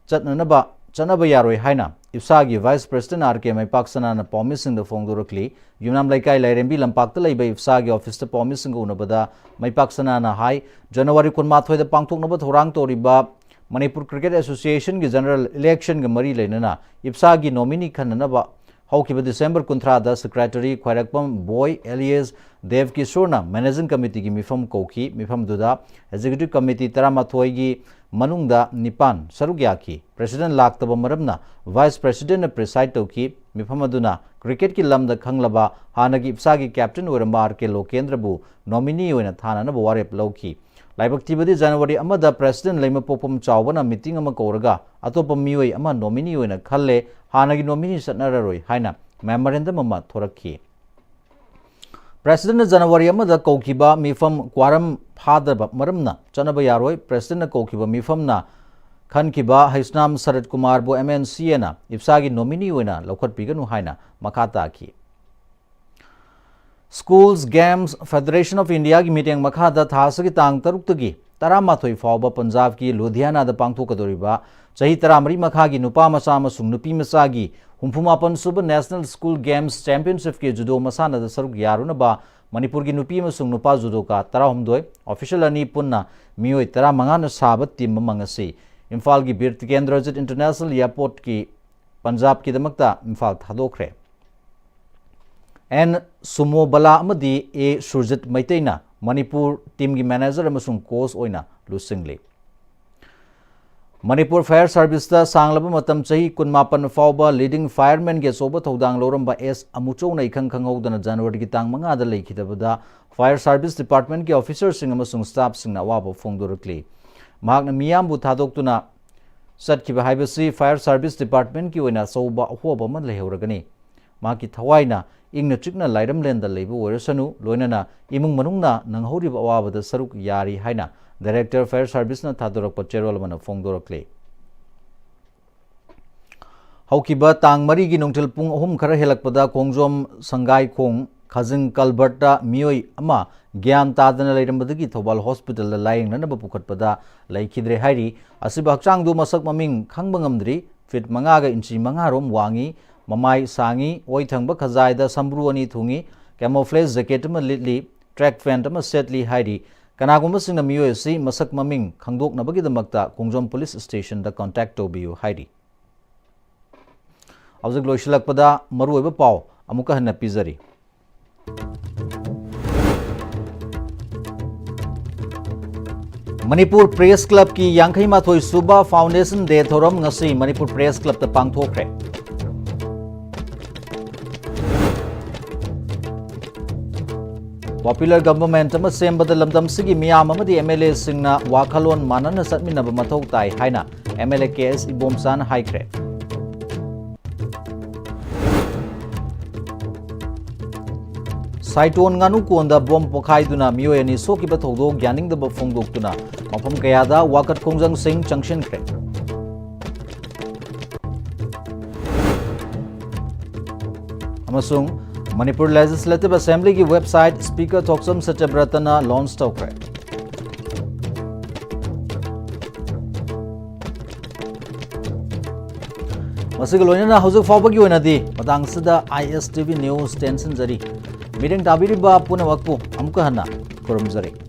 ꯆꯠꯅꯅꯕ ꯆꯠꯅꯕ ꯌꯥꯔꯣꯏ ꯍꯥꯏꯅ ꯏꯞꯁꯥꯒꯤ Vice President R K ꯃꯩꯄꯥꯛ ꯁꯅꯥꯅ ꯄꯥꯎꯃꯤꯁꯤꯡꯗ ꯐꯣꯡꯗꯣꯔꯛꯂꯤ꯫ ꯌꯨꯝꯅꯥꯝ ꯂꯩꯀꯥꯏ ꯂꯥꯏꯔꯦꯝꯕꯤ ꯂꯝꯄꯥꯛꯇ ꯂꯩꯕ ꯏꯞꯁꯥꯒꯤ officeꯇ ꯄꯥꯎꯃꯤꯁꯤꯡꯒ ꯎꯅꯕꯗ ꯃꯩꯄꯥꯛ ꯁꯅꯥꯅ ꯍꯥꯏ, ꯖꯅꯋꯥꯔꯤ ꯀꯨꯟꯃꯥꯊꯣꯏꯗ ꯄꯥꯡꯊꯣꯛꯅꯕ ꯊꯧꯔꯥꯡ ꯇꯧꯔꯤꯕ ꯃꯅꯤꯄꯨꯔ Cricket Associationꯒꯤ general electionꯒ ꯃꯔꯤ ꯂꯩꯅꯅ ꯏꯞꯁꯥꯒꯤ nominee ꯈꯟꯅꯅꯕ ꯍꯧꯈꯤꯕ ꯗꯤꯁꯦꯝꯕꯔ ꯀꯨꯟꯊ꯭ꯔꯥꯗ Secretary ꯈ꯭ꯋꯥꯏꯔꯥꯛꯄꯝ ꯕꯣꯏ alias ꯗꯦꯕ ꯀꯤꯁꯣꯔꯅ Managing Committeeꯒꯤ ꯃꯤꯐꯝ ꯀꯧꯈꯤ꯫ ꯃꯤꯐꯝꯗꯨꯗ Executive Committee ꯇꯔꯥꯃꯥꯊꯣꯏꯒꯤ ꯃꯅꯨꯡꯗ ꯅꯤꯄꯥꯟ ꯁꯔꯨꯛ ꯌꯥꯈꯤ꯫ President ꯂꯥꯛꯇꯕ ꯃꯔꯝꯅ Vice Presidentꯅ preside ꯇꯧꯈꯤ꯫ ꯃꯤꯐꯝ ꯑꯗꯨꯅ cricketꯀꯤ ꯂꯝꯗ ꯈꯪꯂꯕ ꯍꯥꯟꯅꯒꯤ ꯏꯞꯁꯥꯒꯤ captain ꯑꯣꯏꯔꯝꯕ R K ꯂꯣꯀꯦꯟꯗ꯭ꯔꯕꯨ nominee ꯑꯣꯏꯅ ꯊꯥꯅꯅꯕ ꯋꯥꯔꯦꯞ ꯂꯧꯈꯤ꯫ ꯂꯥꯏꯕꯛ ꯊꯤꯕꯗꯤ ꯖꯅꯋꯥꯔꯤ ꯑꯃꯗ President ꯂꯩꯃꯄꯣꯛꯐꯝ ꯆꯥꯎꯕꯅ meeting ꯑꯃ ꯀꯧꯔꯒ ꯑꯇꯣꯞꯄ ꯃꯤꯑꯣꯏ ꯑꯃ nominee ꯑꯣꯏꯅ ꯈꯜꯂꯦ, ꯍꯥꯟꯅꯒꯤ nominee ꯆꯠꯅꯔꯔꯣꯏ ꯍꯥꯏꯅ memorandum ꯑꯃ ꯊꯣꯔꯛꯈꯤ꯫ Presidentꯅ ꯖꯅꯋꯥꯔꯤ ꯑꯃꯗ ꯀꯧꯈꯤꯕ ꯃꯤꯐꯝ quorum ꯐꯥꯗꯕ ꯃꯔꯝꯅ ꯆꯠꯅꯕ ꯌꯥꯔꯣꯏ꯫ Presidentꯅ ꯀꯧꯈꯤꯕ ꯃꯤꯐꯝꯅ ꯈꯟꯈꯤꯕ ꯍꯩꯁꯅꯥꯝ ꯁꯔꯠ ꯀꯨꯃꯥꯔꯕꯨ MNCAꯅ ꯏꯞꯁꯥꯒꯤ nominee ꯑꯣꯏꯅ ꯂꯧꯈꯠꯄꯤꯒꯅꯨ ꯍꯥꯏꯅ ꯃꯈꯥ ꯇꯥꯈꯤ꯫ Schools Games Federation of Indiaꯒꯤ ꯃꯤꯠꯌꯦꯡ ꯃꯈꯥꯗ ꯊꯥ ꯑꯁꯤꯒꯤ ꯇꯥꯡ ꯇꯔꯨꯛꯇꯒꯤ ꯇꯔꯥꯃꯥꯊꯣꯏ ꯐꯥꯎꯕ ꯄꯟꯖꯥꯕꯀꯤ ꯂꯨꯙꯤꯌꯥꯅꯥꯗ ꯄꯥꯡꯊꯣꯛꯀꯗꯧꯔꯤꯕ ꯆꯍꯤ ꯇꯔꯥꯃꯔꯤ ꯃꯈꯥꯒꯤ ꯅꯨꯄꯥ ꯃꯆꯥ ꯑꯃꯁꯨꯡ ꯅꯨꯄꯤ ꯃꯆꯥꯒꯤ ꯍꯨꯝꯐꯨ ꯃꯥꯄꯟ ꯁꯨꯕ National School Games Championshipꯀꯤ judo ꯃꯁꯥꯟꯅꯗ ꯁꯔꯨꯛ ꯌꯥꯔꯨꯅꯕ ꯃꯅꯤꯄꯨꯔꯒꯤ ꯅꯨꯄꯤ ꯑꯃꯁꯨꯡ ꯅꯨꯄꯥ judoka ꯇꯔꯥꯍꯨꯝꯗꯣꯏ, official ꯑꯅꯤ ꯄꯨꯟꯅ ꯃꯤꯑꯣꯏ ꯇꯔꯥꯃꯉꯥꯅ ꯁꯥꯕ team ꯑꯃ ꯉꯁꯤ ꯏꯝꯐꯥꯜꯒꯤ ꯕꯤꯔ ꯇꯤꯀꯦꯟꯗ꯭ꯔꯖꯤꯠ International Airportꯀꯤ ꯄꯟꯖꯥꯕꯀꯤꯗꯃꯛꯇ ꯏꯝꯐꯥꯜ ꯊꯥꯗꯣꯛꯈ꯭ꯔꯦ꯫ N ꯁꯨꯃꯣꯕꯂꯥ ꯑꯃꯗꯤ A ꯁꯨꯔꯖꯤꯠ ꯃꯩꯇꯩꯅ ꯃꯅꯤꯄꯨꯔ teamꯒꯤ manager ꯑꯃꯁꯨꯡ coach ꯑꯣꯏꯅ ꯂꯨꯆꯤꯡꯂꯤ꯫ ꯃꯅꯤꯄꯨꯔ Fire Serviceꯇ ꯁꯥꯡꯂꯕ ꯃꯇꯝ ꯆꯍꯤ ꯀꯨꯟꯃꯥꯄꯟ ꯐꯥꯎꯕ leading firemanꯒꯤ ꯑꯆꯧꯕ ꯊꯧꯗꯥꯡ ꯂꯧꯔꯝꯕ S ꯑꯃꯨꯆꯧꯅ ꯏꯈꯪ ꯈꯪꯍꯧꯗꯅ ꯖꯅꯋꯥꯔꯤꯒꯤ ꯇꯥꯡ ꯃꯉꯥꯗ ꯂꯩꯈꯤꯗꯕꯗ Fire Service Departmentꯀꯤ officerꯁꯤꯡ ꯑꯃꯁꯨꯡ staffꯁꯤꯡꯅ ꯑꯋꯥꯕ ꯐꯣꯡꯗꯣꯔꯛꯂꯤ꯫ ꯃꯍꯥꯛꯅ ꯃꯤꯌꯥꯝꯕꯨ ꯊꯥꯗꯣꯛꯇꯨꯅ ꯆꯠꯈꯤꯕ ꯍꯥꯏꯕꯁꯤ Fire Service Departmentꯀꯤ ꯑꯣꯏꯅ ꯑꯆꯧꯕ ꯑꯍꯣꯕ ꯑꯃ ꯂꯩꯍꯧꯔꯒꯅꯤ꯫ ꯃꯍꯥꯛꯀꯤ ꯊꯋꯥꯏꯅ ꯏꯪꯅ ꯆꯤꯛꯅ ꯂꯥꯏꯔꯝꯂꯦꯟꯗ ꯂꯩꯕ ꯑꯣꯏꯔꯁꯅꯨ, ꯂꯣꯏꯅꯅ ꯏꯃꯨꯡ ꯃꯅꯨꯡꯅ ꯅꯪꯍꯧꯔꯤꯕ ꯑꯋꯥꯕꯗ ꯁꯔꯨꯛ ꯌꯥꯔꯤ ꯍꯥꯏꯅ Director Fire Serviceꯅ ꯊꯥꯗꯣꯔꯛꯄ ꯆꯦꯔꯣꯜ ꯑꯃꯅ ꯐꯣꯡꯗꯣꯔꯛꯂꯤ꯫ ꯍꯧꯈꯤꯕ ꯇꯥꯡ ꯃꯔꯤꯒꯤ ꯅꯨꯡꯊꯤꯜ ꯄꯨꯡ ꯑꯍꯨꯝ ꯈꯔ ꯍꯦꯜꯂꯛꯄꯗ ꯈꯣꯡꯖꯣꯝ ꯁꯪꯒꯥꯏꯈꯣꯡ ꯈꯥꯖꯤꯡ culvertꯇ ꯃꯤꯑꯣꯏ ꯑꯃ ꯒ꯭ꯌꯥꯟ ꯇꯥꯗꯅ ꯂꯩꯔꯝꯕꯗꯒꯤ ꯊꯧꯕꯥꯜ hospitalꯗ ꯂꯥꯌꯦꯡꯅꯅꯕ ꯄꯨꯈꯠꯄꯗ ꯂꯩꯈꯤꯗ꯭ꯔꯦ ꯍꯥꯏꯔꯤ꯫ ꯑꯁꯤꯕ ꯍꯛꯆꯥꯡꯗꯨ ꯃꯁꯛ ꯃꯃꯤꯡ ꯈꯪꯕ ꯉꯝꯗ꯭ꯔꯤ꯫ ꯐꯤꯠ ꯃꯉꯥꯒ ꯏꯟꯆꯤ ꯃꯉꯥ ꯔꯣꯝ ꯋꯥꯡꯉꯤ, ꯃꯃꯥꯏ ꯁꯥꯡꯉꯤ, ꯑꯣꯏ ꯊꯪꯕ ꯈꯖꯥꯏꯗ ꯁꯝꯕ꯭ꯔꯨ ꯑꯅꯤ ꯊꯨꯡꯉꯤ, camouflage jacket ꯑꯃ ꯂꯤꯠꯂꯤ, track pant ꯑꯃ ꯁꯦꯠꯂꯤ ꯍꯥꯏꯔꯤ꯫ ꯀꯅꯥꯒꯨꯝꯕꯁꯤꯡꯅ ꯃꯤꯑꯣꯏ ꯑꯁꯤ ꯃꯁꯛ ꯃꯃꯤꯡ ꯈꯪꯗꯣꯛꯅꯕꯒꯤꯗꯃꯛꯇ ꯈꯣꯡꯖꯣꯝ police stationꯗ contact ꯇꯧꯕꯤꯌꯨ ꯍꯥꯏꯔꯤ꯫ ꯍꯧꯖꯤꯛ ꯂꯣꯏꯁꯤꯜꯂꯛꯄꯗ ꯃꯔꯨꯑꯣꯏꯕ ꯄꯥꯎ ꯑꯃꯨꯛꯀ ꯍꯟꯅ ꯄꯤꯖꯔꯤ꯫ ꯃꯅꯤꯄꯨꯔ Press Clubꯀꯤ ꯌꯥꯡꯈꯩ ꯃꯥꯊꯣꯏ ꯁꯨꯕ Foundation Day ꯊꯧꯔꯝ ꯉꯁꯤ ꯃꯅꯤꯄꯨꯔ Press Clubꯇ ꯄꯥꯡꯊꯣꯛꯈ꯭ꯔꯦ꯫ Popular government ꯑꯃ ꯁꯦꯝꯕꯗ ꯂꯝꯗꯝꯁꯤꯒꯤ ꯃꯤꯌꯥꯝ ꯑꯃꯗꯤ MLAꯁꯤꯡꯅ ꯋꯥꯈꯜꯂꯣꯟ ꯃꯥꯟꯅꯅ ꯆꯠꯃꯤꯟꯅꯕ ꯃꯊꯧ ꯇꯥꯏ ꯍꯥꯏꯅ MLA ꯀꯦ ꯑꯦꯁ ꯏꯕꯣꯝꯆꯥꯅ ꯍꯥꯏꯈ꯭ꯔꯦ꯫ ꯁꯥꯏꯇꯣꯟ ꯉꯥꯅꯨ ꯀꯣꯟꯗ ꯕꯣꯝ ꯄꯣꯈꯥꯏꯗꯨꯅ ꯃꯤꯑꯣꯏ ꯑꯅꯤ ꯁꯣꯛꯈꯤꯕ ꯊꯧꯗꯣꯛ ꯌꯥꯅꯤꯡꯗꯕ ꯐꯣꯡꯗꯣꯛꯇꯨꯅ ꯃꯐꯝ ꯀꯌꯥꯗ ꯋꯥꯀꯠ ꯈꯣꯡꯖꯪꯁꯤꯡ ꯆꯪꯁꯤꯟꯈ꯭ꯔꯦ꯫ ꯑꯃꯁꯨꯡ Manipur Legislative Assemblyꯒꯤ website Speaker ꯊꯣꯛꯆꯝ ꯁꯇ꯭ꯌꯕ꯭ꯔꯇꯅ launch ꯇꯧꯈ꯭ꯔꯦ꯫ ꯃꯁꯤꯒ ꯂꯣꯏꯅꯅ ꯍꯧꯖꯤꯛ ꯐꯥꯎꯕꯒꯤ ꯑꯣꯏꯅꯗꯤ ꯃꯇꯥꯡꯁꯤꯗ ISTV News ꯇꯦꯟꯁꯤꯟꯖꯔꯤ꯫ ꯃꯤꯠꯌꯦꯡ ꯇꯥꯕꯤꯔꯤꯕ ꯄꯨꯝꯅꯃꯛꯄꯨ ꯑꯃꯨꯛꯀ ꯍꯟꯅ ꯈꯨꯔꯨꯝꯖꯔꯤ꯫